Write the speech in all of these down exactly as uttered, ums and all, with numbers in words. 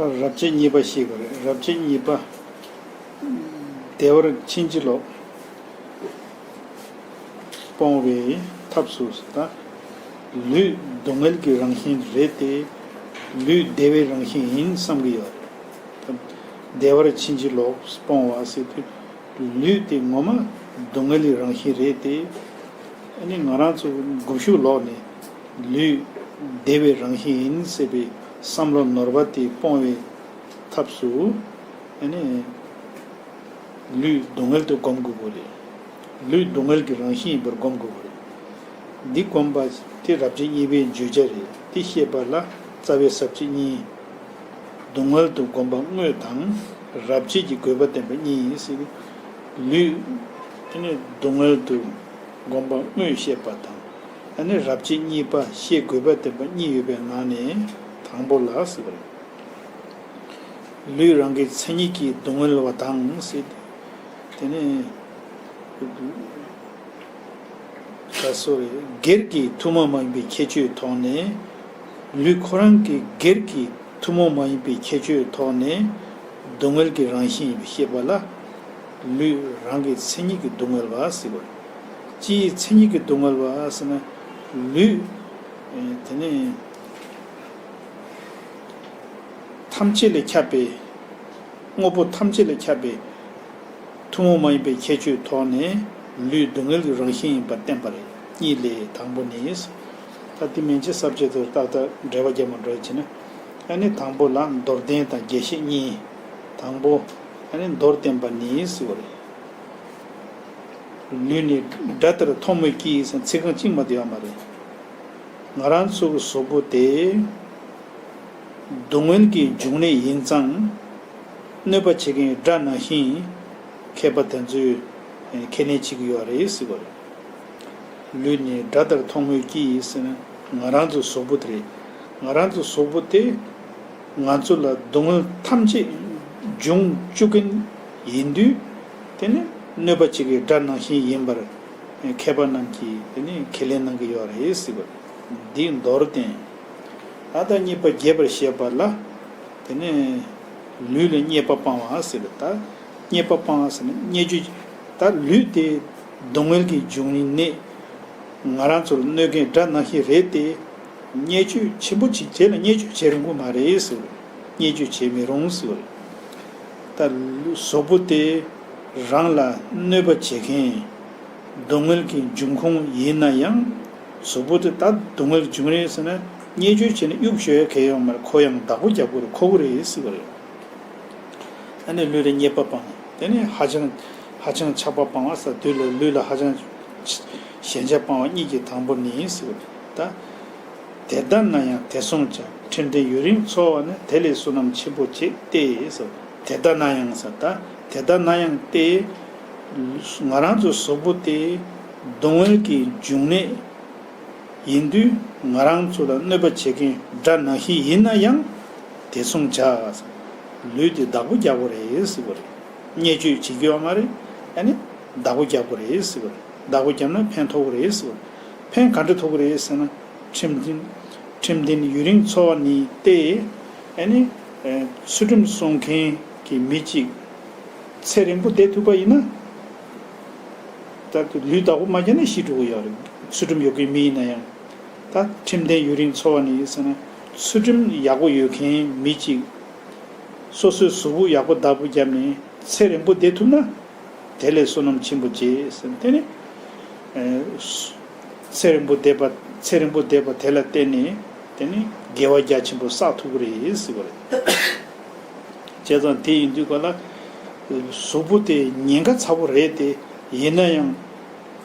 རབ་བྱེད་གཉིས་པ་ཤེས་དགོས་རེད། རབ་བྱེད་གཉིས་པ། བདེ་བར་ཕྱིན་ཅི་ལོག་སྤོང་བའི་ཐབས་སུ་ད། ལུས་སྡུག་བསྔལ་གྱི་རང་བཞིན་རེད་དེ། ལུས་བདེ་བའི་རང་བཞིན་ཡིན་བསམ་གྱི་ཡོད་རེད། བདེ་བར་ཕྱིན་ཅི་ལོག་སྤོང་བ་ཟེར་དུས། ལུས་དེ་ངོ་མ་སྡུག་བསྔལ་གྱི་རང་བཞིན་རེད་དེ། ཨ་ནི་ང་རང་ཚོ་སྒུལ་ཤུགས་ལོག་ནས་ལུས་བདེ་བའི་རང་བཞིན་ཡིན་ཟེར་བའི་བསམ་བློ་ནོར་བ་དེ་སྤོང་བའི་ཐབས་སུ། ཨ་ནི་ལུས་སྡུག་བསྔལ་དུ་སྒོམ་དགོས་ཀྱི་རེད། ལུས་སྡུག་བསྔལ་གྱི་རང་བཞིན་ཡིན་པར་སྒོམ་དགོས་ཀྱི་རེད། འདི་སྒོམ་པ་དེ་རབ་བྱེད་གཉིས་པའི་བརྗོད་བྱ་རེད། དེ་ཤེས་པ་ལ་རྩ་བའི་ཟབ་བྱེད་གཉིས། སྡུག་བསྔལ་དུ་སྒོམ་པ་དངོས་དང་། རབ་བྱེད་ཀྱི་དགོས་པ་བསྟན་པ་གཉིས་ཟེར། ལུས་ཨ་ནི་སྡུག་བསྔལ་དུ་སྒོམ་པ་དངོས་བཤད་པ་དང་། ཨ་ནི་རབ་བྱེད་གཉིས་པ་ཤེས་དགོས་པ་བསྟན་པ་གཉིས་ཡོད་པའི་ནང་ནས་དང་པོ་ལ་ཟེར་བ་རེད། ལུས་རང་གི་མཚན་ཉིད་ཀྱིས་སྡུག་བསྔལ་བ་དང་ཟེར། དེ་ནས། ད་སོ་རེད། སྒེར་གྱི་ཐུན་མོང་མ་ཡིན་པའི་ཁྱད་ཆོས་ཐོག་ནས། ལུས་ཁོ་རང་གི་སྒེར་གྱི་ཐུན་མོང་མ་ཡིན་པའི་ཁྱད་ཆོས་ཐོག་ནས་སྡུག་བསྔལ་གྱི་རང་བཞིན་ཡིན་པ་ཤེས་པ་ལ། ལུས་རང་གི་མཚན་ཉིད་ཀྱིས་སྡུག་བསྔལ་བ་ཟེར་བ་རེད། ཅིའི་མཚན་ཉིད་ཀྱིས་སྡུག་བསྔལ་བ་ཟེར་ན། ལུས་དེ་ནས་ཐམས་ཅད་ལས་ཁྱབ་པའི། དངོས་པོ་ཐམས་ཅད་ལས་ཁྱབ་པའི་ཐུན་མོང་མ་ཡིན་པའི་ཁྱད་ཆོས་ཐོག་ནས་ལུས་སྡུག་བསྔལ་གྱི་རང་བཞིན་ཡིན་པར་བསྟན་པ་རེད། གཉིས་ལས་དང་པོ་ནི། ད་དེ་མན་ཆད་ས་བཅད་དུ་ཏག་ཏག་འགྲེལ་པ་རྒྱབ་མ་འགྲོ་བྱས་ན། ཨ་ནི་དང་པོ་ལ་མདོར་བསྟན་དང་རྒྱས་བཤད་གཉིས། དང་པོ། ཨ་ནི་མདོར་བསྟན་པ་ནི་ཟེར་བ་རེད། ལུས་ནི་སྒྲ་ལྟར་མཐོང་མོད་ཀྱི་ཟེར་ཚིག་རྐང་གཅིག་མ་གཏོགས་ཡོད་མ་རེད། ང་རང་ཚོ་གི་གཟུགས་པོ་དེ་སྡུག་བསྔལ་གྱི་འབྱུང་གནས་ཡིན་ཙང་། གནོད་པ་བྱེད་མཁན་སྒྲ་ནང་བཞིན་མཁས་པ་དེ་ཚོས་ཁས་ལེན་བྱེད་ཀྱི་ཡོད་རེད་ཟེར་བ་རེད། ལུས་ནི་སྒྲ་ལྟར་མཐོང་མོད་ཀྱི་ཟེར་ན། ང་རང་ཚོ་གཟུགས་པོ་དེ་རེད། ང་རང་ཚོ་གཟུགས་པོ་དེ་ང་ཚོ་ལ་སྡུག་བསྔལ་ཐམས་ཅད་འབྱུང་བཅུག་མཁན་ཡིན་དུས། དེ་ནི་གནོད་པ་བྱེད་ཀྱི་སྒྲ་ནང་བཞིན་ཡིན་པར་མཁས་པ་རྣམས་ཀྱིས་དེ་ནི་ཁས་ལེན་གནང་གི་ཡོད་རེད་ཟེར་བ་རེད། འདི་མདོར་བསྟན། ད་ལྟ་གཉིས་པ་རྒྱས་པར་བཤད་པ་ལ། དེ་ནས་ལུས་ལ་རྙེད་པ་སྤང་བ་ཟེར་ལ། ད་རྙེད་པ་སྤང་བ་ཟེར་ན་བརྙས་བཅོས། ད་ལུས་དེ་སྡུག་བསྔལ་གྱི་འབྱུང་གནས། ང་རང་ཚོར་གནོད་མཁན་སྒྲ་ནང་བཞིན་རེད་དེ། བརྙས་བཅོས་ཆེན་པོ་ཅིག་བྱས་ལ་བརྙས་བཅོས་བྱེད་རུང་གི་མ་རེད་ཟེར། བརྙས་བཅོས་བྱེད་མི་རུང་ཟེར། ད་གཟུགས་པོ་དེ་རང་ལ་གནོད་པ་བྱེད་མཁན། སྡུག་བསྔལ་གྱི་འབྱུང་ཁུངས་ཡིན་ན་ཡང་། གཟུགས་པོ་དེ་ད་སྡུག་བསྔལ་འབྱུང་རེད་ཟེར་ན། བརྙས་བཅོས་བྱས་ན་གཡུག་ཞོག་ཡ་གལ་ཡོད་མ་རེད། ཁོ་ཡང་བདག་པོ་རྒྱག་དགོས་རེད། ཁོ་གི་རེད་ཟེར་བ་རེད། ཨ་ནི་ལུས་ལ་རྙེད་པ་སྤང་། དེ་ནས་ཧ་ཅང་ཧ་ཅང་ཆགས་པ་སྤང་བ་ཟེར་དུས་ལ། ལུས་ལ་ཧ་ཅང་ཞེན་ཆགས་སྤང་བ་གཉིས་ཀྱི་དང་པོ་ནི་ཟེར་བ་རེད། ད། དེ་ལྟ་ན་ཡང་དེ་བསྲུང་བྱ། ཁྲིམས་ལྡན་ཡུན་རིང་འཚོ་བ་ནི། དེ་ལས་བསོད་ནམས་ཆེན་པོ་བྱེད་དེ་ཟེར། དེ་ལྟ་ན་ཡང་ཟེར། ད་དེ་ལྟ་ན་ཡང་སྟེ། ང་རང་ཚོ་གཟུགས་པོ་དེ་སྡུག་བསྔལ་གྱི་འབྱུང་གནས་ཡིན་དུས། ང་རང་ཚོ་ལ་གནོད་པ་བྱེད་མཁན་སྒྲ་ནང་བཞིན་ཡིན་ན་ཡང་དེ་བསྲུང་བྱ། ལུས་དེ་བདག་པོ་རྒྱག་དགོས་རེད་ཟེར་བ་རེད། བརྙས་བཅོས་བྱེད་རྒྱུ་ཡོད་མ་རེད། ཨ་ནི་བདག་པོ་རྒྱག་དགོས་རེད་ཟེར་བ་རེད། བདག་པོ་བརྒྱབ་ན་ཕན་ཐོགས་ཀྱི་རེད་ཟེར་བ་རེད། ཕན་ག་འདྲ་ཐོགས་ཀྱི་རེད་ཟེར་ན། ཁྲིམས་ལྡན་ཁྲིམས་ལྡན་ཡུན་རིང་འཚོ་བ་ནི་སྟེ། ཨ་ནི་ཚུལ་ཁྲིམས་སྲུང་མཁན་གྱི་མི་གཅིག་ཚེ་རིང་པོ་བསྡད་ཐུབ་པ་ཡིན་ན། ད་ལུས་བདག་པོ་མ་བརྒྱབ་ན་ཤི་འགྲོ་གི་ཡོད་རེད། ཚུལ་ཁྲིམས་ཡོད་མཁན་མི་ཡིན་ན་ཡང་། ད་ཁྲིམས་ལྡན་ཡུན་རིང་འཚོ་བ་ནི་ཟེར་ན། ཚུལ་ཁྲིམས་ཡག་པོ་ཡོད་མཁན་མི་གཅིག་སོ་སོའི་གཟུགས་པོ་ཡག་པོ་བདག་པོ་བརྒྱབ་ནས་ཚེ་རིང་པོ་བསྡད་ཐུབ་ན། དེ་ལས་བསོད་ནམས་ཆེན་པོ་བྱེད་ཟེར། དེ་ནི་ཚེ་རིང་པོ་བསྡད་པ། ཚེ་རིང་པོ་བསྡད་པ་དེ་ལ་བརྟེན་ནས་དེ་ནི་དགེ་བ་རྒྱ་ཆེན་པོ་བསགས་ཐུབ་ཀྱི་རེད་ཟེར་བ་རེད། བྱས་ཙང་དེ་ཡིན་དུས་ག་ལ་གཟུགས་པོ་དེ་ཉེན་ཁ་ཚ་པོ་རེད་དེ། ཡིན་ན་ཡང་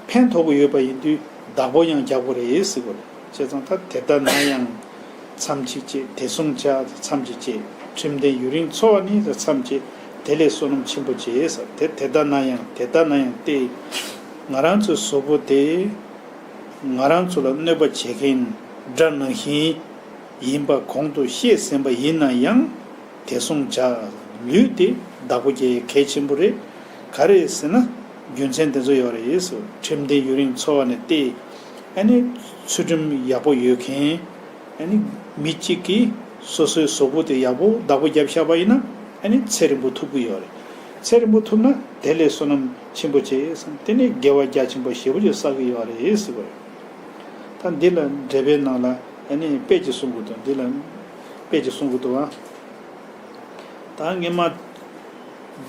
ཕན་ཐོགས་ཀྱི་ཡོད་པ་ཡིན་དུས་བདག་པོ་ཡང་རྒྱག་དགོས་རེད་ཟེར་བ་རེད། བྱས་ཙང་ད་དེ་ལྟ་ན་ཡང་མཚམས་གཅིག་བྱེད། དེ་བསྲུང་བྱ་མཚམས་གཅིག་བྱེད། ཁྲིམས་ལྡན་ཡུན་རིང་འཚོ་བ་ནི་མཚམས་བཅད། དེ་ལས་བསོད་ནམས་ཆེན་པོ་བྱེད་ཟེར། དེ་དེ་ལྟ་ན་ཡང་། དེ་ལྟ་ན་ཡང་སྟེ། ང་རང་ཚོའི་གཟུགས་པོ་དེ་ང་རང་ཚོ་ལ་གནོད་པ་བྱེད་མཁན་སྒྲ་ནང་བཞིན་ཡིན་པ་གོང་དུ་བཤད་ཟིན་པ་ཡིན་ན་ཡང་། དེ་བསྲུང་བྱ། ལུས་དེ་བདག་པོ་རྒྱག་ཡ་གལ་ཆེན་པོ་རེད། ག་རེ་ཟེར་ན། རྒྱུ་མཚན་དེ་ཚོ་ཡོད་རེད་ཟེར། ཁྲིམས་ལྡན་ཡུན་རིང་འཚོ་བ་ནི་སྟེ། ཨ་ནི་ཚུལ་ཁྲིམས་ཡག་པོ་ཡོད་མཁན། ཨ་ནི་མི་གཅིག་གིས་ སོ་སོའི་གཟུགས་པོ་དེ་ཡག་པོ་བདག་པོ་བརྒྱབ་བཞག་པ་ཡིན་ན་ཨ་ནི་ཚེ་རིང་པོ་ཐུབ་ཀྱི་ཡོད་རེད། ཚེ་རིང་པོ་ཐུབ་ན་དེ་ལས་བསོད་ནམས་ཆེན་པོ་བྱས་སམ་དེ་ནས་དགེ་བ་རྒྱ་ཆེན་པོ་ཞེ་པོ་ཅིག་བསགས་ཀྱི་ཡོད་རེད་ཟེར་བ་རེད། ད་འདི་ལ་འགྲེལ་པའི་ནང་ལ་ཨ་ནི་དཔེ་ཅིག་གསུང་གི་འདུག་འདི་ལ་དཔེ་ཅིག་གསུང་གི་འདུག་བ། ད་སྔོན་མ་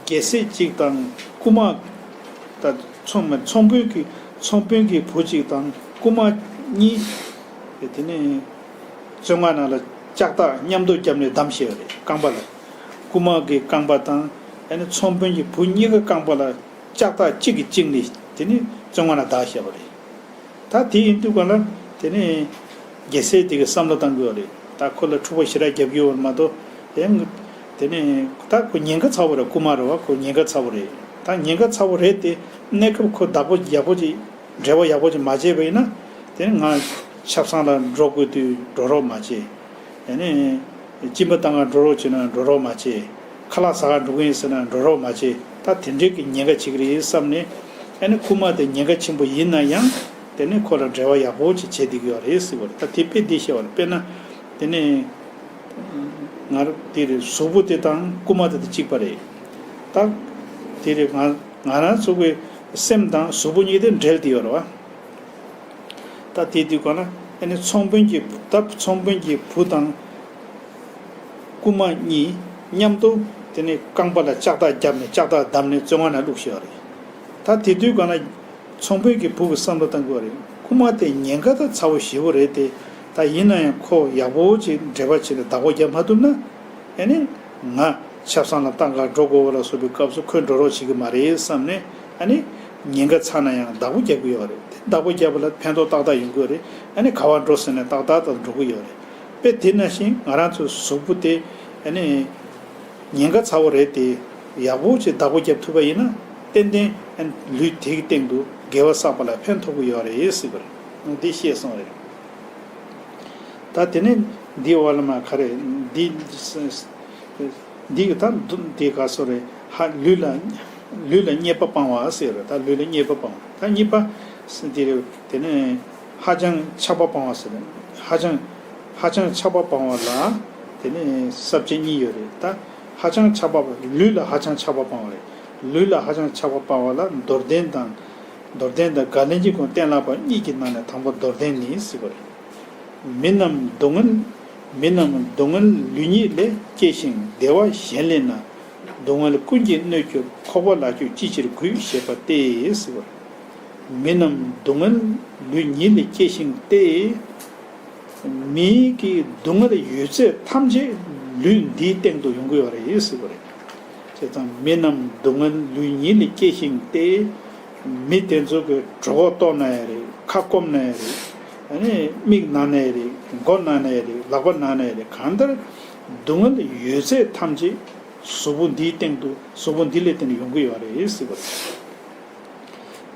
རྒྱལ་སྲས་གཅིག་དང་རྐུན་མ། ད་ཚོང་མ་ཚོང་དཔོན་གྱི་ཚོང་དཔོན་གྱི་བུ་གཅིག་དང་རྐུན་མ་གཉིས། དེ་ནས་བཙོན་ཁང་ནང་ལ་ལྕགས་ཐག་མཉམ་དུ་བརྒྱབ་ནས་བསྡམས་བཞག་པ་རེད། རྐང་པ་ལ། རྐུན་མ་གི་རྐང་པ་དང་ཨ་ནི་ཚོང་དཔོན་གྱི་བུ་གཉིས་ཀྱི་རྐང་པ་ལ་ལྕགས་ཐག་གཅིག་གིས་བཅིངས་ནས་དེ་ནས་བཙོན་ཁང་ནང་བསྡམས་བཞག་པ་རེད། ད་དེ་ཡིན་དུས་ག་ལ་དེ་ནས་རྒྱལ་སྲས་དེ་གི་བསམ་བློ་བཏང་དགོས་པ་རེད། ད་ཁོ་ལ་འཁྲུག་པ་ཞེ་དྲག་རྒྱབ་ཀྱི་ཡོད་པ་མ་གཏོགས་དེ་དེ་ནས་ད་ཁོ་ཉེན་ཁ་ཚ་བོ་རེད། རྐུན་མ་རེད་བ། ཁོ་ཉེན་ཁ་ཚ་བོ་རེད། ད་ཉེན་ཁ་ཚ་བོ་རེད་དེ་གནས་སྐབས་ཁོ་བདག་པོ་ཡག་པོ་ཅིག་འབྲེལ་བ་ཡག་པོ་ཅིག་མ་བྱས་པ་ཡིན་ན་དེ་ནས་ང་ཆབ་གསང་ལ་འགྲོ་དགོས་དུས་འགྲོ་རོགས་མ་བྱེད། ཨ་ནི། གཅིན་པ་བཏང་ག་འགྲོ་རོགས་བྱེད་ན་འགྲོ་རོགས་མ་བྱེད། ཁ་ལག་ཟ་ག་འགྲོ་གི་ཡིན་ཟེར་ན་འགྲོ་རོགས་མ་བྱེད། ད་དེ་འདྲའི་གི་ཉེན་ཁ་བྱེད་ཀྱི་རེད་བསམ་ནས། ཨ་ནི་རྐུན་མ་དེ་ཉེན་ཁ་ཆེན་པོ་ཡིན་ན་ཡང་། དེ་ནི་ཁོ་ལ་འབྲེལ་བ་ཡག་པོ་ཅིག་བྱེད་བསྡད་ཀྱི་ཡོད་རེད་ཟེར་བ་རེད། ད་དེ་དཔེ་འདི་བཤད་པ་རེད། དཔེར་ན། དེ་ནི། ང་རང་དེ་རེད། གཟུགས་པོ་དེ་དང་རྐུན་མ་དེ་དང་གཅིག་པ་རེད། ད། དེ་རེད། ང་ང་རང་ཚོ་གི་སེམས་དང་གཟུགས་པོ་གཉིས་དེ་འབྲེལ་བསྡད་ཡོད་རེད་བ། ད་དེ་དུས་ག་ན་ཨ་ནི་ཚོང་དཔོན་གྱི་ད་ཚོང་དཔོན་གྱི་བུ་དང་རྐུན་མ་གཉིས་མཉམ་དུ་དེ་ནས་རྐང་པ་ལ་ལྕགས་ཐག་བརྒྱབ་ནས་ལྕགས་ཐག་བསྡམས་ནས་བཙོན་ཁང་ནང་བླུགས་བཞག་རེད། ད་དེ་དུས་ག་ན་ཚོང་དཔོན་གྱི་བུ་གི་བསམ་བློ་བཏང་དགོས་རེད། རྐུན་མ་དེ་ཉེན་ཁ་ད་ཚ་བོ་ཞེ་པོ་རེད་དེ། ད་ཡིན་ན་ཡང་ཁོ་ཡག་པོ་ཅིག་འབྲེལ་བ་བྱས་ནས་བདག་པོ་རྒྱབ་མ་ཐུབ་ན། ཨ་ནི་ང་ཆབ་གསང་ལ་བཏང་ག་འགྲོ་དགོས་པ་ལ་སོགས་པའི་སྐབས་སུ་ཁོས་འགྲོ་རོགས་བྱེད་ཀྱི་མ་རེད་བསམ་ནས། ཨ་ནི་ཉེན་ཁ་ཚ་ན་ཡང་བདག་པོ་རྒྱག་གི་ཡོད་རེད། དེ་བདག་པོ་རྒྱབ་པ་ལ་ཕན་ཐོགས་ཏག་ཏག་ཡོང་གི་ཡོད་རེད། ཨ་ནི་ག་བར་འགྲོ་ཟེར་ནས་ཏག་ཏག་ཏག་འགྲོ་གི་ཡོད་རེད། དཔེ་དེ་ནང་བཞིན་ང་རང་ཚོའི་གཟུགས་པོ་དེ་ཨ་ནི་ཉེན་ཁ་ཚ་བོ་རེད་དེ། ཡག་པོ་ཅིག་བདག་པོ་རྒྱབ་ཐུབ་པ་ཡིན་ན་ཏན་ཏན་ཨ་ནི་ལུས་དེ་གི་སྟེང་དུ་དགེ་བ་བསགས་པ་ལ་ཕན་ཐོགས་ཀྱི་ཡོད་རེད་ཟེར་བ་རེད། འདི་བཤད་སོང་རེད། ད་དེ་ནས་འདི་འོག་ལ་མ་ག་རེ་འདི། འདི་གི་ད་འདི་ག་སོ་རེད། ཧ་ལུས་ལ་ལུས་ལ་རྙེད་པ་སྤང་བ་ཟེར་རེད། ད་ལུས་ལ་རྙེད་པ་སྤང་བ་ད་གཉིས་པ་འདི་རེད། དེ་ནས་ཧ་ཅང་ཆགས་པ་སྤང་བ་ཟེར་རེད། ཧ་ཅང་ཧ་ཅང་ཆགས་པ་སྤང་བ་ལ་དེ་ནས་ས་བཅད་གཉིས་ཡོད་རེད། ད་ཧ་ཅང་ཆགས་པ་ལུས་ལ་ཧ་ཅང་ཆགས་པ་སྤང་བ་རེད། ལུས་ལ་ཧ་ཅང་ཆགས་པ་སྤང་བ་ལ་མདོར་བསྟན་དང་། མདོར་བསྟན་དང་། དགག་ལན་གྱི་ཁུངས་གཏན་ལ་ཕབ་གཉིས་ཀྱི་ནང་ནས་དང་པོ་མདོར་བསྟན་ནི་ཟེར་བ་རེད། མི་རྣམས་སྡུག་བསྔལ། མི་རྣམས་སྡུག་བསྔལ་ལུས་ཉིད་ལས་སྐྱེས་ཤིང་བདེ་བ་གཞན་ལེན་ན། སྡུག་བསྔལ་ཀུན་གྱིས་གནོད་གྱུར་ཁོག་པ་ལ་ཁྱོད་ཅི་ཕྱིར་གུས་ཞེས་པ་སྟེ་ཟེར་བ་རེད། མི་རྣམས་སྡུག་བསྔལ་ལུས་ཉིད་ལས་སྐྱེས་ཤིང་སྟེ། མིའི་གི་སྡུག་བསྔལ་ཡོད་ཚད་ཐམས་ཅད་ལུས་འདིའི་སྟེང་དུ་ཡོང་གི་ཡོད་རེད་ཟེར་བ་རེད། བྱས་ཙང་མི་རྣམས་སྡུག་བསྔལ་ལུས་ཉིད་ལས་སྐྱེས་ཤིང་སྟེ། མི་དེ་ཚོ་གི་གྲོད་ཁོག་ལྟོགས་ན་ཡང་རེད། ཁ་སྐོམ་ན་ཡང་རེད། ཨ་ནི་མིག་ན་ན་ཡང་རེད། མགོ་ན་ན་ཡང་རེད། ལག་པ་ན་ན་ཡང་རེད། གང་ལྟར་སྡུག་བསྔལ་ཡོད་ཚད་ཐམས་ཅད་གཟུགས་པོ་འདིའི་སྟེང་དུ་གཟུགས་པོ་འདི་ལས་བརྟེན་ནས་ཡོང་གི་ཡོད་རེད་ཟེར་བ་རེད།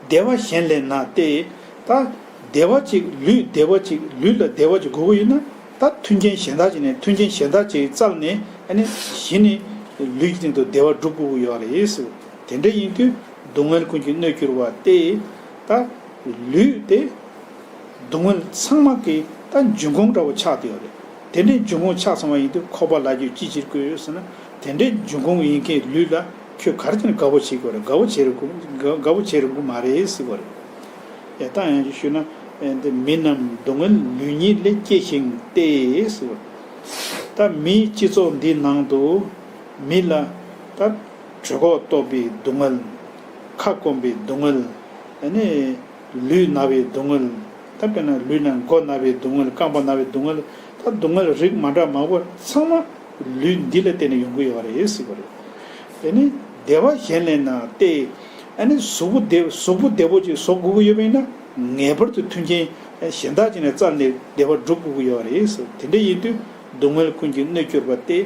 བདེ་བ་གཞན་ལེན་ན་སྟེ། ད་བདེ་བ་ཅིག་ལུས་བདེ་བ་ཅིག་ལུས་ལ་བདེ་བ་ཅིག་དགོས་ཀྱི་ཡོད་ན། ད་མཐུན་རྐྱེན་གཞན་དག་ཅིག་ནས་མཐུན་རྐྱེན་གཞན་དག་ཅིག་བཙལ་ནས་ཨ་ནི་གཞི་ནས་ལུས་ཀྱི་སྟེང་དུ་བདེ་བ་སྒྲུབ་དགོས་ཀྱི་ཡོད་རེད་ཟེར། དེ་འདྲ་ཡིན་དུས་སྡུག་བསྔལ་ཀུན་གྱིས་གནོད་གྱུར་པ་སྟེ། ད་ལུས་དེ་སྡུག་བསྔལ་ཚང་མ་གི་ད་འབྱུང་ཁུངས་འདྲ་བོ་ཆགས་བསྡད་ཡོད་རེད། དེ་འདྲའི་འབྱུང་ཁུངས་ཆགས་སོང་བ་ཡིན་དུས་ཁོག་པ་ལ་ཁྱོད་ཅི་ཕྱིར་གུས་ཟེར་ན། དེ་འདྲའི་འབྱུང་ཁུངས་ཡིན་མཁན་ལུས་ལ་ཁྱོད་ག་རེ་བྱས་ནས་དགའ་བོ་བྱེད་དགོས་རེད། དགའ་བོ་བྱེད་རུང་དགའ་བོ་བྱེད་རུང་གི་མ་རེད་ཟེར་བ་རེད། ཡ་ད་ཡང་ཞུས་ན། འདི་མི་རྣམས་སྡུག་བསྔལ་ལུས་ཉིད་ལས་སྐྱེས་ཤིང་སྟེ་ཟེར་བ་རེད། ད་མིའི་སྤྱི་ཚོགས་འདིའི་ནང་དུ་མི་ལ་ད་གྲོད་ཁོག་ལྟོགས་པའི་སྡུག་བསྔལ། ཁ་སྐོམ་པའི་སྡུག་བསྔལ། ཨ་ནི། ལུས་ན་བའི་སྡུག་བསྔལ། ད་དཔེར་ན་ལུས་ན་མགོ་ན་བའི་སྡུག་བསྔལ། རྐང་པ་ན་བའི་སྡུག་བསྔལ། ད་སྡུག་བསྔལ་རིགས་མ་འདྲ་མང་པོ་ཚང་མ་ལུས་འདི་ལ་བརྟེན་ནས་ཡོང་གི་ཡོད་རེད་ཟེར་བ་རེད། དེ་ནི་བདེ་བ་གཞན་ལེན་ན་སྟེ། ཨ་ནི་གཟུགས་པོ་བདེ་གཟུགས་པོ་བདེ་པོ་ཅིག་བཟོ་དགོས་ཀྱི་ཡོད་པ་ཡིན་ན་ངེས་པར་དུ་མཐུན་རྐྱེན་གཞན་དག་ཅིག་ནས་བཙལ་ནས་བདེ་བ་སྒྲུབ་དགོས་ཀྱི་ཡོད་རེད་ཟེར། དེ་འདྲ་ཡིན་དུས་སྡུག་བསྔལ་ཀུན་གྱིས་གནོད་གྱུར་པ་སྟེ།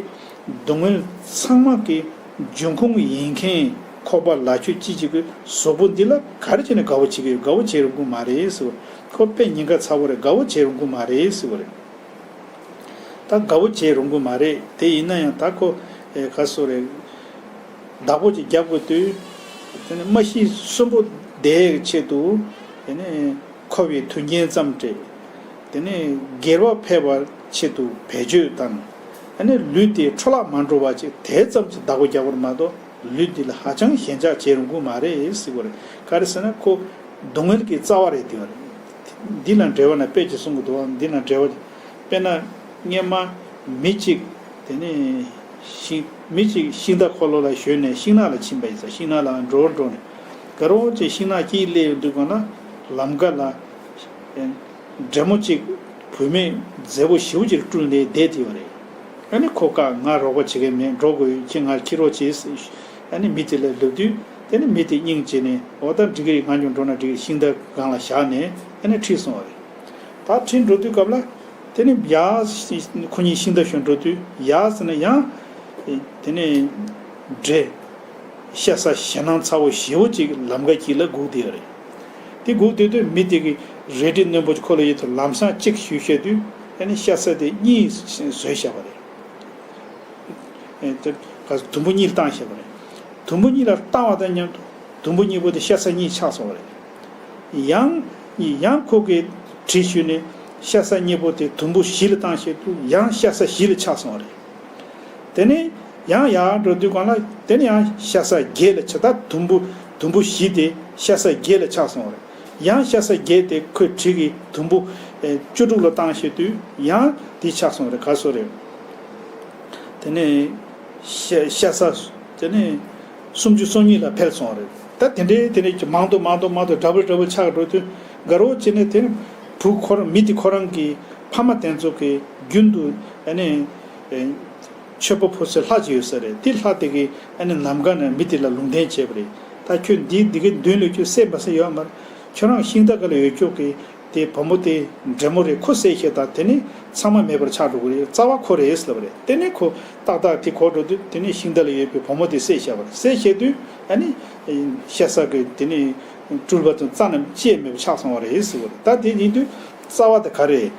སྡུག་བསྔལ་ཚང་མ་གི་འབྱུང་ཁུངས་ཡིན་མཁན་ཁོག་པ་ལ་ཁྱོད་ཅི་བྱེད་ཀྱི་གཟུགས་པོ་འདི་ལ་ག་རེ་བྱས་ནས་དགའ་བོ་བྱེད་ཀྱི་ཡོད། དགའ་བོ་བྱེད་རུང་གི་མ་རེད་ཟེར་བ། ཁོ་དཔེ་ཉེན་ཁ་ཚ་བོ་རེད། དགའ་བོ་བྱེད་རུང་གི་མ་རེད་ཟེར་བ་རེད། ད་དགའ་བོ་བྱེད་རུང་གི་མ་རེད། དེ་ཡིན་ན་ཡང་ད་ཁོ་ཨེ་ག་སོ་རེད། བདག་པོ་ཅིག་རྒྱག་དགོས་དུས། དེ་ནི་མ་ཤི་གསོན་པོ་བསྡད་ཆེད་དུ། དེ་ནི་མཁོ་བའི་མཐུན་རྐྱེན་ཙམ་སྤྲད། དེ་ནི་སྒེར་བ་ཕལ་པ་ཆེད་དུ་བེད་སྤྱོད་དང་། ཨ་ནི་ལུས་དེ་འཕྲོ་བརླག་མ་འགྲོ་བ་ཅིག་དེ་ཙམ་གྱིས་བདག་པོ་རྒྱག་པར་མ་གཏོགས་ལུས་འདི་ལ་ཧ་ཅང་ཞེན་ཆགས་བྱེད་རུང་གི་མ་རེད་ཟེར་གྱི་ཡོད་རེད། ག་རེ་ཟེར་ན་ཁོ་སྡུག་བསྔལ་གྱི་རྩ་བ་རེད་དེ་བ་རེད། འདི་ལ་འགྲེལ་བ་ན་དཔེ་ཅིག་གསུང་གི་འདུག་འདི་ལ་འགྲེལ་བ། དཔེར་ན་སྔོན་མ་མི་གཅིག་དེ་ནས་ཤིང་མི་གཅིག་ཤིང་རྟ་འཁོར་ལོ་ལ་ཞོན་ནས་ཤིང་ནགས་ལ་ཕྱིན་པ་ཡིན་ཙང་ཤིང་ནགས་ལ་འགྲོ་འགྲོ་ནས་དགའ་རོགས་ཀྱི་ཤིང་ནགས་དཀྱིལ་སླེབས་ཡོང་དུས་གང་ན་ལམ་ཁ་ལ། འདྲེ་མོ་གཅིག་བུད་མེད་མཛེས་པོ་ཞེ་པོ་ཅིག་སྤྲུལ་ནས་བསྡད་དེ་ཡོད་རེད། ཨ་ནི་ཁོ་བཀག་ང་རོགས་པ་བྱེད་མཁན་མེད་འགྲོ་དགོས་ཡོད་ཁྱེད་ང་འཁྱེར་རོགས་བྱེད་ཟེར། ཨ་ནི་མི་དེ་ལ་ལབ་དུས་དེ་ནི་མི་དེ་སྙིང་རྗེ་ནས་འོ་ད་འགྲིག་གི་རེད་ང་ཀྱང་འགྲོ་ན་འགྲིག་གི་ཤིང་རྟ་སྒང་ལ་བཞག་ནས་ཨ་ནི་ཁྲིད་སོང་བ་རེད། ད་ཁྲིད་འགྲོ་དུས་སྐབས་ལ་དེ་ནི་ཡ་ཁོ་གཉིས་ཤིང་རྟ་ཞོན་འགྲོ་དུས་ཡ་ཟེར་ན་ཡང་དེ་ནི་འདྲེ། ཤ་ཟ་ཞེད་སྣང་ཚ་བོ་ཞེ་པོ་ཅིག་ལམ་ཁ་དཀྱིལ་ལ་སྒུག་བསྡད་ཡོད་རེད། དེ་སྒུག་བསྡད་དུས་མི་དེ་གིས་རལ་གྲི་རྣོན་པོ་ཁོ་ལ་ཡོད་དུས་ལམ་སང་གཅིག་གཞུས་བྱས་དུས་ཨ་ནི་ཤ་ཟ་དེ་གཉིད་བཟོས་བཞག་པ་རེད། ཨེ་དེ་ག་དུམ་བུ་གཉིས་ལ་བཏང་བཞག་པ་རེད། དུམ་བུ་གཉིས་ལ་བཏང་བ་དང་མཉམ་དུ་དུམ་བུ་གཉིས་པོ་དེ་ཤ་ཟ་གཉིས་ཆགས་སོང་བ་རེད། ཡང་ཡང་ཁོ་གིས་གྲི་གཞུས་ནས་ཤ་ཟ་གཉིས་པོ་དེ་དུམ་བུ་བཞི་ལ་བཏང་བྱས་དུས་ཡང་ཤ་ཟ་བཞི་ལ་ཆགས་སོང་བ་རེད། དེ་ནས་ཡང་ཡར་འགྲོ་དུས་སྒང་ལ་དེ་ནས་ཡང་ཤ་ཟ་བརྒྱད་ལ་ཆགས། ད་དུམ་བུ་དུམ་བུ་བཞི་དེ་ཤ་ཟ་བརྒྱད་ལ་ཆགས་སོང་བ་རེད། ཡང་ཤ་ཟ་བརྒྱད་དེ་ཁོས་གྲི་གིས་དུམ་བུ་ཨེ་བཅུ་དྲུག་ལ་བཏང་བྱས་དུས་ཡང་དེ་ཆགས་སོང་བ་རེད། ག་སོ་རེད། དེ་ནས་ཤ་ཤ་ཟ་དེ་ནས་སུམ་ཅུ་སོ་གཉིས་ལ་འཕེལ་སོང་བ་རེད། ད་དེ་འདྲའི་དེ་འདྲའི་མང་དུ་མང་དུ་མང་དུ་ཌབ་ལ་ཌབ་ལ་ཆགས་འགྲོ་དུས་དགའ་རོགས་བྱས་ནས་དེ་ནས་བུ་ཁོ་རང་མི་དེ་ཁོ་རང་གི་ཕ་མ་དེ་ཚོ་གི་རྒྱུན་དུ་ཨ་ནི་ཨེ། མཆོད་པ་ཕུལ་སའི་ལྷ་ཅིག་ཡོད་ས་རེད། དེ་ལྷ་དེ་གིས་ཨ་ནི་ནམ་མཁའ་ནས་མི་དེ་ལ་ལུང་བསྟན་བྱས་པ་རེད། ད་ཁྱོད་འདི་འདི་གའི་མདུན་ལ་ཁྱོད་བསད་མ་བསད་ཡོད་མ་རེད། ཁྱོད་རང་ཤིང་རྟ་ག་ལ་ཡོད་ཀྱོག་གི་དེ་བུ་མོ་དེ་འདྲེ་མོ་རེད། ཁོ་བསད་ཤེས་དང་དེ་ནི་ཚང་མ་མེད་པར་ཆགས་འགྲོ་གི་རེད། རྩ་བ་ཁོ་རེད་ཟེར་བ་རེད། དེ་ནི་ཁོ་ཏག་ཏག་དེ་གོ་འགྲོ་དུས་དེ་ནི་ཤིང་རྟ་ལ་ཡོད་པའི་བུ་མོ་དེ་བསད་བཞག་པ་རེད། བསད་བཞག་དུས་ཨ་ནི་ཤ་ཟ་གི་དེ་ནི་སྤྲུལ་པ་དང་རྩ་རྣམས་སྐྱེས་མེད་པར་ཆགས་སོང་བ་རེད་ཟེར་བ་རེད། ད་དེ་ཡིན་དུས་རྩ་བ་དེ་ག་རེད།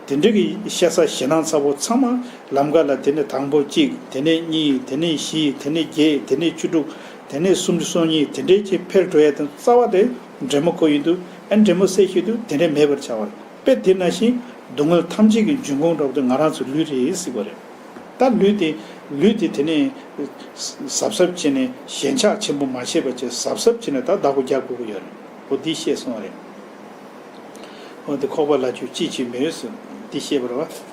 དེ་འདྲ་གི་ཤ་ཟ་ཞེད་སྣང་ཚ་པོ་ཚང་མ་ལམ་ཁ་ལ་དེ་ནས་དང་པོ་གཅིག་དེ་ནས་གཉིས་དེ་ནས་བཞི་དེ་ནས་བརྒྱད་དེ་ནས་བཅུ་དྲུག་དེ་ནས་སུམ་ཅུ་སོ་གཉིས་དེ་འདྲའི་ཅིག་འཕེལ་འགྲོ་ཡ་དང་རྩ་བ་དེ་འདྲེ་མོ་ཁོ་ཡིན་དུས་ཨ་འདྲེ་མོ་བསད་ཤེས་དུས་དེ་འདྲ་མེད་པར་བྱ་བ་རེད། དཔེ་དེ་ནང་བཞིན་སྡུག་བསྔལ་ཐམས་ཅད་ཀྱི་འབྱུང་ཁུངས་འདྲ་པོ་དེ་ང་རང་ཚོ་ལུས་རེད་ཟེར་བ་རེད། ད་ལུས་དེ་ལུས་དེ་དེ་ནས་གཟབ་གཟབ་བྱས་ནས་ཞེན་ཆགས་ཆེན་པོ་མ་བྱས་པ་བྱས་གཟབ་གཟབ་བྱས་ནས་ད་བདག་པོ་རྒྱག་དགོས་ཀྱི་ཡོད་རེད། འོ་འདི་བཤད་སོང་བ་རེད། འོ་འདི་ཁོག་པ་ལ་ཆུ་ཅི་ཅི་མེད་སུ་འདི་བཤད་པ་རེད་བ།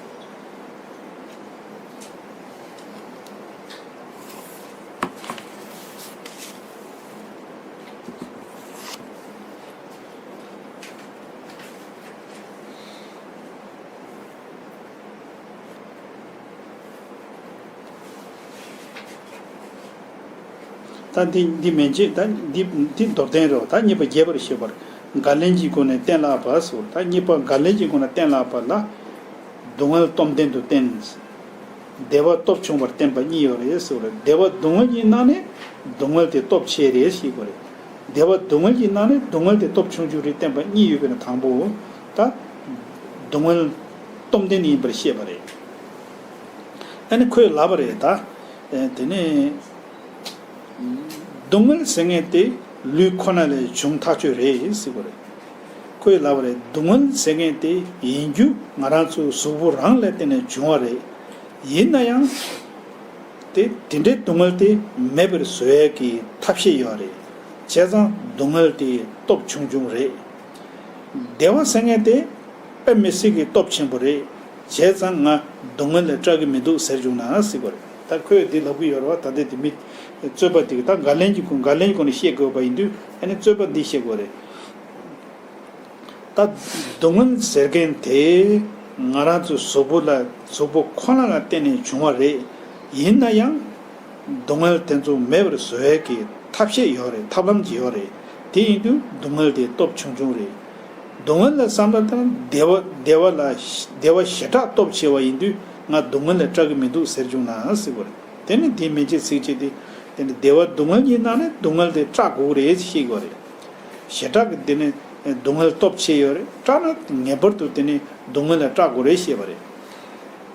ད་འདི་འདི་མན་ཆད་ད་འདི་འདི་མདོར་བསྟན་རེད། ད་གཉིས་པ་རྒྱས་པར་བཤད་པར་འགལ་རྐྱེན་གྱི་སྒོ་ནས་གཏན་ལ་དབབ་པ་སོ། ད་གཉིས་པ་འགལ་རྐྱེན་གྱི་སྒོ་ནས་གཏན་ལ་དབབ་པ་ལ་སྡུག་བསྔལ་སྟོབས་ལྡན་དུ་བསྟན། བདེ་བ་སྟོབས་ཆུང་བར་བསྟན་པ་གཉིས་ཡོད་རེད་ཟེར་བ་རེད། བདེ་བ་སྡུག་བསྔལ་གྱི་ནང་ནས་སྡུག་བསྔལ་དེ་སྟོབས་ཆེ་རེད་ཞེས་པ་རེད། བདེ་བ་སྡུག་བསྔལ་གྱི་ནང་ནས་སྡུག་བསྔལ་དེ་སྟོབས་ཆུང་ཆུང་རེད་བསྟན་པ་གཉིས་ཡོད་པའི་ནང་དང་པོ་ད་སྡུག་བསྔལ་སྟོབས་ལྡན་ཡིན་པར་བཤད་པ་རེད། ཨ་ནི་ཁོས་ལབ་པ་རེད་ད། ཨེ་དེ་ནས་སྡུག་བསྔལ་ཟེར་མཁན་དེ་ལུས་ཁོ་ན་ལས་བྱུང་ཐག་ཆོད་རེད་ཟེར་བ་རེད། ཁོས་ལབ་པ་རེད། སྡུག་བསྔལ་ཟེར་མཁན་དེ་ཡིན་རྒྱུ་ང་རང་ཚོའི་གཟུགས་པོ་རང་ལ་བརྟེན་ནས་བྱུང་བ་རེད། ཡིན་ན་ཡང་། དེ་དེ་འདྲའི་སྡུག་བསྔལ་དེ་མེད་པར་བཟོ་ཡས་ཀྱི་ཐབས་ཤེས་ཡོད་རེད། བྱས་ཙང་སྡུག་བསྔལ་དེ་སྟོབས་ཆུང་ཆུང་རེད། བདེ་བ་ཟེར་མཁན་དེ་དཔེ་མི་སྲིད་ཀྱི་སྟོབས་ཆེན་པོ་རེད། བྱས་ཙང་ང་སྡུག་བསྔལ་ལས་སྐྲག་གི་མི་འདུག་ཟེར་བྱུང་ན་ཟེར་བ་རེད། ད་ཁོས་འདི་ལབ་ཀྱི་ཡོད་རེད་བ། ད་ལྟའི་དེ་མི་རྩོད་པ་འདི་གི་ད་འགལ་རྐྱེན་གྱི་སྒོ་འགལ་རྐྱེན་གྱི་སྒོ་ནས་བཤད་དགོས་པ་ཡིན་དུས་ཨ་ནི་རྩོད་པ་འདི་བཤད་དགོས་རེད། ད་སྡུག་བསྔལ་ཟེར་མཁན་དེ་ང་རང་ཚོའི་གཟུགས་པོ་ལ་གཟུགས་པོ་ཁོ་ན་ལ་བརྟེན་ནས་བྱུང་བ་རེད། ཡིན་ན་ཡང་སྡུག་བསྔལ་དེ་ཚོ་མེད་པར་བཟོ་ཡས་ཀྱི་ཐབས་ཤེས་ཡོད་རེད། ཐབས་ལམ་ཅིག་ཡོད་རེད། དེ་ཡིན་དུས་སྡུག་བསྔལ་དེ་སྟོབས་ཆུང་ཆུང་རེད། སྡུག་བསྔལ་ལ་བསམ་བློ་བཏང་ན་བདེ་བ་བདེ་བ་ལ་བདེ་བ་ཞེ་དྲག་སྟོབས་ཆེ་བ་ཡིན་དུས་ང་སྡུག་བསྔལ་ལས་སྐྲག་གི་མི་འདུག་ཟེར་བྱུང་ན་ཟེར་བ་རེད། དེ་ནི་དེ་མན་ཆད་ཚིག་གཅིག་དེ་དེ་ནི་བདེ་བ་སྡུག་བསྔལ་གྱི་ནང་ནས་སྡུག་བསྔལ་དེ་སྐྲག་དགོས་རེད་ཞེས་ཤེས་དགོས་རེད། ཞེ་དྲག་གི་དེ་ནི་སྡུག་བསྔལ་སྟོབས་ཆེ་ཡོད་རེད། སྐྲག་ན་ངེས་པར་དུ་དེ་ནི་སྡུག་བསྔལ་ལ་སྐྲག་དགོས་རེད་ཞེས་པ་རེད།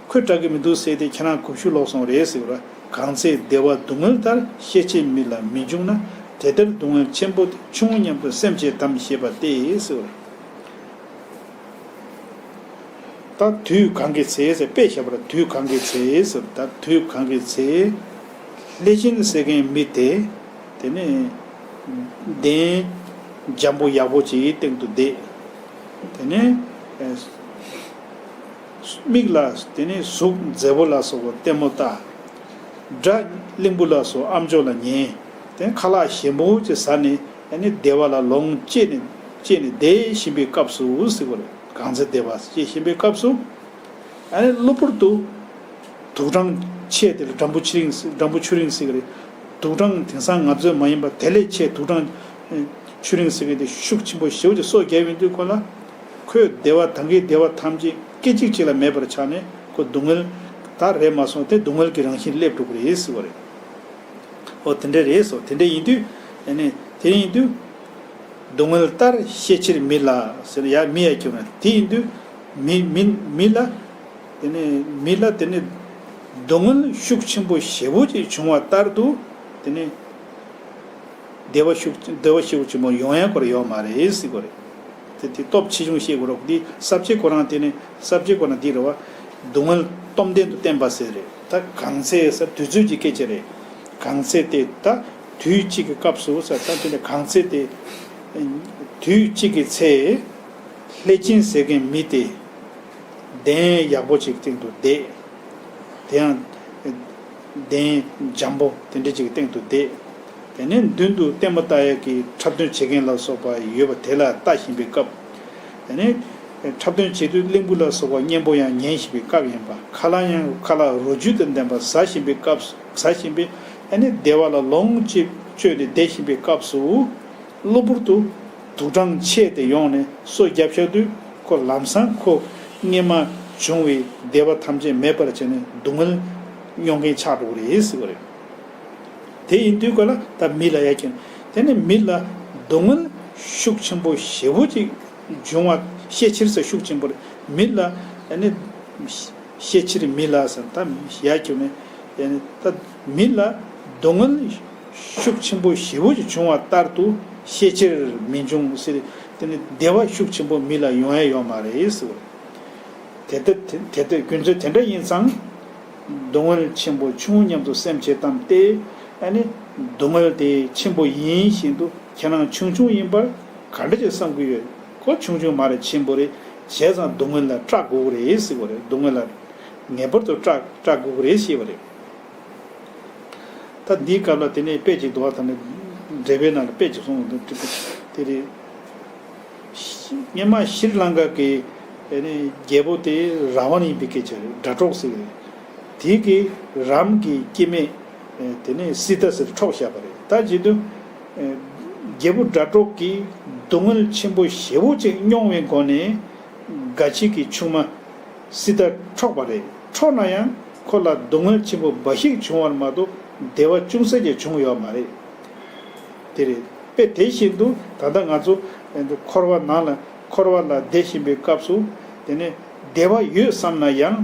ཁོས་སྐྲག་གི་མི་འདུག་ཟེར་ཏེ་ཁྱེད་རང་གོ་ཤུགས་ལོག་སོང་རེད་ཟེར་བ། གང་ཚེ་བདེ་བ་སྡུག་བསྔལ་ལྟར། ཤེས་བྱའི་མིག་ལ་མི་འབྱུང་ན། དེ་ལྟར་སྡུག་བསྔལ་ཆེན་པོ་དེ། ཆུང་ངུ་སྙམ་དུ་སེམས་བསྐྱེད་དམ། ཞེས་པ་སྟེ་ཟེར་བ། ད་ དུས་གང་གི་ཚེ་ཟེར་དཔེ་བཞག་པར་དུས་གང་གི་ཚེ་ཟེར་ད་དུས་གང་གི་ཚེ། ལྷས་བྱིན་ཟེར་མཁན་མི་དེ། དེ་ནས་གདན་འཇམ་པོ་ཡག་པོ་ཅིག་སྟེང་དུ་བསྡད། དེ་ནས་མིག་ལ་དེ་ནས་གཟུགས་མཛེས་པོ་ལ་སོགས་པ་ལྟད་མོ་ལྟ། སྒྲ་བརླིང་པོ་ལ་སོགས་ཨམ་ཅོག་ལ་ཉན། དེ་ནས་ཁ་ལག་ཞིམ་པོ་ཅིག་ཟ་ནས་ཨ་ནི་བདེ་བ་ལ་ལོངས་སྤྱད་ནས་སྤྱད་ནས་བསྡད་བཞིན་པའི་སྐབས་སུ་ཟེར་བ་རེད། གང་ཚེ་བདེ་བ་སྤྱད་བཞིན་པའི་སྐབས་སུ། ཨ་ནི་གློ་བུར་དུ་དུག་སྦྲང་ཆེ་དེ་ལ་སྦྲང་བུ་ཆུ་རིང་སྦྲང་བུ་ཆུ་རིང་ཟེར་གི་རེད། དུག་སྦྲང་དེང་སང་ང་ཚོའི་མ་ཡིན་པ་དེ་ལས་ཆེ་དུག་སྦྲང་ཆུ་རིང་ཟེར་གི་དེ་ཤུགས་ཆེན་པོ་ཞེ་པོ་ཅིག་སོ་བརྒྱབ་ཡོང་དུས་ཁོ་ལ། ཁོས་བདེ་བ་དང་གི་བདེ་བ་ཐམས་ཅད་སྐད་ཅིག་གཅིག་ལ་མེད་པར་ཆགས་ནས་ཁོ་སྡུག་བསྔལ་ད་རེད་མ་སོང་སྟེ་སྡུག་བསྔལ་གྱི་རང་བཞིན་སླེབས་འགྲོ་གི་རེད་ཟེར་བ་རེད། ཨོ་དེ་འདྲ་རེད་སོ་དེ་འདྲ་ཡིན་དུས་ཨ་ནི་དེ་ཡིན་དུས། སྡུག་བསྔལ་ལྟར་ཤས་ཆེར་མི་ལ་ཟེར་ཡ་མི་ཡ་ཁྱོད་ན་དེ་ཡིན་དུས། མི་མི་མི་ལ། དེ་ནས་མི་ལ་དེ་ནས་སྡུག་བསྔལ་ཤུགས་ཆེན་པོ་ཞེ་པོ་ཅིག་བྱུང་བ་ལྟར་དུ་དེ་ནས་བདེ་བ་ཤུགས་བདེ་བ་ཤུགས་ཆེན་པོ་ཡོང་ཡ་སྐོར་ཡོད་མ་རེད་ཟེར་གོ་རེད། དེ་དེ་སྟོབས་ཆེ་ཆུང་ཤེས་དགོས་རོགས་འདི་ས་བཅད་ཁོ་རང་དེ་ནས་ས་བཅད་ཁོ་རང་འདི་རེད་བ། སྡུག་བསྔལ་སྟོབས་ལྡན་དུ་བསྟན་པ་ཟེར་རེད་ད་གང་ཚེ་ས་དུས་ཚོད་ཀྱི་སྐད་ཆ་རེད། གང་ཚེ་དེ་ད་དུས་གཅིག་གི་སྐབས་སུ་ས་ད་དེ་ནས་གང་ཚེ་དེ་དུས་གཅིག་གི་ཚེ་ལྷས་བྱིན་ཟེར་མཁན་མི་དེ། གདན་ཡག་པོ་ཅིག་སྟེང་དུ་བསྡད། དེ་ཡང་གདན་འཇམ་པོ་དེ་འདྲ་ཅིག་སྟེང་དུ་བསྡད། དེ་ནས་མདུན་དུ་ལྟད་མོ་ལྟ་ཡག་གི་འཁྲབ་སྟོན་བྱེད་མཁན་ལ་སོགས་པ་ཡོད་པ་དེ་ལ་ལྟ་བཞིན་པའི་སྐབས། དེ་ནས་འཁྲབ་སྟོན་བྱེད་དུས་གླིང་བུ་ལ་སོགས་པ་སྙན་པོ་ཡང་ཉན་བཞིན་པའི་སྐབས་ཡིན་པ་ཁ་ལག་ཡང་ཁ་ལག་རོ་བཅུད་དང་ལྡན་པ་ཟ་བཞིན་པའི་སྐབས་ཟ་བཞིན་པའི་ཨ་ནི་བདེ་བ་ལ་ལོངས་སྤྱོད་སྤྱོད་དེ་བསྡད་བཞིན་པའི་སྐབས་སུ། གློ་བུར་དུ་དུག་སྦྲང་ཆེ་དེ་ཡོང་ནས་སོ་བརྒྱབ་བཞག་དུས་ཁོ་ལམ་སང་ཁོ་སྔོན་མ་བྱུང་བའི་བདེ་བ་ཐམས་ཅད་མེད་པར་བྱས་ནས་སྡུག་བསྔལ་མྱོང་མཁན་ཆགས་འགྲོ་གི་རེད་ཟེར་བ་རེད། དེ་ཡིན་དུས་ཁོ་ལ་ད་མི་ལ་ཡ་ཁྱོད་དེ་ནི་མི་ལ་སྡུག་བསྔལ་ཤུགས་ཆེན་པོ་ཞེ་པོ་ཅིག་འབྱུང་བ་ཤས་ཆེར་ཟེར་ཤུགས་ཆེན་པོ་རེད་མི་ལ་ཨ་ནི། ཤས་ཆེར་མི་ལ་ཟེར་ད་ཡ་ཁྱོད་ནི་ཨ་ནི་ད་མི་ལ་སྡུག་བསྔལ། ཤུགས་ཆེན་པོ་ཞེ་པོ་ཅིག་བྱུང་བ་ལྟར་དུ་ཤས་ཆེར་མི་འབྱུང་ཟེར། དེ་ནི་བདེ་བ་ཤུགས་ཆེན་པོ་མི་ལ་ཡོང་ཡ་ཡོད་མ་རེད་ཟེར། དེ་ལྟ་དེ་ལྟ་དགོས་ཚུལ་དེ་འདྲ་ཡིན་ཙང་། སྡུག་བསྔལ་ཆེན་པོ་ཆུང་ངུ་མཉམ་དུ་སེམས་བྱེད་དམ་སྟེ། ཨ་ནི་སྡུག་བསྔལ་དེ་ཆེན་པོ་ཡིན་བཞིན་དུ་ཁྱེད་རང་ཆུང་ཆུང་ཡིན་པར་ག་འདྲ་ཅིག་བསམ་གྱི་ཡོད། ཁོ་ཆུང་ཆུང་མ་རེད་ཆེན་པོ་རེད། བྱས་ཙང་སྡུག་བསྔལ་ལ་སྐྲག་དགོས་ཀྱི་རེད་ཟེར་བ་རེད། སྡུག་བསྔལ་ལ་ངེས་པར་དུ་སྐྲག་སྐྲག་དགོས་ཀྱི་རེད་ཞེས་པ་རེད། ད་འདིའི་སྐབས་ལ་དེ་ནས་དཔེ་ཅིག་འདུག་བ། ད་ནི་འགྲེལ་པའི་ནང་ལ་དཔེ་ཅིག་གསུངས་འདུག་དེ་རེད། སྔོན་མ་ཤྲི་ལང་ཀ་གི་དེ་ནས་རྒྱལ་པོ་དེ་ར་བན་ཡིན་པའི་སྐད་ཆ་རེད། སྒྲ་སྒྲོགས་ཟེར་གི་རེད། དེ་གི་རམ་གྱི་སྐྱེ་དམན་དེ་ནས་སི་ཏཱ་ཟེར་འཕྲོག་བཞག་པ་རེད། ད་བྱེད་དུས་རྒྱལ་པོ་སྒྲ་སྒྲོགས་ཀྱིས་སྡུག་བསྔལ་ཆེན་པོ་ཞེ་པོ་ཅིག་མྱོང་བའི་སྒོ་ནས་དགའ་བྱེད་ཀྱི་ཆུང་མ། སྲིད་མཐར་འཕྲོག་པ་རེད། འཕྲོག་ན་ཡང་ཁོ་ལ་སྡུག་བསྔལ་ཆེན་པོ་འབའ་ཞིག་བྱུང་བར་མ་གཏོགས་བདེ་བ་ཅུང་ཟད་ཀྱང་བྱུང་ཡོད་མ་རེད། དེ་རེད། དཔེ་དེ་བཞིན་དུ་ད་ལྟ་ང་ཚོ་འཁོར་བ་ནང་ལ་འཁོར་བ་ལ་བསྡད་བཞིན་པའི་སྐབས་སུ་དེ་ནས་བདེ་བ་ཡོད་བསམ་ན་ཡང་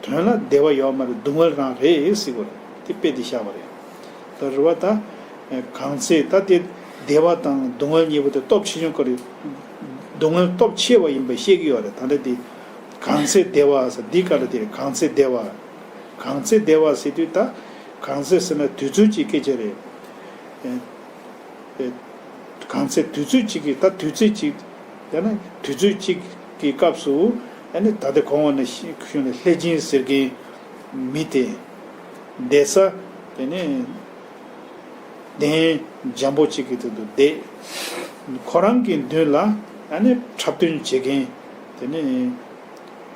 དོན་ལ་བདེ་བ་ཡོད་མ་རེད། སྡུག་བསྔལ་རང་རེད་ཟེར་བ་རེད། དེ་དཔེ་དེ་བཞག་པ་རེད། ད་རེད་བ། ད་གང་ཚེ་ད་དེ་བདེ་བ་དང་སྡུག་བསྔལ་གཉིས་པོ་དེ་སྟོབས་ཆེ་ཆུང་ག་རེ། སྡུག་བསྔལ་སྟོབས་ཆེ་བ་ཡིན་པ་ཤེས་ཀྱི་ཡོད་རེད། ད་ལྟ་དེ་གང་ཚེ་བདེ་བ་ཟེར་འདི་ག་ལ་དེ་རེད། གང་ཚེ་བདེ་བ། གང་ཚེ་བདེ་བ་ཟེར་དུས་ད་གང་ཚེ་ཟེར་ན་དུས་ཚོད་ཀྱི་སྐད་ཆ་རེད། ཨེ། ཨེ། གང་ཚེ་དུས་ཚོད་གཅིག་གི་ད་དུས་ཚོད་གཅིག་ཡང་ན་དུས་ཚོད་གཅིག་གི་སྐབས་སུ་ཨ་ནི་ད་ལྟ་གོང་འོག་ནས་ཤི་ཤུལ་ནས་ལྷས་བྱིན་ཟེར་མཁན་མི་དེ་བསྡད་ས་དེ་ནས་གདན་འཇམ་པོ་གཅིག་གི་སྟེང་དུ་བསྡད། ཁོ་རང་གི་མདུན་ལ་ཨ་ནི་འཁྲབ་སྟོན་བྱེད་མཁན་དེ་ནས་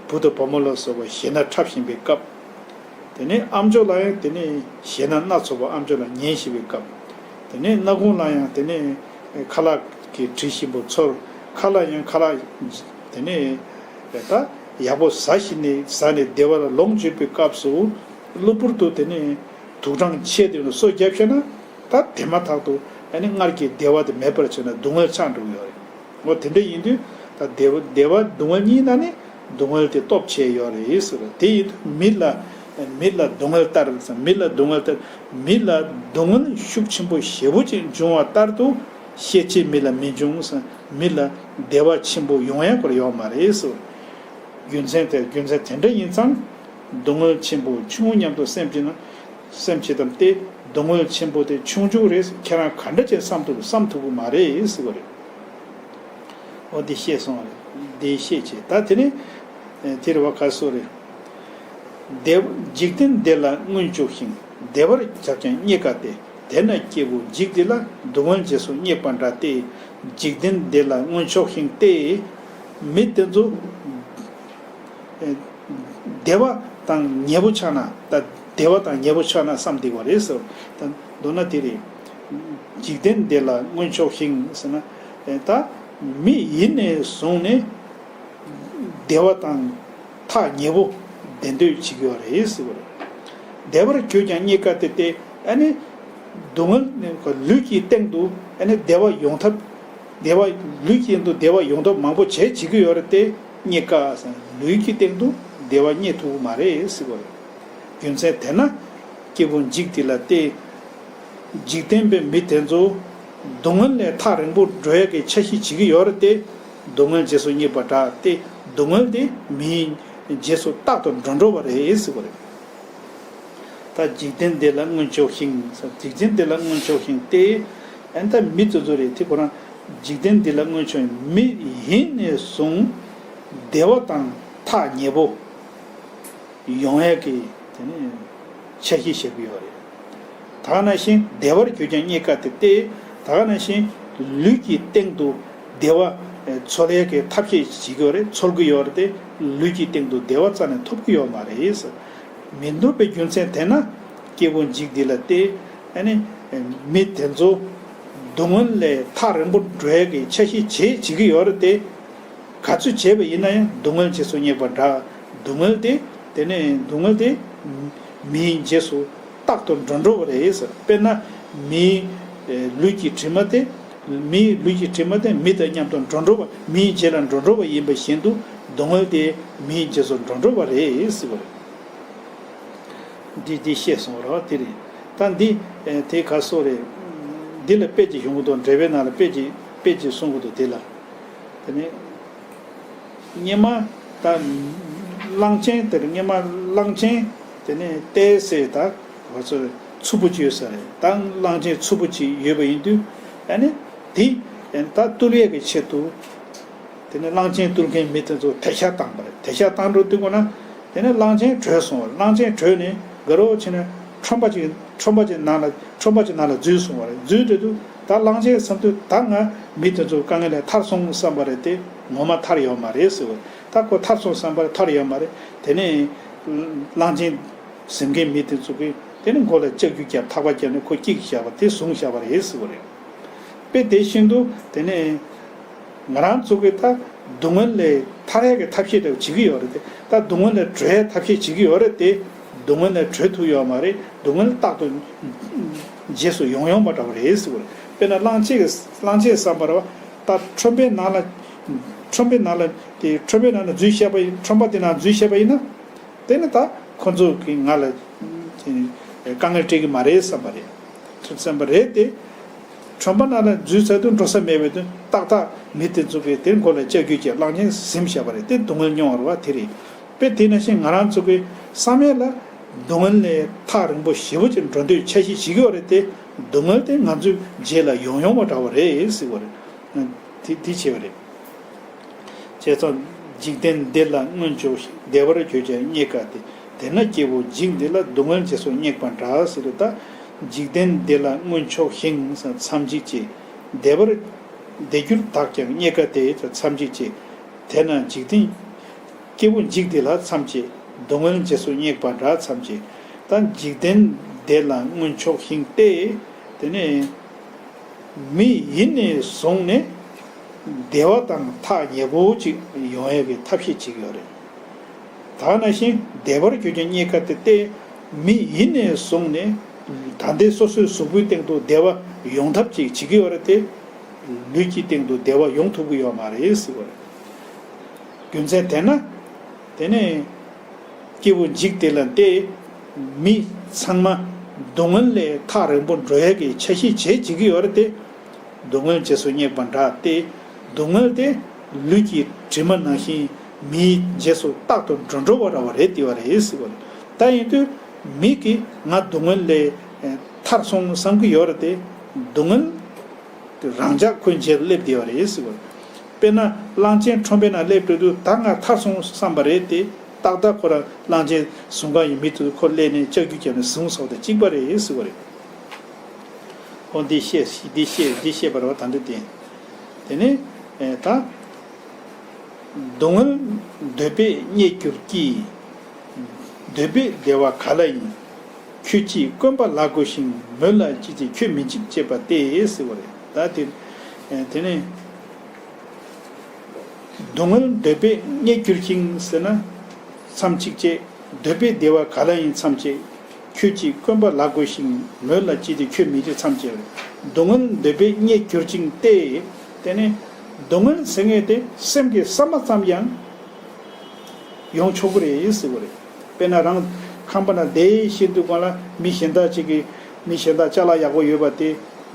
བུ་དང་བུ་མོ་ལ་སོགས་པ་གཞས་སྣ་འཁྲབ་བཞིན་པའི་སྐབས། དེ་ནས་ཨམ་ཅོག་ལ་ཡང་དེ་ནས་གཞས་སྣ་སྣ་ཚོགས་པ་ཨམ་ཅོག་ལ་ཉན་བཞིན་པའི་སྐབས། དེ་ནས་སྣ་ཁུང་ལ་ཡང་དེ་ནས་ཁ་ལག་གི་དྲི་ཞིམ་པོ་ཚོར། ཁ་ལག་ཡང་ཁ་ལག་དེ་ནས་ད་ཡག་པོ་ཟ་བཞིན་ནས་ཟ་ནས་བདེ་བ་ལ་ལོངས་སྤྱོད་པའི་སྐབས་སུ་གློ་བུར་དུ་དེ་ནས་དུག་སྦྲང་ཆེ་དེ་ལ་སོ་བརྒྱབ་བྱས་ན་ད་དེ་མ་ཐག་ཏུ་ཨ་ནི་སྔར་གྱི་བདེ་བ་དེ་མེད་པར་བྱས་ན་སྡུག་བསྔལ་ཆགས་འགྲོ་གི་ཡོད་རེད། འོ་དེ་འདྲ་ཡིན་དུས་ད་བདེ་བ་བདེ་བ་སྡུག་བསྔལ་གཉིས་ནང་ནས་སྡུག་བསྔལ་དེ་སྟོབས་ཆེ་ཡོད་རེད་ཟེར། དེ་ཡིན་དུས་མི་ལ་མི་ལ་སྡུག་བསྔལ་ལྟར་ཟེར། མི་ལ་སྡུག་བསྔལ་ལྟར། མི་ལ་སྡུག་བསྔལ་ཤུགས་ཆེན་པོ་ཞེ་པོ་ཅིག་འབྱུང་བ་ལྟར་དུ་ཤས་ཆེ་མི་ལ་མི་འབྱུང་ཟེར། མི་ལ་བདེ་བ་ཆེན་པོ་ཡོང་ཡ་སྐོར་ཡོད་མ་རེད་ཟེར། རྒྱུ་མཚན་དེ་རྒྱུ་མཚན་དེ་འདྲ་ཡིན་ཙང་། སྡུག་བསྔལ་ཆེན་པོ་ཆུང་ངུ་མཉམ་དུ་སེམས་བྱེད་ན། སེམས་བྱེད་དམ་སྟེ། སྡུག་བསྔལ་ཆེན་པོ་དེ་ཆུང་ཆུང་རེད། ཁྱེད་རང་ག་འདྲ་བྱས་བསམ་ཐུབ་བསམ་ཐུབ་ཀྱི་མ་རེད་ཟེར་བ་རེད། འོ་འདི་བཤད་སོང་བ་རེད། འདི་བཤད་བྱས། ད་དེ་ནི་དེ་རེད་བ། ག་སོ་རེད། བདེ་འཇིག་རྟེན་བདེ་ལ་མངོན་ཕྱོགས་ཤིང་། བདེ་བར་གྱུར་ཀྱང་རྙེད་དཀའ་སྟེ། དེས་ན་སྐྱེས་བུ་འཇིག་འདི་ལ། སྡུག་བསྔལ་རྗེས་སུ་སྙེག་པ་འདྲ་སྟེ། འཇིག་རྟེན་བདེ་ལ་མངོན་ཕྱོགས་ཤིང་སྟེ། མི་དེ་ཚོ། ཨེ། བདེ་བ་དང་ཉེ་པོ་ཆགས་ན། ད་བདེ་བ་དང་ཉེ་པོ་ཆགས་ན་བསམ་བསྡད་པ་རེད་ཟེར། ད་མདོར་ན་དེ་རེད། འཇིག་རྟེན་བདེ་ལ་མངོན་ཕྱོགས་ཤིང་ཟེར་ན། ཨེ། ད་མི་ཡིན་ནས་བཟུང་ནས་བདེ་བ་དང་ཐག་ཉེ་པོ་བདེ་འདོད་བྱེད་ཀྱི་ཡོད་རེད་ཟེར་བ་རེད། བདེ་བར་གྱུར་ཀྱང་རྙེད་དཀའ་སྟེ། ཨ་ནི། སྡུག་བསྔལ་ནི་ལུས་ཀྱི་སྟེང་དུ། ཨ་ནི་བདེ་བ་ཡོང་ཐབས། བདེ་བ། ལུས་ཀྱི་སྟེང་དུ་བདེ་བ་ཡོང་ཐབས་མང་པོ་བྱེད་བྱེད་ཀྱི་ཡོད་རེད་དེ། རྙེད་དཀའ་ཟེར། ལུས་ཀྱི་སྟེང་དུ་བདེ་བ་རྙེད་ཐུབ་ཀྱི་མ་རེད་ཟེར་བ་རེད། རྒྱུ་མཚན་དེས་ན་སྐྱེས་བུ་འཇིག་འདི་ལ་སྟེ། འཇིག་རྟེན་པའི་མི་དེ་ཚོ་སྡུག་བསྔལ་ལས་ཐག་རིང་པོ་འགྲོ་ཡ་གི་འཆར་གཞི་བྱེད་ཀྱི་ཡོད་རེད་དེ། སྡུག་བསྔལ་རྗེས་སུ་སྙེག་པ་འདྲ་སྟེ། སྡུག་བསྔལ་དེ་མིའི་རྗེས་སུ་རྟག་ཏུ་འགྲོ་འགྲོ་བ་རེད་ཟེར་བ་རེད། ད་འཇིག་རྟེན་འདི་ལ་མངོན་ཕྱོགས་ཤིང་། འཇིག་རྟེན་འདི་ལ་མངོན་ཕྱོགས་ཤིང་སྟེ། ཨ་ནི་ད་མི་དེ་ཚོ་རེད་དེ། ཁོ་རང་འཇིག་རྟེན་འདི་ལ་མངོན་ཕྱོགས། མི་ཡིན་ནས་བཟུང་བདེ་བ་དང་ཐག་ཉེ་པོ་ཡོང་ཡས་ཀྱི་དེ་ནི་འཆར་གཞི་བཞག་གི་ཡོད་རེད། ད་ག་ནང་བཞིན་བདེ་བར་གྱུར་ཀྱང་རྙེད་དཀའ་སྟེ། ད་ག་ནང་བཞིན་ལུས་ཀྱི་སྟེང་དུ་བདེ་བ་འཚོལ་ཡས་ཀྱི་ཐབས་ཤེས་བྱེད་ཀྱི་ཡོད་རེད། འཚོལ་གྱི་ཡོད་རེད་དེ། ལུས་ཀྱི་སྟེང་དུ་བདེ་བ་རྩ་ནས་ཐོབ་ཀྱི་ཡོད་མ་རེད། མི་འདོད་པའི་རྒྱུ་མཚན་དེས་ན་སྐྱེས་བུ་འཇིག་འདི་ལ་སྟེ། ཨ་ནི་མི་དེ་ཚོ་སྡུག་བསྔལ་ལས་ཐག་རིང་པོ་འགྲོ་ཡས་ཀྱི་འཆར་གཞི་བྱེད་བྱེད་ཀྱི་ཡོད་རེད་དེ། ག་ཚོད་བྱས་པ་ཡིན་ན་ཡང་སྡུག་བསྔལ་རྗེས་སུ་སྙེག་པ་འདྲ། སྡུག་བསྔལ་དེ། དེ་ནས་སྡུག་བསྔལ་དེ་མིའི་རྗེས་སུ་རྟག་ཏུ་འགྲོ་འགྲོ་བ་རེད་ཟེར། དཔེར་ན་མིའི་ལུས་ཀྱི་དྲི་མ་དེ། མིའི་ལུས་ཀྱི་དྲི་མ་དེ་མི་དང་མཉམ་དུ་འགྲོ་འགྲོ་བ། མིའི་རྗེས་ལ་འགྲོ་འགྲོ་བ་ཡིན་པ་བཞིན་དུ། སྡུག་བསྔལ་དེ་མིའི་རྗེས་སུ་འགྲོ་འགྲོ་བ་རེད་ཟེར་བ་རེད། འདི་འདི་བཤད་སོང་ར་བ། དེ་རེད། ད་འདི་དེ་ག་སོ་རེད། འདི་ལ་དཔེ་ཅིག་ཡོང་གི་འདུག་འགྲེལ་པའི་ནང་ལ་དཔེ་ཅིག་དཔེ་ཅིག་གསུང་གི་འདུག་དེ་ལ། དེ་ནས། སྙེ་མ། ད་གླང་ཆེན་དེར། སྙེ་མ་གླང་ཆེན་དེ་ནས་ཏོག་ཙམ་ད་ང་ཚོ་འཚུབ་པོ་ཅིག་ཡོད་ས་རེད། ད་གླང་ཆེན་འཚུབ་པོ་ཅིག་ཡོད་པ་ཡིན་དུས། ཨ་ནི་དེ་ད་བཏུལ་ཡས་ཀྱི་ཆེད་དུ། དེ་ནས་གླང་ཆེན་བཏུལ་མཁན་མི་དེ་ཚོ་དེད་ཤག་བཏང་པ་རེད། དེད་ཤག་བཏང་འགྲོ་དུས་ཀོ་ན། དེ་ནས་གླང་ཆེན་བྲོས་སོང་བ་རེད། གླང་ཆེན་བྲོས་ནས་དགའ་རོགས་བྱས་ནས་ཁྲོན་པ་ཅིག་ཁྲོན་པ་ཅིག་ནང་ལ། ཁྲོན་པ་ཅིག་ནང་ལ་འཛུལ་སོང་བ་རེད། འཛུལ་འགྲོ་དུས་ད་གླང་ཆེན་བསམ་དུས། ད་ང་མི་དེ་ཚོའི་དཀའ་ངལ་ལས་ཐར་སོང་བསམ་པ་རེད་དེ། ངོ་མ་ཐར་ཡོད་མ་རེད་ཟེར་བ་རེད། ད་ཁོ་ཐར་སོང་བསམ་པ་རེད། ཐར་ཡོད་མ་རེད། དེ་ནས་གླང་ཆེན་ཟིན་མཁན་མི་དེ་ཚོ་གིས་དེ་ནས་མགོ་ལ་ལྕགས་ཀྱུ་བརྒྱབ། ཐག་པ་བརྒྱབ་ནས་ཁོ་བཀྱིགས་བཞག་པ་དེ་བཟུང་བཞག་པ་རེད་ཟེར་བ་རེད། དཔེ་དེ་བཞིན་དུ་དེ་ནས་ང་རང་ཚོ་གིས་ད་སྡུག་བསྔལ་ལས་ཐར་ཡག་གི་ཐབས་ཤེས་དེ་བྱེད་ཀྱི་ཡོད་རེད་དེ། ད་སྡུག་བསྔལ་ལས་གྲོལ་ཡག་ཐབས་ཤེས་བྱེད་ཀྱི་ཡོད་རེད་དེ། སྡུག་བསྔལ་ལས་གྲོལ་ཐུབ་ཡོད་མ་རེད། སྡུག་བསྔལ་རྟག་ཏུ་རྗེས་སུ་ཡོང་ཡོང་བ་འདྲ་བ་རེད་ཟེར་བ་རེད། དཔེར་ན་གླང་ཆེན་གྱི། གླང་ཆེན་བསམ་པ་རེད་བ། ད་ཁྲོན་པའི་ནང་ལ། ཁྲོན་པའི་ནང་ལ། དེ་ཁྲོན་པའི་ནང་ལ་འཛུལ་བཞག་པ་ཡིན། ཁྲོན་པ་དེ་ནང་འཛུལ་བཞག་པ་ཡིན་ན། དེ་ནི་ད་ཁོ་ཚོ་གིས་ང་ལ་དཀའ་ངལ་སྤྲད་ཀྱི་མ་རེད་བསམ་པ་རེད། བསམ་པ་རེད་དེ། ཁྲོན་པ་ནང་ལ་འཛུལ་ཚར་དུས་འགྲོ་ས་མེད་པའི་དུས། ཏག་ཏག་མི་དེ་ཚོ་གིས་དེ་མགོ་ལ་ལྕགས་ཀྱུ་བརྒྱབ། གླང་ཆེན་ཟིན་བཞག་པ་རེད་དེ། སྡུག་བསྔལ་མྱོང་བ་རེད་བ། དེ་རེད། དཔེ་དེ་ནང་བཞིན་ང་རང་ཚོ་གི་བསམ་ཡས་ལ་སྡུག་བསྔལ་ལས་ཐག་རིང་པོ་ཞེ་པོ་ཅིག་འགྲོ་འདོད་འཆར་གཞི་བྱེད་ཀྱི་ཡོད་རེད་དེ། སྡུག་བསྔལ་དེ་ང་ཚོའི་རྗེས་ལ་ཡོང་ཡོང་བ་འདྲ་བ་རེད་ཟེར་བ་རེད། དེ་དེ་བྱས་པ་རེད། བྱས་ཙང་འཇིག་རྟེན་བདེ་ལ་མངོན་ཕྱོགས་ཤིང་། བདེ་བར་གྱུར་ཀྱང་རྙེད་དཀའ་སྟེ། དེས་ན་སྐྱེས་བུ་འཇིག་འདི་ལ། སྡུག་བསྔལ་རྗེས་སུ་སྙེག་པ་འདྲ་ཟེར་དུས། ད་འཇིག་རྟེན་བདེ་ལ་མངོན་ཕྱོགས་ཤིང་མཚམས་གཅིག་བྱས། བདེ་བར། བདེ་འགྱུར་དག་ཀྱང་རྙེད་དཀའ་སྟེ་མཚམས་གཅིག་བྱས། དེས་ན་འཇིག་རྟེན། སྐྱེས་བུ་འཇིག་འདི་ལ་མཚམས་བཅད། སྡུག་བསྔལ་རྗེས་སུ་སྙེག་པ་འདྲ་མཚམས་བཅད། ད་འཇིག་རྟེན་བདེ་ལ་མངོན་ཕྱོགས་ཤིང་སྟེ། དེ་ནས་མི་ཡིན་ནས་བཟུང་ནས་བདེ་བ་དང་ཐག་ཉེ་པོ་ཅིག་ཡོང་ཡས་ཀྱི་ཐབས་ཤེས་བྱེད་ཀྱི་ཡོད་རེད། ད་ག་ནང་བཞིན་བདེ་བར་གྱུར་ཀྱང་རྙེད་དཀའ་སྟེ། མི་ཡིན་ནས་བཟུང་ནས་ད་ལྟའི་སོ་སོའི་གཟུགས་པོའི་སྟེང་དུ་བདེ་བ་ཡོང་ཐབས་ཅིག་བྱེད་ཀྱི་ཡོད་རེད་དེ། ལུས་ཀྱི་སྟེང་དུ་བདེ་བ་ཡོང་ཐུབ་ཀྱི་ཡོད་མ་རེད་ཟེར་བ་རེད། རྒྱུ་མཚན་དེས་ན། དེ་ནས་སྐྱེས་བུ་འཇིག་དེ་ལ་སྟེ། མི་ཚང་མ་སྡུག་བསྔལ་ལས་ཐག་རིང་པོ་འགྲོ་ཡས་ཀྱི་འཆར་གཞི་བྱེད་བྱེད་ཀྱི་ཡོད་རེད་དེ། སྡུག་བསྔལ་རྗེས་སུ་སྙེག་པ་འདྲ་སྟེ། སྡུག་བསྔལ་དེ་ལུས་ཀྱི་དྲི་མ་ནང་བཞིན་ མིའི་རྗེས་སུ་རྟག་ཏུ་འགྲོ་འགྲོ་བ་ར་བ་རེད་དེ་བ་རེད་ཟེར་བ་རེད། ད་ཡིན་དུས་མི་གིས་ང་སྡུག་བསྔལ་ལས་ཐར་སོང་བསམ་གྱི་ཡོད་རེད་དེ། སྡུག་བསྔལ་དེ་རང་འཇགས་ཁོའི་རྗེས་ལ་སླེབས་བསྡད་པ་རེད་ཟེར་བ་རེད། དཔེར་ན་གླང་ཆེན་ཁྲོན་པའི་ནང་སླེབས་འགྲོ་དུས་ད་ང་ཐར་སོང་བསམ་པ་རེད་དེ། ཏག་ཏག་ཁོ་རང་གླང་ཆེན་ཟུང་གང་ཡིན་མི་དུ་ཁོ་སླེབས་ནས་ལྕགས་ཀྱུ་བརྒྱབ་ནས་བཟུང་སོང་དང་གཅིག་པ་རེད་ཟེར་བ་རེད། ཨོ་འདི་བཤད་འདི་བཤད་འདི་བཤད་པ་རེད་བ། ད་འདི་དེ་དེ་ནས་ད། སྡུག་བསྔལ་འདོད་པས་རྙེད་གྱུར་ཀྱི། འདོད་པའི་བདེ་བ་ག་ལ་ཡིན། ཁྱོད་ཀྱིས་བསྐོན་པ་ལ་གུས་ཤིང་། མོད་ལ་ཅི་སྟེ་ཁྱོད་མི་འཇིགས་ཅེས་པ་སྟེ་ཟེར་བ་རེད། ད་དེ་དེ་ནས་སྡུག་བསྔལ་འདོད་པས་རྙེད་གྱུར་ཅིང་ཟེར་ན་མཚམས་གཅིག་བཅད། འདོད་པའི་བདེ་བ་ག་ལ་ཡིན་མཚམས་བཅད། ཁྱོད་ཀྱིས་བསྐོན་པ་ལ་གུས་ཤིང་། མོད་ལ་ཅི་སྟེ་ཁྱོད་མི་འཇིགས་མཚམས་བཅད། སྡུག་བསྔལ་འདོད་པས་རྙེད་གྱུར་ཅིང་སྟེ། དེ་ནས་སྡུག་བསྔལ་ཟེར་མཁན་དེ་སེམས་ཀྱིས་བསམ་པ་ཙམ་ཡང་ཡོང་ཆོག་གི་རེད་ཟེར་བ་རེད། དཔེར་ན་རང་ཁང་པ་ན་བསྡད་བཞིན་དུས་སྒང་ལ་མི་གཞན་དག་ཅིག་གིས་མི་གཞན་དག་ཅ་ལག་ཡག་པོ་ཡོད་པ་དེ་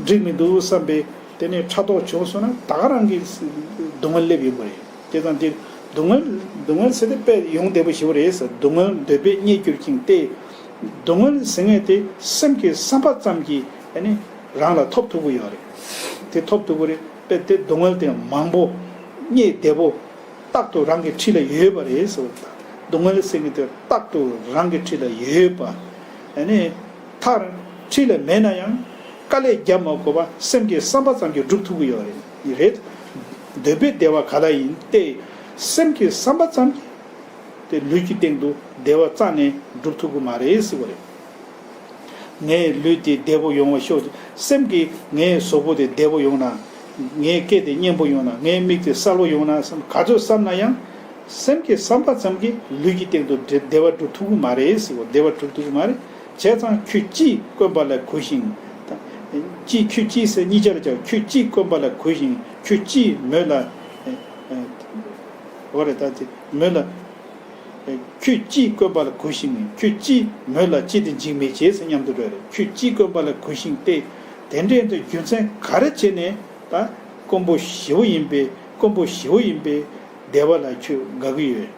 འགྲིག་མི་འདུག་བསམ་པས་དེ་ནས་ཕྲག་དོག་བྱུང་སོང་ན་ད་ག་རང་གི་སྡུག་བསྔལ་སླེབས་ཡོང་གི་རེད། དེ་ཙང་འདིར་སྡུག་བསྔལ་སྡུག་བསྔལ་ཟེར་དེ་དཔེ་ཡོང་བདེ་པོ་ཞེ་པོ་རེད་ཟེར། སྡུག་བསྔལ་འདོད་པས་རྙེད་གྱུར་ཅིང་སྟེ། སྡུག་བསྔལ་ཟེར་མཁན་དེ་སེམས་ཀྱིས་བསམ་པ་ཙམ་གྱིས་ཨ་ནི་རང་ལ་ཐོབ་ཐུབ་ཀྱི་ཡོད་རེད། དེ་ཐོབ་ཐུབ་ཀྱི་རེད། དཔེ་དེ་སྡུག་བསྔལ་དེ་མང་པོ་རྙེད་བདེ་པོ་རྟག་ཏུ་རང་གི་འཁྲིས་ལ་ཡོད་པ་རེད་ཟེར་བ་དང་། སྡུག་བསྔལ་ཟེར་མཁན་དེ་རྟག་ཏུ་རང་གི་འཁྲིས་ལ་ཡོད་པ། ཨ་ནི་མཐར་འཁྲིས་ལ་མེད་ན་ཡང་དཀའ་ལས་རྒྱབ་མ་དགོས་པ་སེམས་ཀྱིས་བསམ་པ་ཙམ་གྱིས་སྒྲུབ་ཐུབ་ཀྱི་ཡོད་རེད། འདོད་པའི་བདེ་བ་ག་ལ་ཡིན་ཏེ། སེམས་ཀྱིས་བསམ་པ་ཙམ་གྱིས་དེ་ལུས་ཀྱི་སྟེང་དུ་བདེ་བ་རྩ་ནས་སྒྲུབ་ཐུབ་ཀྱི་མ་རེད་ཟེར་བ་རེད། ངའི་ལུས་དེ་བདེ་པོ་ཡོང་བ་ཤོག། སེམས་ཀྱིས་ངའི་གཟུགས་པོ་དེ་བདེ་པོ་ཡོང་ན། ངའི་སྐེ་དེ་མཉེན་པོ་ཡོང་ན། ངའི་མིག་དེ་གསལ་པོ་ཡོང་ན་བསམ། ག་ཚོད་བསམ་ན་ཡང་སེམས་ཀྱིས་བསམ་པ་ཙམ་གྱིས་ལུས་ཀྱི་སྟེང་དུ་བདེ་བདེ་བ་སྒྲུབ་ཐུབ་ཀྱི་མ་རེད་ཟེར་བ། བདེ་བ་སྒྲུབ་ཐུབ་ཀྱི་མ་རེད། བྱས་ཙང་ཁྱོད་ཀྱིས་བསྐོན་པ་ལ་གུས་ཤིང་། ད་ཀྱིས་ཁྱོད་ཀྱིས་ཟེར་གཉིས་ཆར་ཀྱང་ཁྱོད་ཀྱིས་བསྐོན་པ་ལ་གུས་ཤིང་། ཁྱོད་ཀྱིས་མོད་ལ། ཨ་རེ་ད་དེ་མོད་ལ། ཁྱོད་ཀྱིས་བསྐོན་པ་ལ་གུས་ཤིང་། ཁྱོད་ཀྱིས་མོད་ལ་ཅི་སྟེ་འཇིགས་མི་བྱེད་ཟེར་མཉམ་དུ་འགྲོ་རེད། ཁྱོད་ཀྱིས་བསྐོན་པ་ལ་གུས་ཤིང་སྟེ། དེ་འདྲའི་དུ་རྒྱུ་མཚན་ག་རེ་བྱས་ནས་ད་དཀོན་པོ་ཞེ་པོ་ཡིན་པའི་དཀོན་པོ་ཞེ་པོ་ཡིན་པའི་བདེ་བ་ལ་ཁྱོད་དགའ་གི་ཡོད།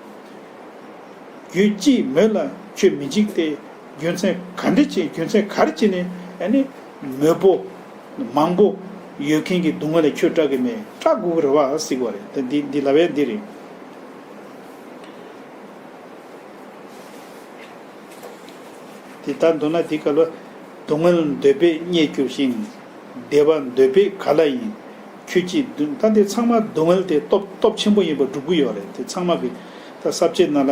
ཁྱོད་ཀྱིས་མོད་ལ་ཁྱོད་མི་འཇིགས་ཏེ། རྒྱུ་མཚན་ག་འདྲ་བྱས་རྒྱུ་མཚན་ག་རེ་བྱས་ནས་ཨ་ནི་མོད་པོ་མང་པོ་ཡོད་མཁན་གྱི་སྡུག་བསྔལ་ལ་ཁྱོད་སྐྲག་གི་མེད། སྐྲག་དགོས་ཀྱི་རེད་བ་ཟེར་གྱི་ཡོད་རེད། ད་འདི་འདི་ལབ་ཡ་འདི་རེད། དེ་ལྟར་འདུག་ན་དེ་སྐབས་ལ་སྡུག་བསྔལ་འདོད་པས་རྙེད་གྱུར་ཞིང་། བདེ་བ་འདོད་པས་ག་ལ་ཡིན། ཁྱོད་ཀྱིས་འདུན། ད་འདི་ཚང་མ་སྡུག་བསྔལ་དེ་སྟོབས་སྟོབས་ཆེན་པོ་ཡིན་པ་སྒྲུབ་ཀྱི་ཡོད་རེད། དེ་ཚང་མ་གི་ད་ས་བཅད་ནང་ལ་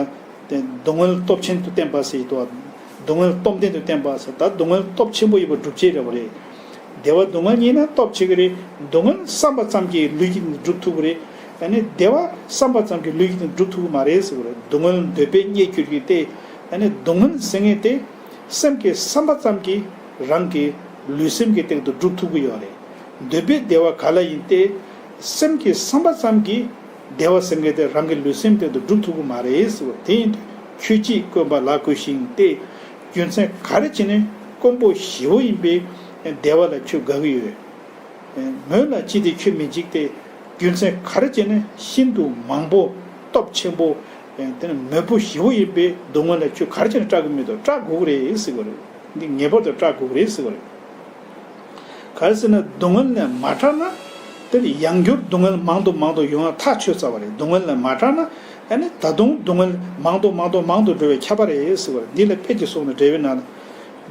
དེ་སྡུག་བསྔལ་སྟོབས་ཆེན་དུ་བསྟན་པ་ཟེར་གྱི་འདུག་བ། སྡུག་བསྔལ་སྟོབས་ལྡན་དུ་བསྟན་པ་ཟེར། ད་སྡུག་བསྔལ་སྟོབས་ཆེན་པོ་ཡིན་པ་སྒྲུབ་བྱེད་རེད་བ་རེད། བདེ་བ་སྡུག་བསྔལ་གཉིས་ན་སྟོབས་ཆེ་གི་རེད། སྡུག་བསྔལ་བསམ་པ་ཙམ་གྱིས་ལུས་ཀྱིས་སྒྲུབ་ཐུབ་ཀྱི་རེད། ཨ་ནི་བདེ་བ་བསམ་པ་ཙམ་གྱིས་ལུས་ཀྱིས་སྒྲུབ་ཐུབ་ཀྱི་མ་རེད་ཟེར་བ་རེད། སྡུག་བསྔལ་འདོད་པས་རྙེད་གྱུར་གྱི་སྟེ། ཨ་ནི་སྡུག་བསྔལ་ཟེར་མཁན་དེ་སེམས་ཀྱིས་བསམ་པ་ཙམ་གྱིས་རང་གི་ལུས་སེམས་ཀྱི་སྟེང་དུ་སྒྲུབ་ཐུབ་ཀྱི་ཡོད་རེད། འདོད་པའི་བདེ་བ་ག་ལ་ཡིན་ཏེ། སེམས་ཀྱིས་བསམ་པ་ཙམ་གྱིས་བདེ་བ་ཟེར་མཁན་དེ་རང་གི་ལུས་སེམས་སྟེང་དུ་སྒྲུབ་ཐུབ་ཀྱི་མ་རེད་ཟེར་བ། དེ་ཡིན་དུས་ཁྱོད་ཀྱིས་བསྐོན་པ་ལ་གུས་ཤིང་སྟེ། རྒྱུ་མཚན་ག་རེ་བྱས་ནས་དཀོན་པོ་ཞེ་པོ་ཡིན་པའི་བདེ་བ་ལ་ཁྱོད་དགའ་གི་ཡོད། མོད་ལ་ཅི་སྟེ་ཁྱོད་མི་འཇིགས་ཏེ། རྒྱུ་མཚན་ག་རེ་བྱས་ནས་ཤིན་ཏུ་མང་པོ་སྟོབས་ཆེན་པོ་དེ་ནི་མོད་པོ་ཞེ་པོ་ཡིན་པའི་སྡུག་བསྔལ་ལ་ཁྱོད་ག་རེ་བྱས་ནས་སྐྲག་གི་མི་འདུག་སྐྲག་དགོས་ཀྱི་རེད་ཟེར་གྱི་རེད། འདི་ངེས་པར་དུ་སྐྲག་དགོས་ཀྱི་རེད་ཟེར་གྱི་རེད། ག་རེ་ཟེར་ན་སྡུག་བསྔལ་ལས་མ་སྐྲག་ན། དེ་ནི་ཡང་བསྐྱར་སྡུག་བསྔལ་མང་དུ་མང་དུ་ཡོང་ཡ་ཐག་ཆོད་ཚར་བ་རེད། སྡུག་བསྔལ་ལས་མ་སྐྲག་ན། ཨ་ནི་ད་དུང་སྡུག་བསྔལ་མང་དུ་མང་དུ་མང་དུ་འགྲོ་བའི་ཁྱབ་པ་རེད་ཟེར་བ་རེད། འདི་ལ་དཔེ་ཅིག་གསུངས་ནས་འགྲེལ་པའི་ནང་ལ།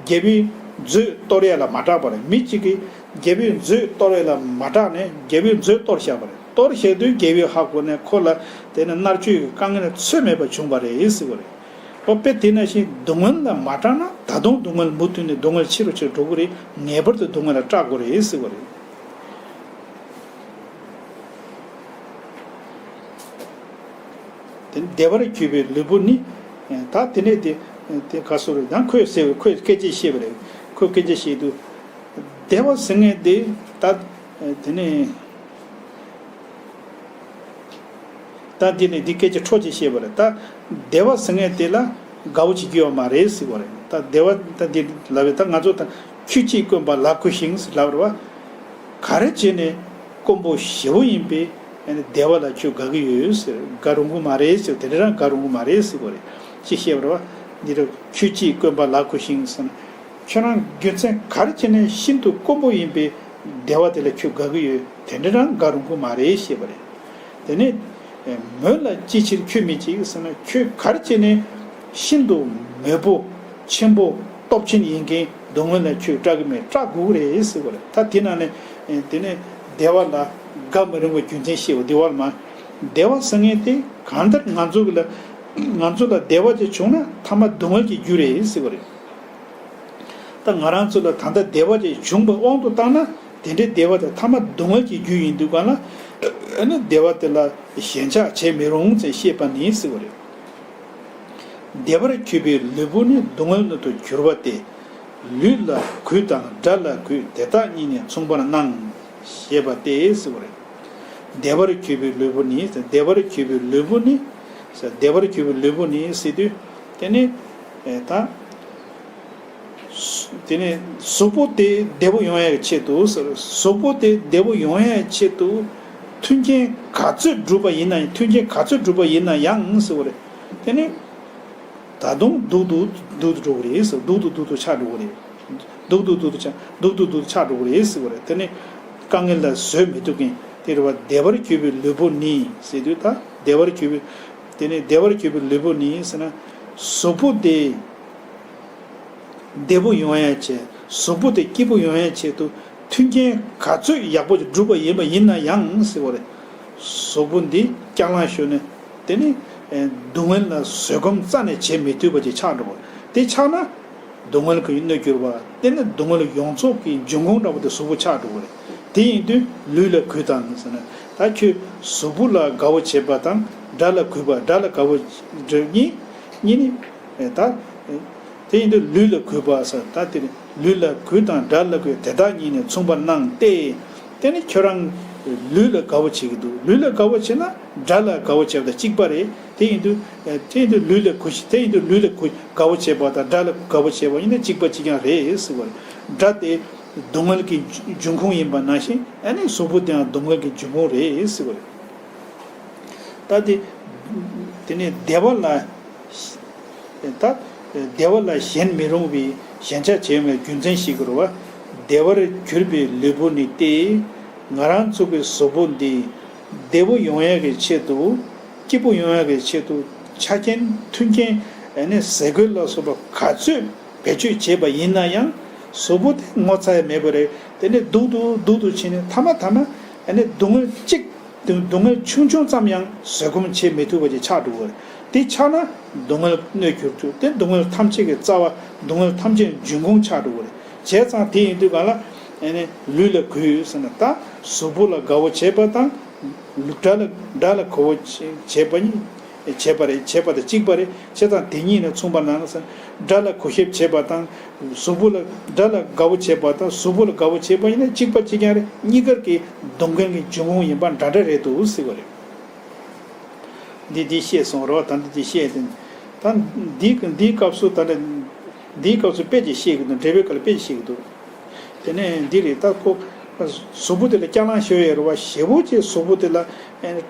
རྒྱལ་པོའི་མཛོད་གཏོར་ཡ་ལ་མ་སྐྲག་པ་རེད། མི་གཅིག་གིས་རྒྱལ་པོའི་མཛོད་གཏོར་ཡ་ལ་མ་སྐྲག་ནས་རྒྱལ་པོའི་མཛོད་གཏོར་བཞག་པ་རེད། གཏོར་བཞག་དུས་རྒྱལ་པོས་ཧ་གོ་ནས་ཁོ་ལ་དེ་ནི་མནར་གཅོད་ཀྱི་དཀའ་ངལ་ཚོད་མེད་པ་བྱུང་བ་རེད་ཟེར་བ་རེད། ཨོ་དཔེ་དེ་ནང་བཞིན་སྡུག་བསྔལ་ལ་མ་སྐྲག་ན་ད་དུང་སྡུག་བསྔལ་མུ་མཐུད་ནས་སྡུག་བསྔལ་ཆེ་རུ་ཆེ་རུ་འགྲོ་གི་རེད། ངེས་པར་དུ་སྡུག་བསྔལ་ལ་སྐྲག་དགོས་རེད་ཟེར་བ་རེད། དེ་ནི་བདེ་བར་གྱུར་པའི་ལུས་པོ་ནི། ད་དེ་ནས་དེ་དེ་ག་སོ་རེད། ཡང་ཁོས་ཟེར་བའི་ཁོས་སྐད་ཆ་བཤད་པ་རེད། ཁོས་སྐད་ཆ་བཤད་དུས་བདེ་བ་ཟེར་མཁན་དེ་ད་དེ་ནས། ད་འདི་ནས་འདི་སྐད་ཆ་འཕྲོ་ཅིག་བཤད་པ་རེད། ད་བདེ་བ་ཟེར་མཁན་དེ་ལ་དགའ་བོ་བྱེད་རྒྱུ་ཡོད་མ་རེད་ཟེར་བ་རེད། ད་བདེ་བ་ད་འདི་ལབ་པའི་ད་ང་ཚོ་ད་ཁྱོད་ཀྱིས་བསྐོན་པ་ལ་གུས་ཤིང་ཟེར་ལབ་རེད་བ། ག་རེ་བྱས་ནས་དཀོན་པོ་ཞེ་པོ་ཡིན་པའི་ ཨ་ནི་བདེ་བ་ལ་ཁྱོད་དགའ་གི་ཡོད་ཟེར། དགའ་རུང་གི་མ་རེད་ཟེར། དེ་འདྲ་རང་དགའ་རུང་གི་མ་རེད་ཟེར་གོ་རེད། ཅི་བཤད་པ་རེད་བ། འདི་རུ་ཁྱོད་ཀྱིས་དཀོན་པ་ལ་གུས་ཤིང་ཟེར་ན། ཁྱོད་རང་རྒྱུ་མཚན་ག་རེ་བྱས་ནས་ཤིན་ཏུ་དཀོན་པོ་ཡིན་པའི་བདེ་བ་དེ་ལ་ཁྱོད་དགའ་གི་ཡོད། དེ་འདྲ་རང་དགའ་རུང་གི་མ་རེད་ཞེས་པ་རེད། དེ་ནས་མོད་ལ་ཅི་ཕྱིར་ཁྱོད་མི་འཇིགས་ཟེར་ན། ཁྱོད་ག་རེ་བྱས་ནས་ཤིན་ཏུ་མོད་པོ་ཆེན་པོ་སྟོབས་ཆེན་ཡིན་མཁན་སྡུག་བསྔལ་ལ་ཁྱོད་སྐྲག་གི་མེད། སྐྲག་དགོས་ཀྱི་རེད་ཟེར་བ་རེད། ད་དེ་ནང་ནས་དེ་ནས་བདེ་བ་ལ་དགའ་མི་རུང་བའི་རྒྱུ་མཚན་བཤད་པ་འདི་བར་མ། བདེ་བ་ཟེར་མཁན་དེ་གང་ལྟར་ང་ཚོ་གི་ལ་ང་ཚོ་ལ་བདེ་བ་ཅིག་བྱུང་ན་མཐའ་མ་སྡུག་བསྔལ་གྱི་རྒྱུ་རེད་ཟེར་བ་རེད། ད་ང་རང་ཚོ་ལ་ད་ལྟ་བདེ་བ་ཅིག་བྱུང་བའི་དབང་དུ་བཏང་ན། དེ་འདྲའི་བདེ་བ་དེ་མཐའ་མ་སྡུག་བསྔལ་གྱི་རྒྱུ་ཡིན་དུས་གང་ལ། ཨ་ནི་བདེ་བ་དེ་ལ་ཞེན་ཆགས་བྱེད་མི་རུང་ཟེར་བཤད་པ་ནི་ཟེར་བ་རེད། བདེ་བར་གྱུར་པའི་ལུས་པོ་ནི་སྡུག་བསྔལ་དུ་གྱུར་པ་སྟེ། ལུས་ལ་གུས་དང་དགྲ་ལ་གུས་དེ་དག་གཉིས་ནི་མཚུངས་པར་སྣང་། ཞེས་པ་སྟེ་ཟེར་བ་རེད། བདེ་བར་གྱུར་པའི་ལུས་པོ་ནི། བདེ་བར་གྱུར་པའི་ལུས་པོ་ནི། བདེ་བར་གྱུར་པའི་ལུས་པོ་ནི་ཟེར་དུས། དེ་ནི་ད། དེ་ནས་གཟུགས་པོ་དེ་བདེ་པོ་ཡོང་ཡག་གི་ཆེད་དུ་ཟེར། གཟུགས་པོ་དེ་བདེ་པོ་ཡོང་ཡག་གི་ཆེད་དུ་མཐུན་རྐྱེན་ག་ཚོད་བསྒྲུབས་པ་ཡིན་ན། མཐུན་རྐྱེན་ག་ཚོད་བསྒྲུབས་པ་ཡིན་ན་ཡང་ཟེར་བ་རེད། དེ་ནི་ད་དུང་སྡུག་ཏུ་སྡུག་ཏུ་འགྲོ་གི་རེད་ཟེར། སྡུག་ཏུ་སྡུག་ཏུ་ཆགས་འགྲོ་གི་རེད། སྡུག་ཏུ་སྡུག་ཏུ་ཆགས། སྡུག་ཏུ་སྡུག་ཏུ་ཆགས་འགྲོ་གི་རེད་ཟེར་བ་རེད། དེ་ནི་དཀའ་ངལ་ལ་བཟོད་མི་ཐུབ་མཁན་དེ་རེད་བ། བདེ་བར་གྱུར་པའི་ལུས་པོ་ནི་ཟེར་དུས། ད་བདེ་བར་གྱུར་པའི། དེ་ནི་བདེ་བར་གྱུར་པའི་ལུས་པོ་ནི་ཟེར་ན། གཟུགས་པོ་དེ་བདེ་པོ་ཡོང་ཡ་བྱས། གཟུགས་པོ་དེ་སྐྱིད་པོ་ཡོང་ཡ་ཆེད་དུ་མཐུན་རྐྱེན་ག་ཚོད་ཡག་པོ་ཞིག་བསྒྲུབས་པ་ཡིན་པ་ཡིན་ན་ཡང་ཟེར་བ་རེད། གཟུགས་པོ་འདི་སྐྱག་ལང་ཤོར་ནས། དེ་ནི་ཨེ་སྡུག་བསྔལ་ལ་བཟོད་སྒོམ་རྩ་ནས་བྱེད་མི་ཐུབ་པ་ཅིག་ཆགས་འགྲོ་བ། དེ་ཆགས་ན་སྡུག་བསྔལ་གྱི་གནོད་གྱུར་པ། དེ་ནི་སྡུག་བསྔལ་ཡོངས་རྫོགས་ཀྱི་འབྱུང་ཁུངས་འདྲ་པོ་དེ་གཟུགས་པོ་ཆགས་འགྲོ་བ་རེད། དེ་ཡིན་དུས་ལུས་ལ་གུས་དང་ཟེར་ན། ད་ཁྱོད་གཟུགས་པོ་ལ་དགའ་བོ་བྱེད་པ་དང་དགྲ་ལ་གུས་པ། དགྲ་ལ་དགའ་བོ་བྱེད་གཉིས་གཉིས་ནི་ད། དེ་ཡིན་དུས་ལུས་ལ་གུས་པ་ཟེར། ད་དེ་ནི་ལུས་ལ་གུས་དང་དགྲ་ལ་གུས་དེ་དག་གཉིས་ནི་མཚུངས་པར་སྣང་སྟེ། དེ་ནི་ཁྱོད་རང་ལུས་ལ་དགའ་བོ་བྱེད་ཀྱི་འདུག་ལུས་ལ་དགའ་བོ་བྱེད་ན་དགྲ་ལ་དགའ་བོ་བྱེད་པ་དང་གཅིག་པ་རེད། དེ་ཡིན་དུས་དེ་ཡིན་དུས་ལུས་ལ་གུས་ཤིང་། དེ་ཡིན་དུས་ལུས་ལ་གུས་དགའ་བོ་བྱེད་པ་དང་དགྲ་ལ་དགའ་བོ་བྱེད་པ་ཡིན་ན་གཅིག་པ་གཅིག་རྐྱང་རེད་ཟེར་བ་རེད། དགྲ་དེ་སྡུག་བསྔལ་གྱི་འབྱུང་ཁུངས་ཡིན་པ་ནང་བཞིན། ཨ་ནི་གཟུགས་པོ་དེའང་སྡུག་བསྔལ་གྱི་འབྱུང་ཁུངས་རེད་ཟེར་བ་རེད། ད་དེ་དེ་ནས་བདེ་བ་ལ། ད་བདེ་བ་ལ་ཞེན་མི་རུང་བའི་ཞེན་ཆགས་བྱེད་མེད་རྒྱུ་མཚན་ཞིག་གི་རུ་བ། བདེ་བར་གྱུར་པའི་ལུས་པོ་ནི་སྟེ། ང་རང་ཚོ་གི་གཟུགས་པོ་འདི་བདེ་པོ་ཡོང་ཡག་གི་ཆེད་དུ། སྐྱིད་པོ་ཡོང་ཡག་གི་ཆེད་དུ་ཆ་རྐྱེན་མཐུན་རྐྱེན་ཨ་ནི་ཟས་གོས་ལ་སོགས་པ་ག་ཚོད་བེད་སྤྱོད་བྱས་པ་ཡིན་ན་ཡང་། གཟུགས་པོ་དེ་ངོ་ཚ་ཡ་མེད་པ་རེད། དེ་ནས་སྡུག་ཏུ་སྡུག་ཏུ་ཕྱིན་ནས་མཐའ་མ་མཐའ་མ་ཨ་ནི་སྡུག་བསྔལ་གཅིག་སྡུག་སྡུག་བསྔལ་ཆུང་ཆུང་ཙམ་ཡང་བཟོད་སྒོམ་བྱེད་མི་ཐུབ་པ་ཅིག་ཆགས་འགྲོ་གི་རེད། དེ་ཆགས་ན་སྡུག་བསྔལ་གནོད་གྱུར་ཅིག་དེ་སྡུག་བསྔལ་ཐམས་ཅད་ཀྱི་རྩ་བ། སྡུག་བསྔལ་ཐམས་ཅད་འབྱུང་ཁུངས་ཆགས་འགྲོ་གི་རེད། བྱས་ཙང་དེ་ཡིན་དུས་གང་ལ་ཨ་ནི་ལུས་ལ་གུས་ཟེར་ན། ད་གཟུགས་པོ་ལ་དགའ་བོ་བྱེད་པ་དང་དགྲ་ལ་དགྲ་ལ་གུས་པ་བྱེད་པ་ནི་བྱེད་པ་རེད། བྱེད་པ་དང་གཅིག་པ་རེད། བྱས་ཙང་དེ་གཉིས་ནི་མཚུངས་པར་སྣང་ཟེར། དགྲ་ལ་གུས་ཞབས་བྱེད་པ་དང་། གཟུགས་པོ་ལ་དགྲ་ལ་དགའ་བོ་བྱེད་པ་དང་གཟུགས་པོ་ལ་དགའ་བོ་བྱེད་པ་ཡིན་ན་གཅིག་པ་གཅིག་རྐྱང་རེད། གཉིས་ཀར་གྱི་སྡུག་བསྔལ་གྱི་འབྱུང་ཁུངས་ཡིན་པ་འདྲ་འདྲ་རེད་འདུག་ཟེར་བ་རེད། འདི་འདི་བཤད་སོང་རོགས། ད་འདི་འདི་བཤད་དེ། ད་འདི་འདིའི་སྐབས་སུ་ད་ནི་འདིའི་སྐབས་སུ་དཔེ་ཅིག་བཤད་ཀྱི་འདུག་འགྲེལ་པའི་སྐབས་ལ་དཔེ་ཅིག་བཤད་ཀྱི་འདུག་དེ་ནས་འདི་རེད། ད་ཁོ་གཟུགས་པོ་དེ་ལ་སྐྱག་ལང་ཤོར་ཡོད་རེད་བ། ཞེ་པོ་ཅིག་གཟུགས་པོ་དེ་ལ་ཨེ་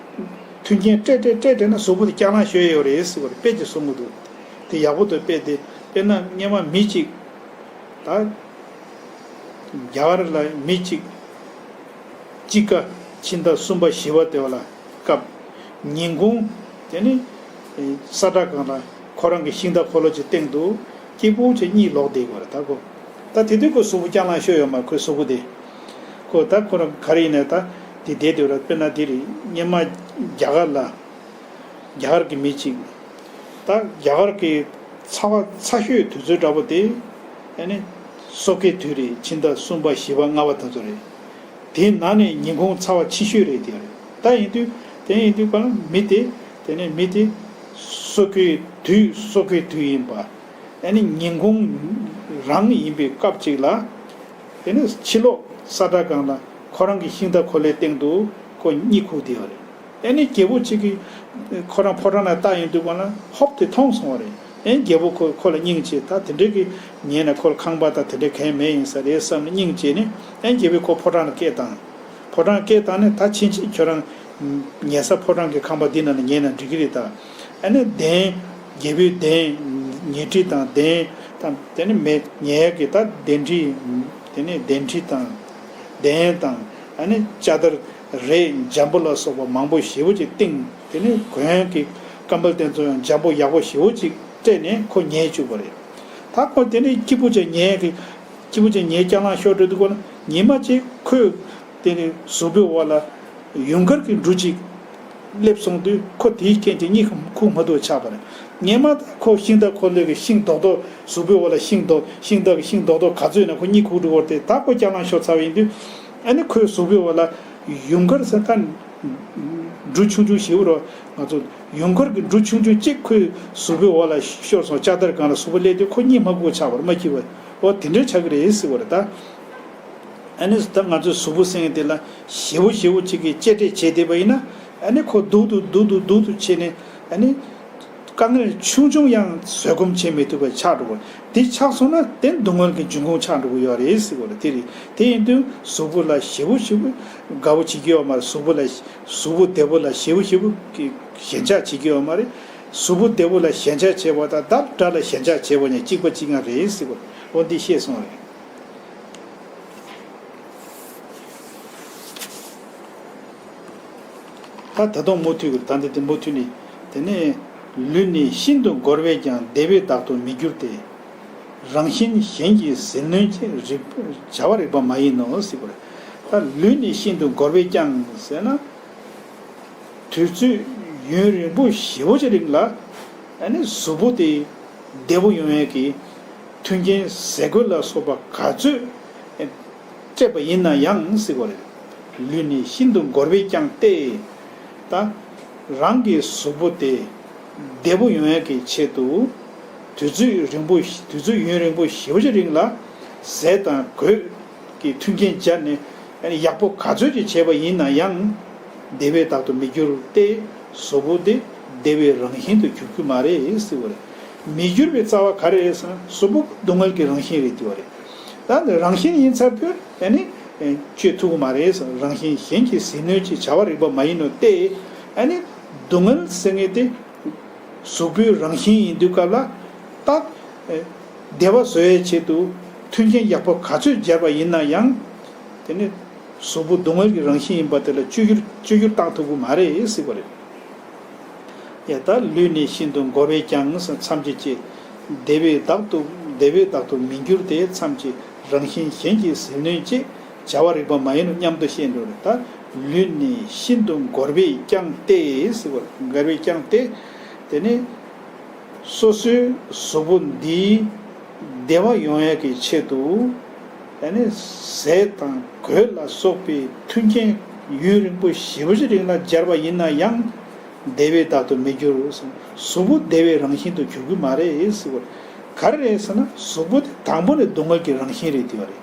མཐུན་རྐྱེན་སྤྲད་སྤྲད་སྤྲད་སྤྲད་ན་གཟུགས་པོ་དེ་སྐྱག་ལང་ཤོར་ཡོད་རེད་ཟེར་བ་རེད། དཔེ་ཅིག་གསུང་གི་འདུག་དེ་ཡག་པོ་འདུག་དཔེ་དེ། དཔེར་ན་སྔོན་མ་མི་གཅིག་ད་རྒྱ་གར་ལ་མི་གཅིག་དཔྱིད་ཀ་ཕྱི་ཟླ་གསུམ་པ་བཞི་པ་དེ་བ་ལ་སྐབས་ཉིན་གུང་དེ་ནི་ས་ཁྲ་སྒང་ལ་ཁོ་རང་གི་ཤིང་རྟ་འཁོར་ལོ་ཅིག་སྟེང་དུ་སྐྱིད་པོ་བྱས་གཉིད་ལོག་བསྡད་ཡོད་རེད། ད་ཁོ་ད་དེ་དུས་ཁོ་གཟུགས་པོ་སྐྱག་ལང་ཤོར་ཡོད་མ། ཁོའི་གཟུགས་པོ་དེ། ཁོ་ད་ཁོ་རང་ག་རེ་ཡིན་ནའི་ད་དེ་བསྡད་དེ་ར། དཔེར་ན་དེ་རེད། སྔོན་མ་རྒྱ་གར་ལ་རྒྱ་གར་གྱི་མི་གཅིག་ད་རྒྱ་གར་གྱི་ཚ་བ་ཚ་ཤོས་དུས་ཚོད་འདྲ་པོ་དེ་ཨ་ནི་སོ་ཀའི་དུས་རེད། ཕྱི་ཟླ་གསུམ་པ་བཞི་པ་ལྔ་པ་དེ་ཚོ་རེད། དེའི་ནང་ནས་ཉིན་གུང་ཚ་བ་ཆེ་ཤོས་རེད། དེ་རེད། ད་ཡིན་དུས་དེ་ཡིན་དུས་གང་མི་དེ་དེ་ནས་མི་དེ་སོ་ཀའི་དུས་སོ་ཀའི་དུས་ཡིན་པ། ཨ་ནི་ཉིན་གུང་རང་ཡིན་པའི་སྐབས་ཅིག་ལ། དེ་ནས་ཕྱི་ལོགས་ས་ཁྲ་སྒང་ལ་ཁོ་རང་གི་ཤིང་རྟ་འཁོར་ལོའི་སྟེང་དུ་ཁོ་གཉིད་ཁུག་བསྡད་པ་རེད། ཨ་ནི་རྒྱལ་པོ་གཅིག་གིས་ཁོ་རང་ཕོ་བྲང་ནང་ལྟ་ཡོང་དུས་སྒང་ལ་ཧོབ་དེ་མཐོང་སོང་བ་རེད། ཨ་ནི་རྒྱལ་པོ་ཁོ་ཁོ་ལ་སྙིང་རྗེ། ད་དེ་འདྲའི་གི་ཉེ་ན་ཁོ་ལ་ཁང་པ་དང་དེ་འདྲའི་གང་ཡང་མེད་ཡིན་ས་རེད་བསམ་ནས་སྙིང་རྗེ་ནས། ཨ་ནི་རྒྱལ་པོས་ཁོ་ཕོ་བྲང་ལ་སྐད་བཏང་། ཕོ་བྲང་སྐད་བཏང་ནས་ད་ཕྱིན་ཆད་ཁྱོད་རང་ཉལ་ས་ཕོ་བྲང་གི་ཁང་པ་འདི་ནང་ལ་ཉལ་ན་འགྲིག་གི་རེད་ད། ཨ་ནི་གདན། རྒྱལ་པོའི་གདན། ཉལ་ཁྲི་དང་གདན་དང་དེ་ནི་མེ་ཉལ་ཡག་གི་ད་གདན་ཁྲི། དེ་ནི་གདན་ཁྲི་དང་། གདན་དང་། ཨ་ནི་ལྕགས་དར། རས་འཇམ་པོ་ལ་སོགས་པ་མང་པོ་ཞེ་པོ་ཅིག་བཏིང་། དེ་ནི་གོན་གྱི་ཀམ་པལ་དེ་ཚོ་ཡང་འཇམ་པོ་ཡག་པོ་ཞེ་པོ་ཅིག་སྤྲས་ནས་ཁོ་ཉལ་བཅུག་པ་རེད། ད་ཁོ་དེ་ནི་སྐྱིད་པོ་ཅིག་ཉལ་གི་སྐྱིད་པོ་ཅིག་ཉལ་རྐྱང་ལངས་ཤོར་འགྲོ་དུས་ཁོ་ན་ཉི་མ་གཅིག་ཁོས་དེ་ནི་གཟུགས་པོའི་འོག་ལ་ཡུངས་ཀར་གྱི་འབྲུ་གཅིག་སླེབས་སོང་དུས་ཁོ་དེའི་རྐྱེན་གྱིས་གཉིད་ཁུག་མ་ཐུབ་ཆགས་པ་རེད། སྔན་མ་ད་ཁོ་ཤིང་རྟ་འཁོར་ལོའི་གི་ཤིང་རྡོག་རྡོག་གཟུགས་པོའི་འོག་ལ་ཤིང་རྡོག་ཤིང་རྟ་གི་ཤིང་རྡོག་རྡོག་ག་ཚོད་ཡིན་ན་ཁོ་གཉིད་ཁུག་འགྲོ་གི་རེད་དེ། ད་ཁོ་རྐྱང་ལངས་ཤོར་ཚར་བ་ཡིན་དུས་ཨ་ནི་ཁོའི་གཟུགས་པོའི་འོག་ལ་ཡུངས་ཀར་ཟེར་ད་འབྲུ་ཆུང་ཆུང་ཞེ་པོ་རོ། ང་ཚོ་ཡུངས་ཀར་གྱི་འབྲུ་ཆུང་ཆུང་གཅིག་ཁོའི་གཟུགས་པོའི་འོག་ལ་ཤོར་སོང་། ལྕགས་དར་སྒང་ལ་གཟུགས་པོ་སླེབས་དུས་ཁོ་གཉིད་མ་ཁུག་ཆགས་པ་རེད། མ་སྐྱིད་པ་འོ་དེ་འདྲའི་ཆགས་ཀྱི་རེད་ཟེར་བ་རེད་ད། ཨ་ནི་ད་ང་ཚོའི་གཟུགས་པོ་ཟེར་མཁན་དེ་ལ་ཞེ་པོ་ཞེ་པོ་གཅིག་གིས་གཅེས་སྤྲས་བྱས་བསྡད་པ་ཡིན་ན་ཨ་ནི་ཁོ་སྡུག་ཏུ་སྡུག་ཏུ་སྡུག་ཏུ་བྱས་ནས་ཨ་ནི་དཀའ་ངལ་ཆུང་ཆུང་ཡང་བཟོད་སྒོམ་བྱེད་མི་ཐུབ་པ་ཆགས་འགྲོ་བ། དེ་ཆགས་སོང་ན་དེ་སྡུག་བསྔལ་གྱི་འབྱུང་ཁུངས་ཆགས་འགྲོ་གི་ཡོད་རེད་ཟེར་བ་རེད། དེ་རེད། དེ་ཡིན་དུས་གཟུགས་པོ་ལ་ཞེ་པོ་ཞེ་པོ་དགའ་པོ་བྱེད་ཀྱི་ཡོད་མ་རེད། གཟུགས་པོ་ལ་གཟུགས་པོ་བདེ་པོ་ལ་ཞེ་པོ་ཞེ་པོ་གི་ཞེན་ཆགས་བྱེད་ཀྱི་ཡོད་མ་རེད། གཟུགས་པོ་བདེ་པོ་ལ་ཞེན་ཆགས་བྱེད་པ་དང་བདག་དགྲ་ལ་ཞེན་ཆགས་བྱེད་པ་གཉིས་གཅིག་པ་གཅིག་རྐྱང་རེད་ཟེར་བ་འོ་འདི་ཤེས་སོང་རེད། ད་ད་དུང་མུ་མཐུད་ཀྱི་ད་འདི་དེ་མུ་མཐུད་ནས་དེ་ནས་ལུས་ནི་ཤིན་ཏུ་འགོར་བས་ཀྱང་བདེ་བས་བདག་ཏུ་མི་འགྱུར་ཏེ། རང་བཞིན་གཞན་གྱིས་ཟིལ་གནོན་ཅེས་རིག་བྱ་བ་རིག་པ་མ་ཡིན་ནོ་ཟེར་བ་རེད། ད་ལུས་ནི་ཤིན་ཏུ་འགོར་བས་ཀྱང་ཟེར་ན། དུས་ཚོད་ཡུན་རིང་པོ་ཞེ་པོ་ཅིག་རིང་ལ་ཨ་ནི་གཟུགས་པོ་དེ་བདེ་པོ་ཡོང་ཡས་ཀྱི་མཐུན་རྐྱེན་ཟས་གོས་ལ་སོགས་པ་ག་ཚོད་སྤྲད་པ་ཡིན་ན་ཡང་ཟེར་བ་རེད། ལུས་ནི་ཤིན་ཏུ་འགོར་བས་ཀྱང་སྟེ། ད་རང་གི་གཟུགས་པོ་དེ་བདེ་པོ་ཡོང་ཡས་ཀྱི་ཆེད་དུ་དུས་ཚོད་རིང་པོ་དུས་ཚོད་ཡུན་རིང་པོ་ཞེ་པོ་ཅིག་རིང་ལ་ཟས་དང་གོས་ཀྱི་མཐུན་རྐྱེན་སྦྱར་ནས་ཡག་པོ་ག་ཚོད་ཅིག་བྱས་པ་ཡིན་ན་ཡང་བདེ་བས་བདག་ཏུ་མི་འགྱུར་ཏེ། གཟུགས་པོ་དེ་བདེ་བའི་རང་བཞིན་དུ་འགྱུར་གྱི་མ་རེད་ཟེར་བ་རེད། མི་འགྱུར་བའི་རྩ་བ་ག་རེ་རེད་ཟེར་ན་གཟུགས་པོ་སྡུག་བསྔལ་གྱི་རང་བཞིན་རེད་ཟེར་བ་རེད། ད་ནི་རང་བཞིན་ཡིན་ཚར་དུས་ཨ་ནི་བཅོས་ཐུབ་ཀྱི་མ་རེད་ཟེར། རང་བཞིན་གཞན་གྱིས་ཟིལ་གནོན་ཅེས་བྱ་བ་རིག་པ་མ་ཡིན་ནོ་སྟེ། ཨ་ནི་སྡུག་བསྔལ་ཟེར་མཁན་དེ་གཟུགས་པོའི་རང་བཞིན་ཡིན་དུས་སྐབས་ལ་ད་བདེ་བ་བཟོ་ཡའི་ཆེད་དུ་མཐུན་རྐྱེན་ཡག་པོ་ག་ཚོད་སྦྱར་བ་ཡིན་ན་ཡང་དེ་ནི་གཟུགས་པོ་སྡུག་བསྔལ་གྱི་རང་བཞིན་ཡིན་པ་དེ་ལ་བཅོས་བསྒྱུར་བཅོས་བསྒྱུར་བཏང་ཐུབ་ཀྱི་མ་རེད་ཟེར་བ་རེད། ཡ་ད་ལུས་ནི་ཤིན་ཏུ་འགོར་བས་ཀྱང་མཚམས་ཀྱི་ཅེས། བདེ་བས་བདག་ཏུ་བདེ་བས་བདག་ཏུ་མི་འགྱུར་ཏེ་མཚམས་ཀྱི་རང་བཞིན་གཞན་གྱིས་ཟིལ་གནོན་ཅེས་བྱ་བ་རིག་པ་མ་ཡིན་ནོ་སྙམ་དུ་ཤེས་འགྲོ་རེད། ད་ལུས་ནི་ཤིན་ཏུ་འགོར་བས་ཀྱང་སྟེ་ཟེར་བ་འགོར་བས་ཀྱང་སྟེ། དེ་ནི་སོ་སོའི་གཟུགས་པོ་འདིའི་བདེ་བ་ཡོང་ཡག་གི་ཆེད་དུ་ཨ་ནི་ཟས་དང་གོས་ལ་སོགས་པའི་མཐུན་རྐྱེན་ཡུན་རིང་པོ་ཞེ་པོ་ཅིག་རིང་ལ་སྦྱར་བ་ཡིན་ན་ཡང་བདེ་བས་བདག་ཏུ་མི་འགྱུར། གཟུགས་པོ་བདེ་བའི་རང་བཞིན་དུ་འགྱུར་གྱི་མ་རེད་ཟེར་བ་རེད། ག་རེ་རེད་ཟེར་ན་གཟུགས་པོ་དེ་དང་པོ་ནས་སྡུག་བསྔལ་གྱི་རང་བཞིན་རེད་དེ་བ་རེད།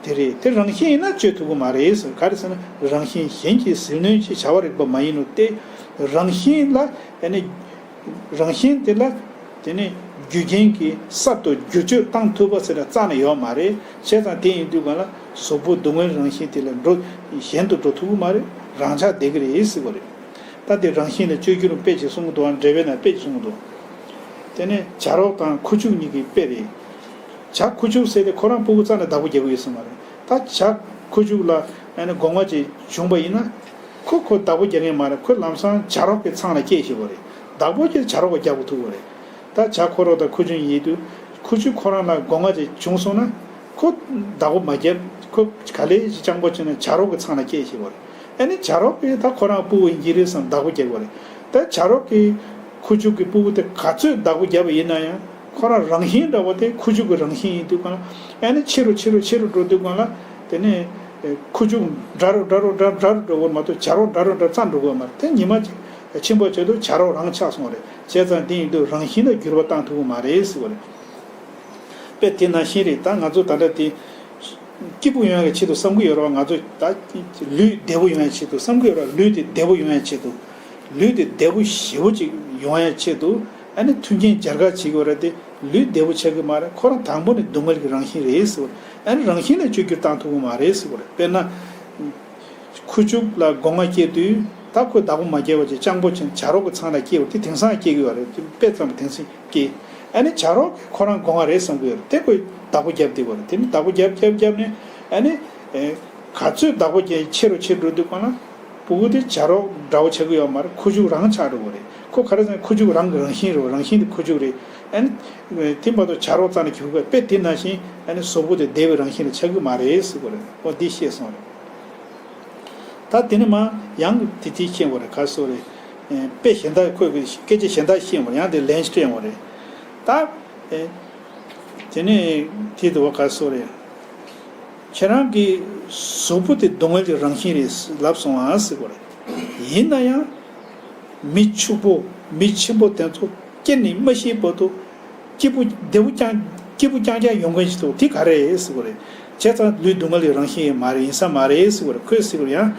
དེ་རེད། དེ་རང་བཞིན་ཡིན་ན་བཅོས་ཐུབ་ཀྱི་མ་རེད་ཟེར། ག་རེ་ཟེར་ན་རང་བཞིན་གཞན་གྱིས་ཟིལ་གནོན་ཅེས་བྱ་བ་རིག་པ་མ་ཡིན་ནོ་སྟེ། རང་བཞིན་ལ་ཨ་ནི་རང་བཞིན་དེ་ལ་དེ་ནི་རྒྱུ་རྐྱེན་གྱིས་གསར་དུ་བསྒྱུར་བཅོས་བཏང་ཐུབ་པ་ཟེར་ན་རྩ་ནས་ཡོད་མ་རེད། བྱས་ཙང་དེ་ཡིན་དུས་གང་ལ་གཟུགས་པོ་སྡུག་བསྔལ་རང་བཞིན་དེ་ལ་འགྲོ་གཞན་དུ་འགྲོ་ཐུབ་ཀྱི་མ་རེད། རང་ཆགས་བསྡད་ཀྱི་རེད་ཟེར་བ་རེད། ད་དེ་རང་བཞིན་ལ་བཅོས་བསྒྱུར་དཔེ་ཅིག་གསུང་གི་འདུག་ཨ། འགྲེལ་པའི་ནང་དཔེ་ཅིག་གསུང་གི་འདུག་དེ་ནས་བྱ་རོག་དང་ཁུ་བྱུག་གཉིས་ཀྱི་དཔེ་རེད། བྱ་ཁུ་བྱུག་ཟེར་དེ་ཁོ་རང་ཕྲུ་གུ་རྩ་ནས་བདག་པོ་རྒྱག་གི་ཡོད་ས་མ་རེད། ད་བྱ་ཁུ་བྱུག་ལ་ཨ་ནི་སྒོ་ང་ཅིག་བྱུང་པ་ཡིན་ན། ཁོ་ཁོ་བདག་པོ་རྒྱག་མཁན་མ་རེད། ཁོ་ལམ་སང་བྱ་རོག་གི་ཚང་ལ་སྐྱེལ་ཤེས་པ་རེད། བདག་པོ་ཁྱེད་བྱ་རོག་ག་རྒྱག་པ་ཐུབ་པ་རེད། ད་བྱ་ཁོ་རང་དང་ཁུ་བྱུག་ཡིན་དུས་ཁུ་བྱུག་ཁོ་རང་ལ་སྒོ་ང་ཅིག་བྱུང་སོང་ན་ཁོ་བདག་པོ་མ་རྒྱབ། ཁོ་ག་ལེ་ཞིག་སྤྱང་པོ་བྱས་ན་བྱ་རོག་གི་ཚང་ལ་སྐྱེལ་ཤེས་པ་རེད། ཨ་ནི་བྱ་རོག་གིས་ད་ཁོ་རང་ཕྲུ་གུ་ཡིན་གྱི་རེད་བསམ་བདག་པོ་རྒྱག་པ་རེད། ད་བྱ་རོག་གིས་ཁུ་བྱུག་གི་ཕྲུ་གུ་དེ་ག་ཚོད་བདག་པོ་བརྒྱབ་པ་ཡིན་ན་ཡང་ཁོ་རང་རང་བཞིན་འདྲ་བོ་དེ་ཁུ་བྱུག་གི་རང་བཞིན་ཡིན་དུས་གང་ལ་ཨ་ནི་ཆེ་རུ་ཆེ་རུ་ཆེ་རུ་འགྲོ་དུས་གང་ལ་དེ་ནས་ཁུ་བྱུག་འདྲ་རུ་འདྲ་རུ་འདྲ་འདྲ་རུ་འགྲོ་གི་མ་གཏོགས་བྱ་རོག་འདྲ་རུ་འདྲ་རྩ་འགྲོ་གི་མ་རེད། དེ་ཉི་མ་གཅིག་ཕྱིན་པ་བྱས་དུས་བྱ་རོག་རང་ཆགས་སོང་བ་རེད། བྱས་ཙང་དེ་ཡིན་དུས་རང་བཞིན་ལ་འགྱུར་བ་བཏང་ཐུབ་ཀྱི་མ་རེད་ཟེར་བ་རེད། དཔེ་དེ་ནང་བཞིན་རེད། ད་ང་ཚོ་ད་ལྟ་དེ་སྐྱིད་པོ་ཡོང་ཡག་གི་ཆེད་དུ་བསམ་གྱི་ཡོད་རེད་བ། ང་ཚོ་ད་ལུས་བདེ་པོ་ཡོང་ཡག་ཆེད་དུ་བསམ་གྱི་ཡོད་རེད་བ། ལུས་དེ་བདེ་པོ་ཡོང་ཡག་ཆེད་དུ། ལུས་དེ་བདེ་པོ་ཞེ་པོ་ཅིག་ཡོང་ཡག་ཆེད་དུ་ཨ་ནི་མཐུན་རྐྱེན་སྦྱར་ག་བྱེད་དགོས་རེད་དེ། ལུས་བདེ་པོ་ཆགས་ཀྱི་མ་རེད། ཁོ་རང་དང་པོ་ནས་སྡུག་བསྔལ་གྱི་རང་བཞིན་རེད་ཟེར་བ་རེད། ཨ་ནི་རང་བཞིན་ལ་བཅོས་བསྒྱུར་བཏང་ཐུབ་ཀྱི་མ་རེད་ཟེར་བ་རེད། དཔེར་ན། ཁུ་བྱུག་ལ་སྒོ་ང་སྐྱེ་དུས་ད་ཁོས་བདག་པོ་མ་བརྒྱབ་པ་ཅིག་སྤྱང་པོ་ཅན་བྱ་རོག་གི་ཚང་ལ་སྐྱེ་བ་དེ་དེང་སང་སྐྱེ་གི་ཡོད་རེད། དེ་དཔེ་ཙམ་དེང་སང་སྐྱེ། ཨ་ནི་བྱ་རོག་གིས་ཁོ་རང་སྒོ་ང་རེད་བསམ་གི་ཡོད་རེད། དེ་ཁོས་བདག་པོ་བརྒྱབ་བསྡད་པ་རེད། དེ་ནི་བདག་པོ་བརྒྱབ་བརྒྱབ་བརྒྱབ་ནས་ཨ་ནི་ཨེ་ག་ཚོད་བདག་པོ་བརྒྱབ་ཆེ་རུ་ཆེ་རུ་འགྲོ་དུས་གང་ལ་སྤུ་གུ་དེ་བྱ་རོག་འདྲ་བོ་ཆགས་གི་ཡོད་མ་རེད། ཁུ་བྱུག་རང་ཆགས་འགྲོ་གི་རེད། ཁོ་ག་རེ་ཟེར་ན་ཁུ་བྱུག་རང་གི་རང་བཞིན་རེད་བ། རང་བཞིན་དེ་ཁུ་བྱུག་རེད། ཨ་ནི་དེ་མ་གཏོགས་བྱ་རོག་རྩ་ནས་གྱུར་གི་དཔེ་དེ་ནང་བཞིན་ཨ་ནི་གཟུགས་པོ་དེ་བདེ་བའི་རང་བཞིན་ལ་ཆགས་གི་མ་རེད་ཟེར་གི་རེད། ཨོ་འདི་ཤེས་སོང་རེད། ད་དེ་ནས་མ་ཡང་དེ་དེ་ཤེས་པ་རེད། ག་སོ་རེད། ཨེ་དཔེ་གཞན་དག་ཁོས་སྐད་ཆ་གཞན་དག་ཤེས་པ་རེད། ཡང་དེ་ལན་ཅིག་སྤྲད་པ་རེད། ད་ཨེ་དེ་ནས་དེ་དུ་བ་ག་སོ་རེད། ཁྱེད་རང་གི་གཟུགས་པོ་དེ་སྡུག་བསྔལ་གྱི་རང་བཞིན་རེད་ལབ་སོང་ཨ་ཟེར་གོ་རེད། ཡིན་ན་ཡང་མི་ཕྱུག་པོ་མི་ཆེན་པོ་དེ་ཚོ་སྐྱེ་ནས་མ་ཤི་བར་དུ་སྐྱིད་པོ་བདེ་པོ་རྐྱང་སྐྱིད་པོ་རྐྱང་རྐྱང་ཡོང་མཁན་ཞིག་འདུག་དེ་ག་རེ་རེད་ཟེར་གོ་རེད། བྱས་ཙང་ལུས་སྡུག་བསྔལ་གྱི་རང་བཞིན་ཡིན་མ་རེད། ཡིན་ས་མ་རེད་ཟེར་གོ་རེད། ཁོས་ཟེར་གོ་རེད། ཡང་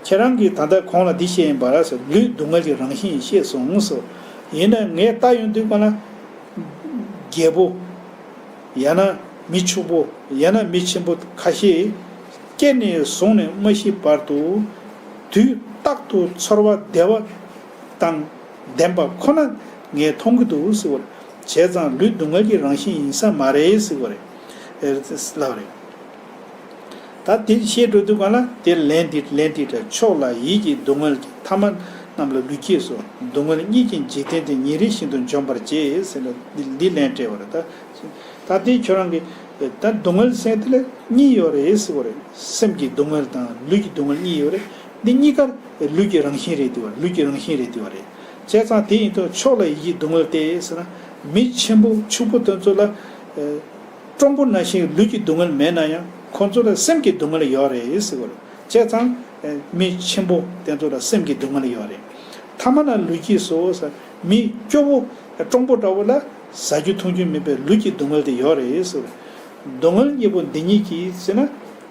ཁྱེད་རང་གིས་ད་ལྟ་གོང་ལ་འདི་བཤད་ཡིན་པ་ར་ཟེར། ལུས་སྡུག་བསྔལ་གྱི་རང་བཞིན་ཡིན་ཤེས་སོང་ཟེར། ཡིན་ན་ངས་ལྟ་ཡོང་དུས་ག་ལ་རྒྱལ་པོ་ཡང་ན་མི་ཕྱུག་པོ་ཡང་ན་མི་ཆེན་པོ་ཁ་ཤས་སྐྱེ་ནས་བཟུང་ནས་མ་ཤི་བར་དུ་དུས་རྟག་ཏུ་ཚོར་བ་བདེ་བ་དང་ལྡན་པ་ཁོ་ན་ངས་མཐོང་གི་འདུག་ཟེར་བ་རེད། བྱས་ཙང་ལུས་སྡུག་བསྔལ་གྱི་རང་བཞིན་ཡིན་ས་མ་རེད་ཟེར་བ་རེད། ལབ་རེད། ད་དེ་བཤད་འགྲོ་དུས་གང་ལ་དེ་ལན་འདི་ལན་འདི་འདྲ། ཕྱོགས་ལ་ཡིད་ཀྱི་སྡུག་བསྔལ་གྱི་མཐའ་མ་རྣམས་ལ་ལུས་སྐྱེས་སོ། སྡུག་བསྔལ་གཉིས་ཀྱི་འཇིག་རྟེན་དེ་ཉིན་རེ་བཞིན་དུ་འཇོམས་པར་བྱེད་ཟེར་ན་འདི་འདི་ལན་སྤྲད་པ་རེད། ད་ད་དེ་ཁྱོད་རང་གི་ད་སྡུག་བསྔལ་ཟེར་དེ་ལ་གཉིས་ཡོད་རེད་ཟེར་བ་རེད། སེམས་ཀྱི་སྡུག་བསྔལ་དང་ལུས་ཀྱི་སྡུག་བསྔལ་གཉིས་ཡོད་རེད། འདི་གཉིས་ཀ་ལུས་ཀྱི་རང་བཞིན་རེད་དེ་བ་ལུས་ཀྱི་རང་བཞིན་རེད་དེ་བ་རེད། བྱས་ཙང་དེ་ཡིན་དུས་ཕྱོགས་ལ་ཡིད་ཀྱི་སྡུག་བསྔལ་ཏེ་ཟེར་ན་མི་ཆེན་པོ་ཕྱུག་པོ་དེ་ཚོ་ལ་སྤྲང་པོ་ནང་བཞིན་ལུས་ཀྱི་སྡུག་བསྔལ་མེད་ན་ཡང་ཁོང་ཚོ་ལ་སེམས་ཀྱི་སྡུག་བསྔལ་ཡོད་རེད་ཟེར་བ་རེད། བྱས་ཙང་མི་ཆེན་པོ་དེ་ཚོ་ལ་སེམས་ཀྱི་སྡུག་བསྔལ་ཡོད་རེད། ཐ་མ་ན་ལུས་ཀྱི་སོ་ཟེར་མི་སྐྱོ་བོ་སྤྲང་པོ་འདྲ་བོ་ལ་ཟ་རྒྱུ་འཐུང་རྒྱུ་མེད་པའི་ལུས་ཀྱི་སྡུག་བསྔལ་དེ་ཡོད་རེད་ཟེར་བ་རེད། སྡུག་བསྔལ་གཉིས་པོ་འདི་གཉིས་ཀྱིས་ཟེར་ན།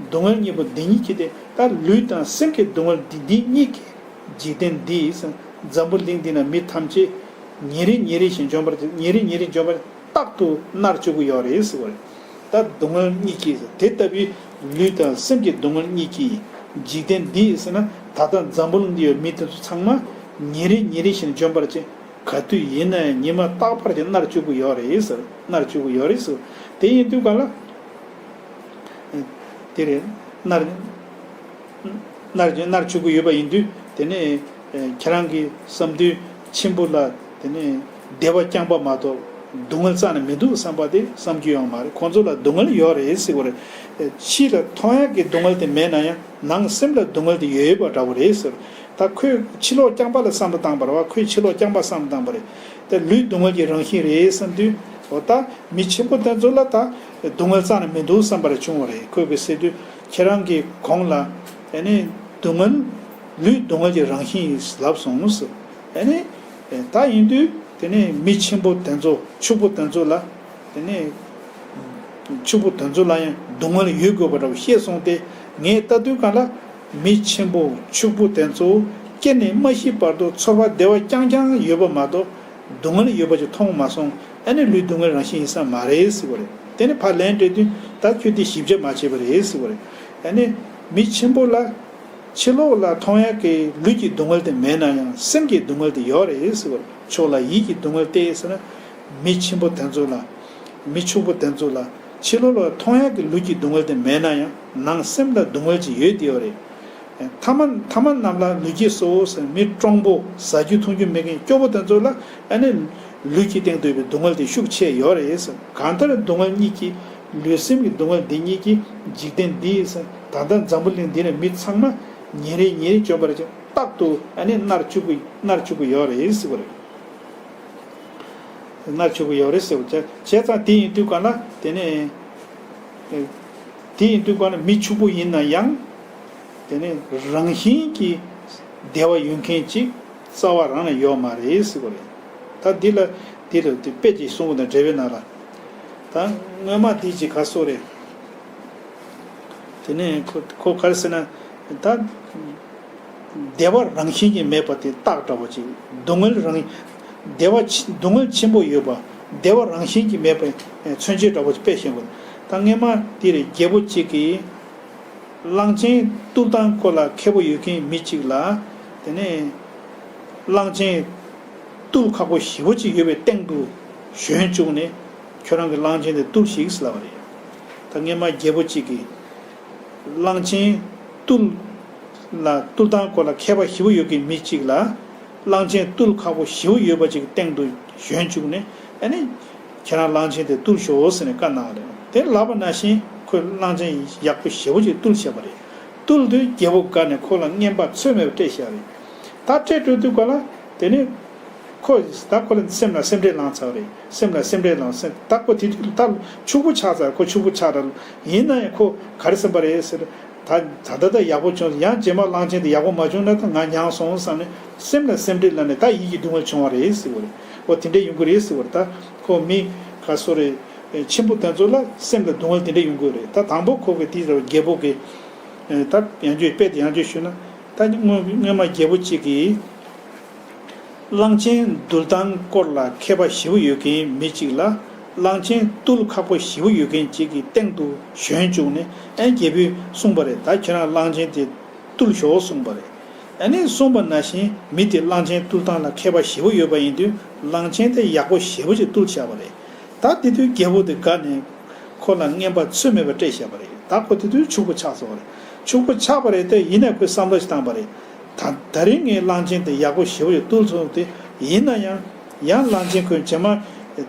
སྡུག་བསྔལ་གཉིས་པོ་འདི་གཉིས་ཀྱིས་དེ་ལྟར་ལུས་དང་སེམས་ཀྱི་སྡུག་བསྔལ་འདི་འདི་གཉིས་ཀྱིས་འཇིག་རྟེན་འདི་ཟེར་ན་འཛམ་བུ་གླིང་འདི་ན་མི་ཐམས་ཅད་ཉིན་རེ་ཉིན་རེ་བཞིན་འཇོམས་པར་ཉིན་རེ་ཉིན་རེ་འཇོམས་པར་རྟག་ཏུ་མནར་བཅུག་གི་ཡོད་རེད་ཟེར་བ་རེད། ད་སྡུག་བསྔལ་གཉིས་ཀྱིས་དེ་ལྟ་བུའི་ལུས་དང་སེམས་ཀྱི་སྡུག་བསྔལ་གཉིས་ཀྱིས་འཇིག་རྟེན་འདི་ཟེར་ན་ད་ལྟ་འཛམ་བུ་གླིང་འདི་ཡོད་མི་དེ་ཚོ་ཚང་མ་ཉིན་རེ་ཉིན་རེ་བཞིན་འཇོམས་པར་བྱེད། ག་དུས་ཡིན་ན་ཡང་ཉི་མ་རྟག་པར་གྱི་མནར་བཅུག་གི་ཡོད་རེད་ཟེར། མནར་བཅུག་གི་ཡོད་རེད་ཟེར། དེ་ཡིན་དུས་ག་ལ། དེ་རེད། མནར། མནར་མནར་བཅུག་གི་ཡོད་པ་ཡིན་དུས་དེ་ནས་ཁྱེད་རང་གི་བསམ་དུས་ཆེན་པོ་ལ་དེ་ནས་བདེ་བ་རྐྱང་པ་མ་གཏོགས་སྡུག་བསྔལ་རྩ་ནས་མི་འདུག་བསམ་པ་དེ་བསམ་རྒྱུ་ཡོད་མ་རེད། ཁོང་ཚོ་ལ་སྡུག་བསྔལ་ཡོད་རེད་ཟེར་གི་རེད། ཕྱི་ལ་མཐོང་ཡག་གི་སྡུག་བསྔལ་དེ་མེད་ན་ཡང་ནང་སེམས་ལ་སྡུག་བསྔལ་དེ་ཡོད་ཡོད་པ་འདྲ་བོ་རེད་ཟེར། ད་ཁོས་ཕྱི་ལོགས་རྐྱང་པ་ལ་བསམ་བློ་བཏང་བ་རེད་བ། ཁོས་ཕྱི་ལོགས་རྐྱང་པ་བསམ་བློ་བཏང་བ་རེད། ད་ལུས་སྡུག་བསྔལ་གྱི་རང་བཞིན་རེད་བསམ་དུས་འོ་ད་མི་ཆེན་པོ་དེ་ཚོ་ལ་ད་སྡུག་བསྔལ་རྩ་ནས་མི་འདུག་བསམ་པ་རེ་བྱུང་བ་རེད། ཁོས་གི་ཟེར་དུས་ཁྱེད་རང་གི་གོང་ལ་ཨ་ནི་སྡུག་བསྔལ་ལུས་སྡུག་བསྔལ་གྱི་རང་བཞིན་ཡིན་ལབ་སོང་ཟེར། ཨ་ནི་ད་ཡིན་དུས་དེ་ནས་མི་ཆེན་པོ་དེ་ཚོ་ཕྱུག་པོ་དེ་ཚོ་ལ། དེ་ནས་ཕྱུག་པོ་དེ་ཚོ་ལ་ཡང་སྡུག་བསྔལ་ཡོད་དགོས་པ་འདྲ་བོ་བཤད་སོང་སྟེ། ངས་ལྟ་དུས་གང་ལ་མི་ཆེན་པོ་ཕྱུག་པོ་དེ་ཚོ་སྐྱེ་ནས་མ་ཤི་བར་དུ་ཚོར་བ་བདེ་བ་རྐྱང་རྐྱང་ཡོད་པ་མ་གཏོགས་སྡུག་བསྔལ་ཡོད་པ་ཅིག་མཐོང་མ་སོང་། ཨ་ནི་ལུས་སྡུག་བསྔལ་རང་བཞིན་ཡིན་ས་མ་རེད་ཟེར་བ་རེད། དེ་ནས་ཕར་ལན་སྤྲད་དུས་ད་ཁྱོད་དེ་ཞིབ་ཆ་མ་བྱས་པ་རེད་ཟེར་བ་རེད། ཨ་ནི་མི་ཆེན་པོ་ལ། ཕྱི་ལོགས་ལ་མཐོང་ཡག་གི་ལུས་ཀྱི་སྡུག་བསྔལ་དེ་མེད་ན་ཡང་སེམས་ཀྱི་སྡུག་བསྔལ་དེ་ཡོད་རེད་ཟེར་བ། ཕྱོགས་ལ་ཡིད་ཀྱི་སྡུག་བསྔལ་ཏེ་ཟེར་ན། མི་ཆེན་པོ་དེ་ཚོ་ལ། མི་ཕྱུག་པོ་དེ་ཚོ་ལ་ཕྱི་ལོགས་ལ་མཐོང་ཡག་གི་ལུས་ཀྱི་སྡུག་བསྔལ་དེ་མེད་ན་ཡང་ནང་སེམས་ལ་སྡུག་བསྔལ་ཅིག་ཡོད་དེ་ཡོད་རེད། ཐ་མ་ཐ་མ་རྣམས་ལ་ལུས་ཀྱི་སོ་ཟེར། མི་སྤྲང་པོ་ཟ་རྒྱུ་འཐུང་རྒྱུ་མེད་མཁན་སྐྱོ་པོ་དེ་ཚོ་ལ་ཨ་ནི། ལུས་ཀྱི་སྟེང་དུ་ཡོད་པའི་སྡུག་བསྔལ་དེ་ཤུགས་ཆེ་ཡོད་རེད་ཟེར། གང་ལྟར་སྡུག་བསྔལ་གཉིས་ཀྱིས་ལུས་སེམས་ཀྱི་སྡུག་བསྔལ་འདི་གཉིས་ཀྱིས་འཇིག་རྟེན་འདིའི་ས་ད་ལྟ་འཛམ་བུ་གླིང་འདི་ནས་མི་ཚང་མ་ཉིན་རེ་ཉིན་རེ་འཇོམས་པར་བྱེད་རྟག་ཏུ་ཨ་ནི་མནར་བཅུག་གི་མནར་བཅུག་གི་ཡོད་རེད་ཟེར་བ་རེད། མནར་བཅུག་གི་ཡོད་རེད་ཟེར་བ་བྱས་བྱས་ཙང་དེ་ཡིན་དུས་གང་ལ་དེ་ནས་དེ་ཡིན་དུས་གང་ལ་མི་ཕྱུག་པོ་ཡིན་ན་ཡང་། དེ་ནི་རང་བཞིན་གྱིས་བདེ་བ་ཡོད་མཁན་ཅིག་རྩ་བ་རང་ནས་ཡོད་མ་རེད་ཟེར་བ་རེད། ད་འདི་ལ་འདི་ལ་དེ་དཔེ་ཅིག་གསུངས་པ་དང་འབྲེལ་བའི་ནང་ལ། ད་སྔོན་མ་འདི་ཅིག་ག་སོ་རེད། དེ་ནས་ཁོ་ཁོ་ག་རེ་ཟེར་ན། ད་བདེ་བ་རང་བཞིན་གྱིས་མེད་པ་དེ་རྟགས་འདྲ་བོ་ཅིག་སྡུག་བསྔལ་རང་བདེ་བ་ཆེ་སྡུག་བསྔལ་ཆེན་པོ་ཡོད་པ་བདེ་བ་རང་བཞིན་གྱིས་མེད་པའི་མཚོན་བྱེད་འདྲ་བོ་ཅིག་དཔེ་བཞིན་པ། ད་སྔོན་མ་འདི་རེད། རྒྱལ་པོ་གཅིག་གིས། གླང་ཆེན་བཏུལ་སྟངས་སྐོར་ལ་མཁས་པོ་ཡོད་མཁན་མི་གཅིག་ལ། དེ་ནས་གླང་ཆེན་བཏུལ་ཁག་པོ་ཞེ་པོ་ཅིག་ཡོད་པའི་སྟེང་དུ་ཞོན་བཅུག་ནས། ཁྱོད་རང་གིས་གླང་ཆེན་དེ་བཏུལ་ཞིག་ཟེར་ལབ་པ་རེད། ད་སྔོན་མ་རྒྱལ་པོ་གཅིག་གིས་གླང་ཆེན་བཏུལ་ལ་བཏུལ་སྟངས་སྐོར་ལ་མཁས་པ་ཞེ་པོ་ཡོད་མཁན་མི་གཅིག་ལ། གླང་ཆེན་བཏུལ་ཁག་པོ་ཞེ་པོ་ཡོད་པ་ཅིག་གི་སྟེང་དུ་ཞོན་བཅུག་ནས། ཨ་ནི། ཁྱེད་རང་གླང་ཆེན་དེ་བཏུལ་ཤོག་ཟེར་ནས་བཀའ་གནང་བ་རེད། དེ་ལབ་པ་ནང་བཞིན་ཁོས་གླང་ཆེན་ཡག་པོ་ཞེ་པོ་ཅིག་བཏུལ་བྱས་པ་རེད། བཏུལ་དུས་རྒྱལ་པོ་དགའ་ནས་ཁོ་ལ་རྔན་པ་ཚོད་མེད་པ་སྤྲད་བཞག་རེད། ད་སྤྲད་འགྲོ་དུས་ག་ལ་དེ་ནས་ཁོ་ད་ཁོ་ལ་སེམས་ལ་སེམས་ཁྲལ་ལངས་ཚར་བ་རེད། སེམས་ལ་སེམས་ཁྲལ་ལངས་སེམས་ད་ཁོ་དེ་དུས་ད་ཕྱུག་པོ་ཆགས་ཚར། ཁོ་ཕྱུག་པོ་ཆགས་ཚར། ཡིན་ན་ཡང་ཁོ་ག་རེ་སེམས་པ་རེད་ཟེར། ད་ད་ལྟ་ད་ཡག་པོ་བྱུང་། ཡང་རྗེས་མ་གླང་ཆེན་དེ་ཡག་པོ་མ་བྱུང་ན་ད་ང་མྱངས་སོང་བསམ་ནས་སེམས་ལ་སེམས་ཁྲལ་ལངས་ནས་ད་ཡིད་ཀྱི་སྡུག་བསྔལ་བྱུང་བ་རེད་ཟེར་བ་རེད། འོ་དེ་འདྲ་ཡོང་གི་རེད་ཟེར་བ་རེད། ད་ཁོ་མི་ག་སོ་རེད། ཆེན་པོ་དེ་ཚོ་ལ་སེམས་ལ་སྡུག་བསྔལ་དེ་འདྲ་ཡོང་གི་རེད། ད་དང་པོ་ཁོ་གི་དེ་རྒྱལ་པོ་གི་ད་ཡང་བསྐྱར་དཔེ་དེ་ཡང་བསྐྱར་ཞུས་ན། ད་སྔོན་སྔོན་མ་རྒྱལ་པོ་གཅིག་གིས། གླང་ཆེན་བཏུལ་སྟངས་སྐོར་ལ་མཁས་པ་ཞེ་པོ་ཡོད་མཁན་མི་གཅིག་ལ། གླང་ཆེན་བཏུལ་ཁག་པོ་ཞེ་པོ་ཡོད་མཁན་གཅིག་གི་སྟེང་དུ་ཞོན་བཅུག་ནས། ཨ་ནི་རྒྱལ་པོས་གསུངས་པ་རེད། ད་ཁྱེད་རང་གླང་ཆེན་དེ་བཏུལ་ཤོག་གསུངས་པ་རེད། ཨ་ནི་གསུངས་པ་ནང་བཞིན་མི་དེ་གླང་ཆེན་བཏུལ་སྟངས་ལ་མཁས་པ་ཞེ་པོ་ཡོད་པ་ཡིན་དུས། གླང་ཆེན་དེ་ཡག་པོ་ཞེ་པོ་ཅིག་བཏུལ་བཞག་པ་རེད། ད་དེ་དུས་རྒྱལ་པོ་དེ་དགའ་ནས་ཁོ་ལ་རྔན་པ་ཚོད་མེད་པ་སྤྲད་བཞག་པ་རེད། ད་ཁོ་དེ་དུས་ཕྱུག་པོ་ཆགས་སོང་བ་རེད། ཕྱུག་པོ་ཆགས་པ་རེད་དེ། ཡིན་ནའི་ཁོས་བསམ་བློ་ཞིག་བཏང་བ་རེད། ད་ད་རིང་ངས་གླང་ཆེན་དེ་ཡག་པོ་ཞེ་པོ་ཞིག་བཏུལ་སོང་སྟེ། ཡིན་ན་ཡང་ཡང་གླང་ཆེན་ཁོས་རྗེས་མ་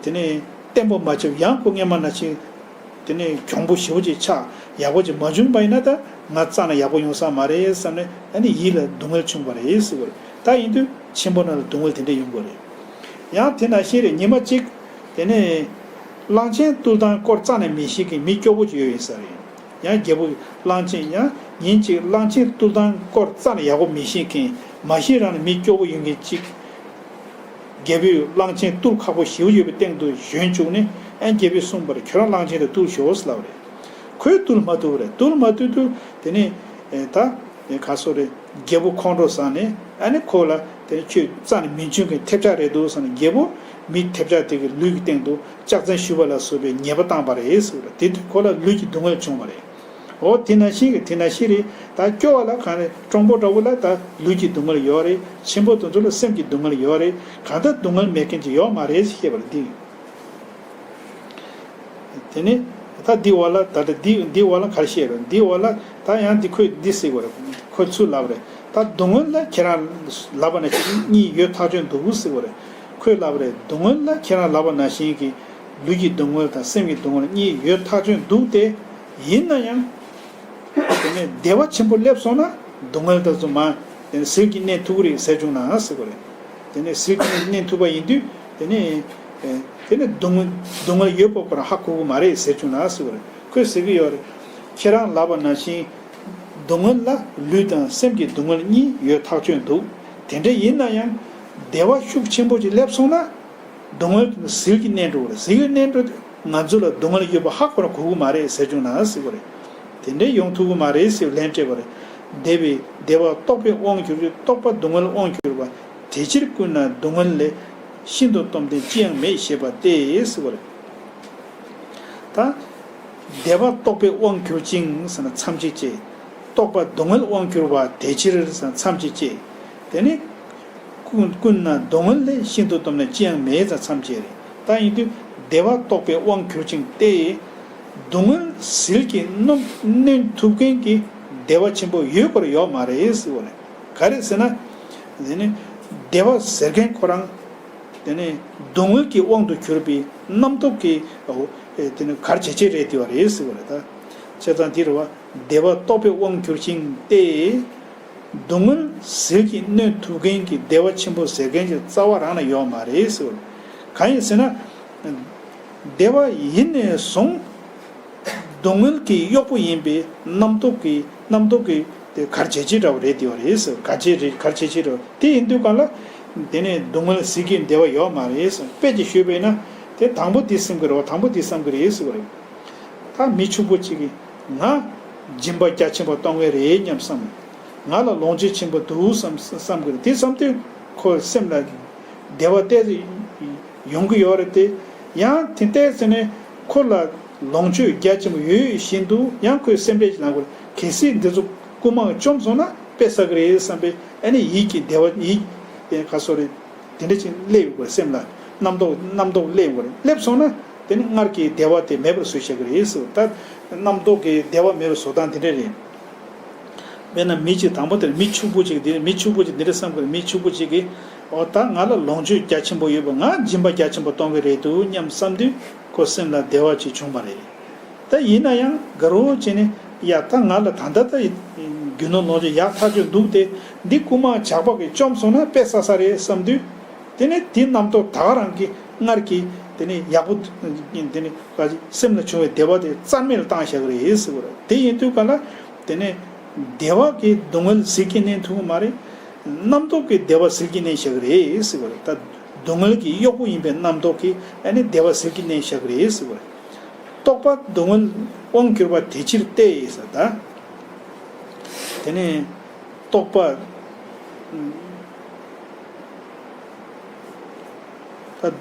དེ་ནས་བརྟན་པོ་མ་བྱུང་། ཡང་ཁོ་སྔོན་མ་ནང་བཞིན་དེ་ནས་གྱོང་པོ་ཞེ་པོ་ཅིག་ཆགས། ཡག་པོ་ཅིག་མ་བྱུང་བ་ཡིན་ན་ད་ང་རྩ་ནས་ཡག་པོ་ཡོང་ས་མ་རེད་བསམ་ནས། ཨ་ནི་ཡིད་ལ་སྡུག་བསྔལ་བྱུང་བ་རེད་ཟེར་བ་རེད། ད་ཡིན་དུས་ཆེན་པོ་རྣམས་ལ་སྡུག་བསྔལ་དེ་འདྲ་ཡོང་གི་རེད། ཡང་དེ་ནང་བཞིན་རེད། ཉི་མ་གཅིག་དེ་ནས་གླང་ཆེན་བཏུལ་སྟངས་སྐོར་རྩ་ནས་མི་ཤེས་མཁན་མི་སྐྱོ་པོ་ཅིག་ཡོད་ཡིན་ས་རེད། ཡང་རྒྱལ་པོ་གླང་ཆེན་ཡང་ཉིན་གཅིག་གླང་ཆེན་བཏུལ་སྟངས་སྐོར་རྩ་ནས་ཡག་པོ་མི་ཤེས་མཁན། མ་གཞི་རང་ནས་མི་སྐྱོ་པོ་ཡིན་མཁན་གཅིག་རྒྱལ་པོས་གླང་ཆེན་བཏུལ་ཁག་པོ་ཞེ་པོ་ཡོད་པའི་སྟེང་དུ་ཞོན་བཅུག་ནས། ཨ་ནི་རྒྱལ་པོས་གསུངས་པ་རེད། ཁྱོད་རང་གླང་ཆེན་དེ་བཏུལ་ཤོག་ཟེར་ལབ་པ་རེད། ཁོས་བཏུལ་མ་ཐུབ་པ་རེད། བཏུལ་མ་ཐུབ་དུས་དེ་ནས་ཨེ་ད་ཨེ་ག་སོ་རེད། རྒྱལ་པོ་ཁོང་ཁྲོ་ཟ་ནས། ཨ་ནི་ཁོ་ལ་དེ་ནས་ཁྱོད་རྩ་ནས་མི་འཇོན་མཁན་ཐེབས་ཆག་རེད་འདུག་ཟེར་ནས། རྒྱལ་པོ་མི་ཐེབས་ཆག་དེ་གི་ལུས་ཀྱི་སྟེང་དུ་ལྕགས་ཚན་གཞུས་པ་ལ་སོགས་པའི་ཉེས་པ་བཏང་བ་རེད་ཟེར་བ་རེད། དེ་དུས་ཁོ་ལ་ལུས་ཀྱི་སྡུག་བསྔལ་བྱུང་བ་རེད། འོ་དེ་ནང་བཞིན་གྱི་དེ་ནང་བཞིན་རེད། ད་སྐྱོ་བ་ལ་གང་རེད། གྲོང་པོ་འདྲ་བོ་ལ་ད་ལུས་ཀྱི་སྡུག་བསྔལ་ཡོད་རེད། ཆེན་པོ་དེ་ཚོ་ལ་སེམས་ཀྱི་སྡུག་བསྔལ་ཡོད་རེད། གང་ལྟར་སྡུག་བསྔལ་མེད་མཁན་ཅིག་ཡོད་མ་རེད་ཞེས་བཤད་པ་རེད། འདི་དེ་ནི་ད་འདི་བ་ལ་ད་ལྟ་འདི་འདི་བ་ལ་ག་རེ་བཤད་རེད། འདི་བ་ལ་ད་ཡང་འདི་ཁོས་འདི་ཟེར་བ་རེད། ཁོས་ཚུར་ལབ་རེད། ད་སྡུག་བསྔལ་ལ་ཁྱེད་རང་ལབ་པ་ནང་བཞིན་གཉིས་ཡོད་ཐག་ཆོད་འདུག་ཟེར་བ་རེད། ཁོས་ལབ་རེད། སྡུག་བསྔལ་ལ་ཁྱེད་རང་ལབ་པ་ནང་བཞིན་གྱི་ལུས་ཀྱི་སྡུག་བསྔལ་དང་སེམས་ཀྱི་སྡུག་བསྔལ་གཉིས་ཡོད་ཐག་ཆོད་འདུག་སྟེ། ཡིན་ན་ཡང་དེ་ནས་བདེ་བ་ཆེན་པོ་སླེབས་སོང་ན་སྡུག་བསྔལ་དེ་ཚོ་མར་དེ་ནས་ཟིལ་གྱིས་མནན་ཐུབ་ཀྱི་རེད་ཟེར་བྱུང་ན་ཟེར་བ་རེད། དེ་ནས་ཟིལ་གྱིས་མནན་ཐུབ་པ་ཡིན་དུས་དེ་ནས་དེ་ནས་སྡུག་བསྔལ་སྡུག་བསྔལ་ཡོད་པ་ཁོ་རང་ཧ་གོ་གི་མ་རེད་ཟེར་བྱུང་ན་ཟེར་བ་རེད། ཁོས་ཟེར་གྱི་ཡོད་རེད། ཁྱེད་རང་ལབ་པ་ནང་བཞིན་སྡུག་བསྔལ་ལ་ལུས་དང་སེམས་ཀྱི་སྡུག་བསྔལ་གཉིས་ཡོད་ཐག་ཆོད་འདུག་དེ་འདྲ་ཡིན་ན་ཡང་བདེ་བ་ཤུགས་ཆེན་པོ་ཅིག་སླེབས་སོང་ན། སྡུག་བསྔལ་ཟིལ་གྱིས་མནན་འགྲོ་བ་རེད། ཟིལ་གྱིས་མནན་འགྲོ་དུས་ང་ཚོ་ལ་སྡུག་བསྔལ་ཡོད་པ་ཧ་གོ་ར་གོ་གི་མ་རེད་ཟེར་བྱུང་ན་ཟེར་བ་རེད། དེ་འདྲའི་ཡོང་ཐུབ་ཀྱི་མ་རེད་ཟེར་ལན་སྤྲད་པ་རེད། བདེ་བའི་བདེ་བ་རྟོག་པའི་དབང་གྱུར་ཅིང་། རྟོག་པ་སྡུག་བསྔལ་དབང་གྱུར་པ། དེ་ཕྱིར་ཀུན་ན་སྡུག་བསྔལ་ལས། ཤིན་ཏུ་སྟོབས་ལྡན་ཅི་ཡང་མེད་ཞེས་པ་སྟེ་ཟེར་བ་རེད། ད་བདེ་བ་རྟོག་པའི་དབང་གྱུར་ཅིང་ཟེར་ན་མཚམས་གཅིག་བཅད། རྟོག་པ་སྡུག་བསྔལ་དབང་གྱུར་པ་དེ་ཕྱིར་ཟེར་ན་མཚམས་གཅིག་བཅད། དེ་ནི་ཀུན་ཀུན་ན་སྡུག་བསྔལ་ལས། ཤིན་ཏུ་སྟོབས་ལྡན་ཅི་ཡང་མེད་ཟེར་མཚམས་བཅད་རེད། ད་ཡིན་དུས་བདེ་བ་རྟོག་པའི་དབང་གྱུར་ཅིང་སྟེ། སྡུག་བསྔལ་ཟིལ་གྱིས་གནོན་གནོན་ཐུབ་མཁན་གྱི་བདེ་བ་ཆེན་པོ་ཡོད་དགོས་ཡོད་མ་རེད་ཟེར་བ་རེད། ག་རེ་ཟེར་ན། དེ་ནི་བདེ་བ་ཟེར་མཁན་ཁོ་རང་། དེ་ནས་སྡུག་བསྔལ་གྱི་དབང་དུ་གྱུར་པའི་རྣམ་རྟོག་གི་འོ་ཨེ་དེ་ནི་གར་བྱེད་ཅིག་རེད་དེ་བ་རེད་ཟེར་བ་རེད་ད། བྱས་ཙང་འདི་རེད་བ། བདེ་བ་རྟོག་པའི་དབང་གྱུར་ཅིང་སྟེ། སྡུག་བསྔལ་ཟིལ་གྱིས་གནོན་ཐུབ་མཁན་གྱི་བདེ་བ་ཆེན་པོ་ཟེར་མཁན་གྱི་རྩ་བ་རང་ལ་ཡོད་མ་རེད་ཟེར་བ་རེད། གང་ཡིན་ཟེར་ན། བདེ་བ་ཡིན་ནས་བཟུང་། སྡུག་བསྔལ་གྱི་གཡོག་པོ་ཡིན་པའི་རྣམ་རྟོག་གི་རྣམ་རྟོག་གི་དེ་གར་བྱེད་ཅིག་འདྲ་བ་རེད་དེ་བ་རེད་ཟེར། གར་བྱེད་རེད། གར་བྱེད་ཅིག་འདྲ་བ་དེ་ཡིན་དུས་གང་ལ། དེ་ནས་སྡུག་བསྔལ་ཟིལ་གྱིས་བདེ་བ་ཡོད་མ་རེད་ཟེར། དཔེ་ཅིག་ཞུས་པས་ན། དེ་དང་པོ་དེ་སེམས་ཀྱི་རེད་བ། དང་པོ་དེ་བསམ་གྱི་རེད་ཟེར་བ་རེད། ད་མི་ཕྱུག་པོ་གཅིག་གིས་ང་སྦྱིན་པ་རྒྱ་ཆེན་པོ་གཏོང་གི་རེད་སྙམ་བསམ། ང་ལ་ལོངས་སྤྱོད་ཆེན་པོ་འདུག་བསམ་བསམ་གྱི་རེད། དེ་བསམ་དུས་ཁོ་སེམས་ལ་བདེ་བ་ཏོག་ཙམ་ཡོང་གི་ཡོད་རེད་དེ། ཡང་དེ་ལྟས་ཟེར་ནས་ཁོ་ལ་ལོངས་སྤྱོད་རྒྱ་ཆེན་པོ་ཡོད་བཞིན་དུ་ཡང་ཁོས་སེམས་ཁྲལ་ཅིག་ལངས་དགོས། གལ་སྲིད་འདི་ཚོ་རྐུན་མ་བཅོམ་སོང་ན་དཔེ་བསགས་ཀྱི་རེད་བསམ་པའི་ཨ་ནི་ཡིད་ཀྱི་བདེ་བ་ཡིད་དེ་ག་སོ་རེད། དེ་འདྲ་ཅིག་སླེབས་ཡོང་དགོས་རེད། སེམས་ལ་རྣམ་རྟོག་རྣམ་རྟོག་སླེབས་ཡོང་དགོས་རེད། སླེབས་སོང་ན་དེ་ནི་སྔར་གྱི་བདེ་བ་དེ་མེད་པར་བཟོས་བཞག་གི་རེད་ཟེར། ད་རྣམ་རྟོག་གི་བདེ་བ་མེད་པར་བཟོ་སྟངས་དེ་འདྲ་རེད། དཔེར་ན་མི་གཅིག་དང་པོ་དེར་མི་ཕྱུག་པོ་གཅིག་འདི་མི་ཕྱུག་པོ་གཅིག་འདི་འདྲ་བསམ་དགོས་རེད། མི་ཕྱུག་པོ་གཅིག་གིས་འོ་ད་ང་ལ་ལོངས་སྤྱོད་རྒྱ་ཆེན་པོ་ཡོད་པ་ང་སྦྱིན་པ་རྒྱ་ཆེན་པོ་གཏོང་གི་རེད་འདུག་སྙམ་བསམ་དུས་ཁོ་སེམས་ལ་བདེ་བ་ཅིག་བྱུང་བ་རེད། ད་ཡིན་ན་ཡང་དགའ་རོགས་བྱས་ནས་ཡ་ད་ང་ལ་ད་ལྟ་ད་རྒྱུ་ནོར་ལོངས་སྤྱོད་ཡག་ཐག་ཆོད་འདུག་སྟེ་འདི་རྐུན་མ་ཇག་པ་གིས་བཅོམ་སོང་ན་དཔེ་བསགས་ས་རེད་བསམ་དུས། དེ་ནས་དེ་རྣམ་རྟོག་ད་ག་རང་གི་སྔར་གྱི་དེ་ནས་ཡག་པོ་དེ་ནས་ག་ཅིག་སེམས་ལ་བྱུང་བའི་བདེ་བ་དེ་རྩ་མེད་ལ་བཏང་བཞག་གི་རེད་ཟེར་བ་རེད། དེ་ཡིན་དུས་ག་ལ་དེ་ནས་བདེ་བ་གི་སྡུག་བསྔལ་ཟིལ་གྱིས་མནན་ཐུབ་ཀྱི་མ་རེད། རྣམ་རྟོག་གི་བདེ་བ་ཟིལ་གྱིས་མནན་བཞག་གི་རེད་ཟེར་བ་རེད། ད་སྡུག་བསྔལ་གྱི་གཡོག་པོ་ཡིན་པའི་རྣམ་རྟོག་གིས་ཨ་ནི་བདེ་བ་ཟིལ་གྱིས་མནན་བཞག་གི་རེད་ཟེར་བ་རེད། རྟོག་པ་སྡུག་བསྔལ་དབང་གྱུར་པ་དེ་ཕྱིར་ཏེ་ཟེར་ད། དེ་ནས་རྟོག་པ། ད་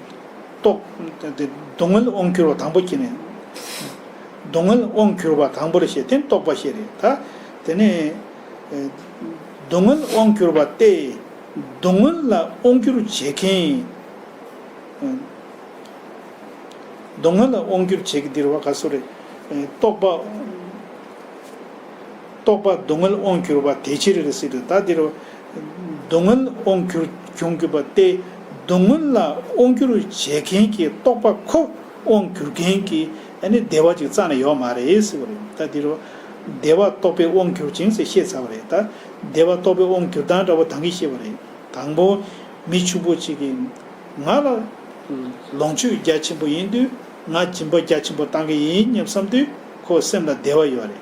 རྟོག་དེ་སྡུག་བསྔལ་དབང་གྱུར་པ་དང་པོ་བྱས་ནས། སྡུག་བསྔལ་དབང་གྱུར་པ་དང་པོ་རེད་བཤད་དེ་རྟོག་པ་བཤད་རེད་ད། དེ་ནས་སྡུག་བསྔལ་དབང་གྱུར་པ་སྟེ། སྡུག་བསྔལ་ལ་དབང་བསྒྱུར་བྱེད་མཁན། སྡུག་བསྔལ་ལ་དབང་བསྒྱུར་བྱེད་ཀྱི་འདིར་བ་ག་སོ་རེད། རྟོག་པ། རྟོག་པ་སྡུག་བསྔལ་དབང་གྱུར་པ་དེ་ཕྱིར་རེད་ཟེར་དུས་ད་འདིར་བ། སྡུག་བསྔལ་དབང་གྱུར་བྱུང་གྱུར་པ་སྟེ། སྡུག་བསྔལ་ལ་དབང་བསྒྱུར་བྱེད་མཁན་གྱི་རྟོག་པ་ཁོ་དབང་བསྒྱུར་མཁན་གྱི་ཨ་ནི་བདེ་བ་ཅིག་རྩ་ནས་ཡོད་མ་རེད་ཟེར་བ་རེད། ད་འདིར་བ། བདེ་བ་རྟོག་པས་དབང་བསྒྱུར་ཅིང་ཟེར་བཤད་ཚར་བ་རེད། ད་བདེ་བ་རྟོག་པས་དབང་བསྒྱུར་སྟངས་འདྲ་བོ་ད་གིན་བཤད་པ་རེད། དང་པོ་མི་ཕྱུག་པོ་གཅིག་གིས་ང་ལ་ལོངས་སྤྱོད་རྒྱ་ཆེན་པོ་ཡིན་དུས་ང་སྦྱིན་པ་རྒྱ་ཆེན་པོ་བཏང་གི་ཡིན་སྙམ་བསམ་དུས་ཁོ་སེམས་ལ་བདེ་བ་ཡོད་རེད།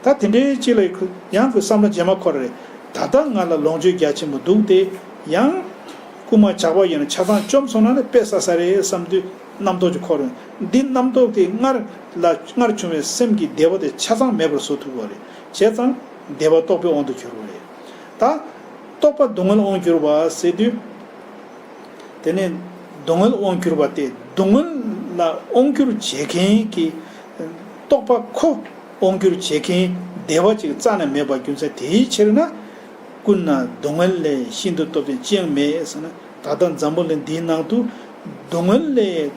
ད་དེ་འདྲའི་གཅིག་ལ་ཡང་ཁོས་བསམ་བློ་རྗེས་མ་འཁོར་རེད། ད་ལྟ་ང་ལ་ལོངས་སྤྱོད་རྒྱ་ཆེན་པོ་འདུག་སྟེ་ཡང་རྐུན་མ་ཇག་པ་ཡིན་ན་ཆ་ཚང་བཅོམ་སོང་ན་ནི་དཔེ་བསགས་ས་རེད་བསམ་དུས་རྣམ་རྟོག་ཅིག་འཁོར་རེད། འདི་རྣམ་རྟོག་དེ་སྔར་ལ་སྔར་བྱུང་བའི་སེམས་ཀྱི་བདེ་བ་དེ་ཆ་ཚང་མེད་པར་བཟོ་ཐུབ་པ་རེད། བྱས་ཙང་བདེ་བ་རྟོག་པའི་དབང་དུ་གྱུར་པ་རེད། ད། རྟོག་པ་སྡུག་བསྔལ་དབང་གྱུར་པ་ཟེར་དུས། དེ་ནས་སྡུག་བསྔལ་དབང་གྱུར་པ་སྟེ་སྡུག་བསྔལ་ལ་དབང་བསྒྱུར་བྱེད་མཁན་གྱི་རྟོག་པ་ཁོ་དབང་བསྒྱུར་བྱེད་མཁན་བདེ་བ་ཅིག་རྩ་ནས་མེད་པ་རྒྱུ་མཚན་དེའི་ཕྱིར་ན། ཀུན་ན་སྡུག་བསྔལ་ལས་ཤིན་ཏུ་སྟོབས་ཆེན་ཅི་ཡང་མེད་ཟེར་ན་ད་ལྟ་འཛམ་བུ་གླིང་འདིའི་ནང་དུ་སྡུག་བསྔལ་ལས་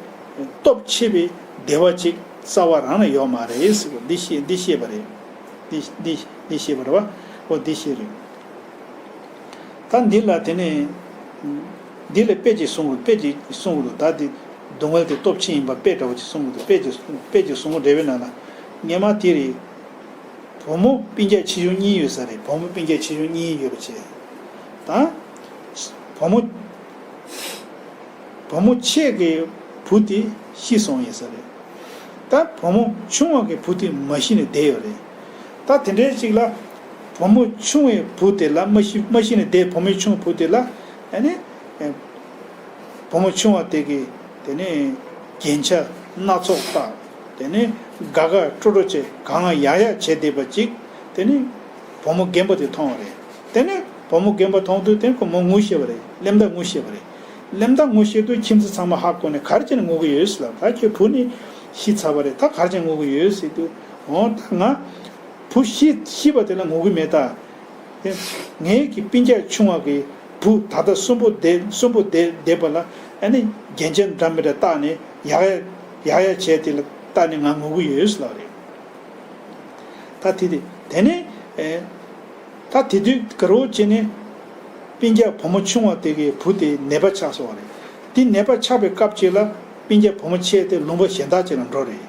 སྟོབས་ཆེ་བའི་བདེ་བ་ཅིག་རྩ་བ་རང་ནས་ཡོད་མ་རེད་ཟེར་བ་འདི་ཤེས་འདི་ཤེས་པ་རེད། འདི་འདི་འདི་ཤེས་པ་རེད་བ། འོ་འདི་ཤེས་རེད། ད་འདི་ལ་དེ་ནས། འདི་ལ་དཔེ་ཅིག་གསུང་དགོས་དཔེ་ཅིག་གསུང་དགོས་འདུག་ད་འདི་སྡུག་བསྔལ་དེ་སྟོབས་ཆེ་ཡིན་པ་དཔེ་འདྲ་བོ་ཅིག་གསུང་དགོས་འདུག་དཔེ་ཅིག་གསུང་དཔེ་ཅིག་གསུང་དགོས་འདྲ་བའི་ནང་ལ། སྔས་མ་དེ་རེད། བུ་མོ་སྤུན་ཀྱག་ཆེ་ཆུང་གཉིས་ཡོད་ས་རེད། བུ་མོ་སྤུན་ཀྱག་ཆེ་ཆུང་གཉིས་ཡོད་པ་བྱས། ད། བུ་མོ། བུ་མོ་ཆེ་གི་བུ་དེ་ཤི་སོང་ཡོད་ས་རེད། ད་བུ་མོ་ཆུང་བ་གི་བུ་དེ་མ་ཤི་ནས་བསྡད་ཡོད་རེད། ད་དེ་འདྲའི་ཅིག་ལ། བུ་མོ་ཆུང་བའི་བུ་དེ་ལ་མ་ཤི་མ་ཤི་ནས་བསྡད་བུ་མོའི་ཆུང་བུ་དེ་ལ། ཨ་ནི། ཨེ། བུ་མོ་ཆུང་བ་དེ་གིས་དེ་ནས་རྒྱན་ཆ་སྣ་ཚོགས་བཏགས། དེ་ནས་དགའ་དགའ་སྤྲོ་སྤྲོ་བྱས་གང་ཡག་ཡག་བྱས་བསྡད་པ་ཅིག་དེ་ནས་བུ་མོ་རྒན་པ་དེ་མཐོང་བ་རེད། དེ་ནས་བུ་མོ་རྒན་པ་མཐོང་དུས་དེ་ཁོ་མོ་ངུ་ཤེས་པ་རེད། གླེན་རྟགས་ངུ་ཤེས་པ་རེད། གླེན་རྟགས་ངུ་ཤེས་དུས་ཁྱིམ་མཚེས་ཚང་མ་ཧ་གོ་ནས་ག་རེ་བྱས་ནས་ངུ་གི་ཡོད་ཟེར་ལབ། ད་ཁྱོད་བུ་ནི་ཤི་ཚར་བ་རེད། ད་ག་རེ་བྱས་ནས་ངུ་གི་ཡོད་ཟེར་དུས། འོ་ད་ང་བུ་ཤི་ཤི་བ་དེ་ལ་ངུ་གི་མེད་ད། དེ་ངའི་གི་སྤུན་ཀྱག་ཆུང་བ་གི་བུ་ད་ལྟ་གསོན་པོ་བསྡད་གསོན་པོ་བསྡད་བསྡད་པ་ལ་ཨ་ནི་རྒྱན་ཆ་འདྲ་མི་འདྲ་བཏགས་ནས་ཡག་ཡག་ཡག་ཡག་བྱས་དེ་ལ་བལྟས་ནས་ང་ངུ་གི་ཡོད་ཟེར་ལབ་རེད། ད་དེ་དེ་དེ་ནས་ཨེ། ད་དེ་དུས་དགའ་རོགས་བྱས་ནས་སྤུན་ཀྱག་བུ་མོ་ཆུང་བ་དེ་གི་བུ་དེ་ནད་པ་ཆགས་སོང་བ་རེད། དེ་ནད་པ་ཆགས་པའི་སྐབས་ཅིག་ལ་སྤུན་ཀྱག་བུ་མོ་ཆེ་དེ་ལུང་པ་གཞན་དག་ཅིག་ལ་འགྲོ་རེད།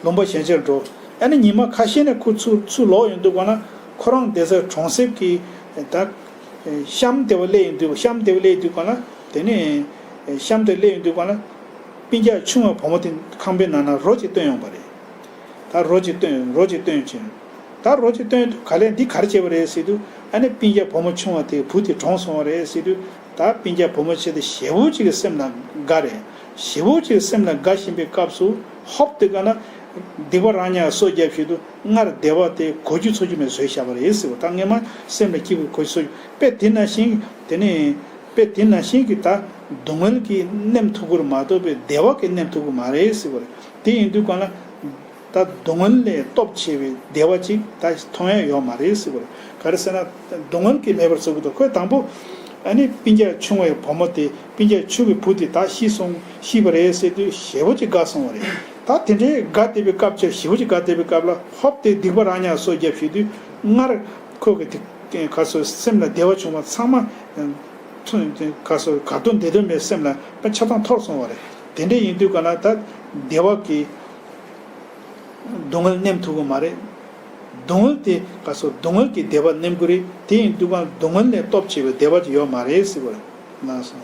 ལུང་པ་གཞན་ཅིག་ལ་འགྲོ། ཨ་ནི་ཉི་མ་ཁ་ཤས་ནས་ཁོ་ཚུར་ཚུར་ལོག་ཡོང་དུས་ག་ན་ཁོ་རང་བསྡད་ས་གྲོང་གསེབ་ཀྱི་ད་གཤམ་དེ་བ་སླེབས་ཡོང་དུས་གཤམ་དེ་བ་སླེབས་དུས་ག་ན་དེ་ནས་གཤམ་དེ་སླེབས་ཡོང་དུས་ག་ན་སྤུན་ཀྱག་ཆུང་བ་བུ་མོ་དེ་ཁང་པའི་ནང་ན་རོ་ཅིག་བཏོན་ཡོང་པ་རེད། ད་རོ་ཅིག་བཏོན་རོ་ཅིག་བཏོན་ཕྱིན། ད་རོ་ཅིག་བཏོན་དུས་ག་ལས་འདི་ག་རེ་བྱས་པ་རེད་ཟེར་དུས་ཨ་ནི་སྤུན་ཀྱག་བུ་མོ་ཆུང་བ་དེ་བུ་དེ་གྲོངས་སོང་བ་རེད་ཟེར་དུས་ད་སྤུན་ཀྱག་བུ་མོ་ཆེ་དེ་ཞེ་པོ་ཅིག་གི་སེམས་ལ་དགའ་རེད། ཞེ་པོ་ཅིག་གི་སེམས་ལ་དགའ་བཞིན་པའི་སྐབས་སུ་ཧོབ་དེ་ག་ན་སྡིག་པ་རང་ཉིད་ལ་སོ་བརྒྱབ་བཞིན་དུ་སྔར་བདེ་བ་དེ་གོ་རྒྱུ་ཚོར་རྒྱུ་མེད་བཟོས་བཞག་པ་རེད་ཟེར་བ། ད་སྔས་མ་སེམས་ལ་སྐྱིད་པོ་གོ་རྒྱུ་ཚོར་རྒྱུ་དཔེ་དེ་ནང་བཞིན་དེ་ནི་དཔེ་དེ་ནང་བཞིན་གྱི་ད་སྡུག་བསྔལ་གྱིས་མནན་ཐུབ་ཀྱི་རེད་མ་གཏོགས་པའི་བདེ་བ་གིས་མནན་ཐུབ་ཀྱི་མ་རེད་ཟེར་བ་རེད། དེ་ཡིན་དུས་གང་ལ། ད་སྡུག་བསྔལ་ལས་སྟོབས་ཆེ་བའི་བདེ་བ་ཅིག་ད་མཐོང་ཡ་ཡོད་མ་རེད་ཟེར་བ་རེད། ག་རེ་ཟེར་ན་སྡུག་བསྔལ་གྱིས་མེད་པར་བཟོ་གི་འདུག་ཁོས་དང་པོ་ཨ་ནི་སྤུན་ཀྱག་ཆུང་བའི་བུ་མོ་དེ་སྤུན་ཀྱག་ཆུང་གི་བུ་དེ་ད་ཤི་སོང་ཤི་བ་རེད་ཟེར་དུས་ཞེ་པོ་ཅིག་དགའ་སོང་བ་རེད། ད་དེ་འདྲའི་དགའ་བསྡད་པའི་སྐབས་ཅིག་ཞེ་པོ་ཅིག་དགའ་བསྡད་པའི་སྐབས་ལ་ཧོབ་སྟེ་སྡིག་པ་རང་ཉག་གསོག་རྒྱབ་བྱེད་དུས་སྔར་ཁོ་གི་དེ་ག་སོ་སེམས་ལ་བདེ་བ་བྱུང་བ་ཚང་མ་ཚུན་ག་སོ་ག་དོན་བདེ་དོན་མེད་སེམས་ལ་ཆགས་སྡང་འཐོར་སོང་བ་རེད། དེ་འདྲ་ཡིན་དུས་ག་ན་ད་བདེ་བ་གི་སྡུག་བསྔལ་ནེམ་ཐུབ་ཀྱི་མ་རེད། སྡུག་བསྔལ་དེ་ག་སོ་སྡུག་བསྔལ་གྱི་བདེ་བ་ནེམ་གྱི་རེད། དེ་ཡིན་དུས་ག་སྡུག་བསྔལ་ལས་སྟོབས་ཆེ་བའི་བདེ་བ་ཅིག་ཡོད་མ་རེད་ཟེར་བ་རེད། ལགས་སོ།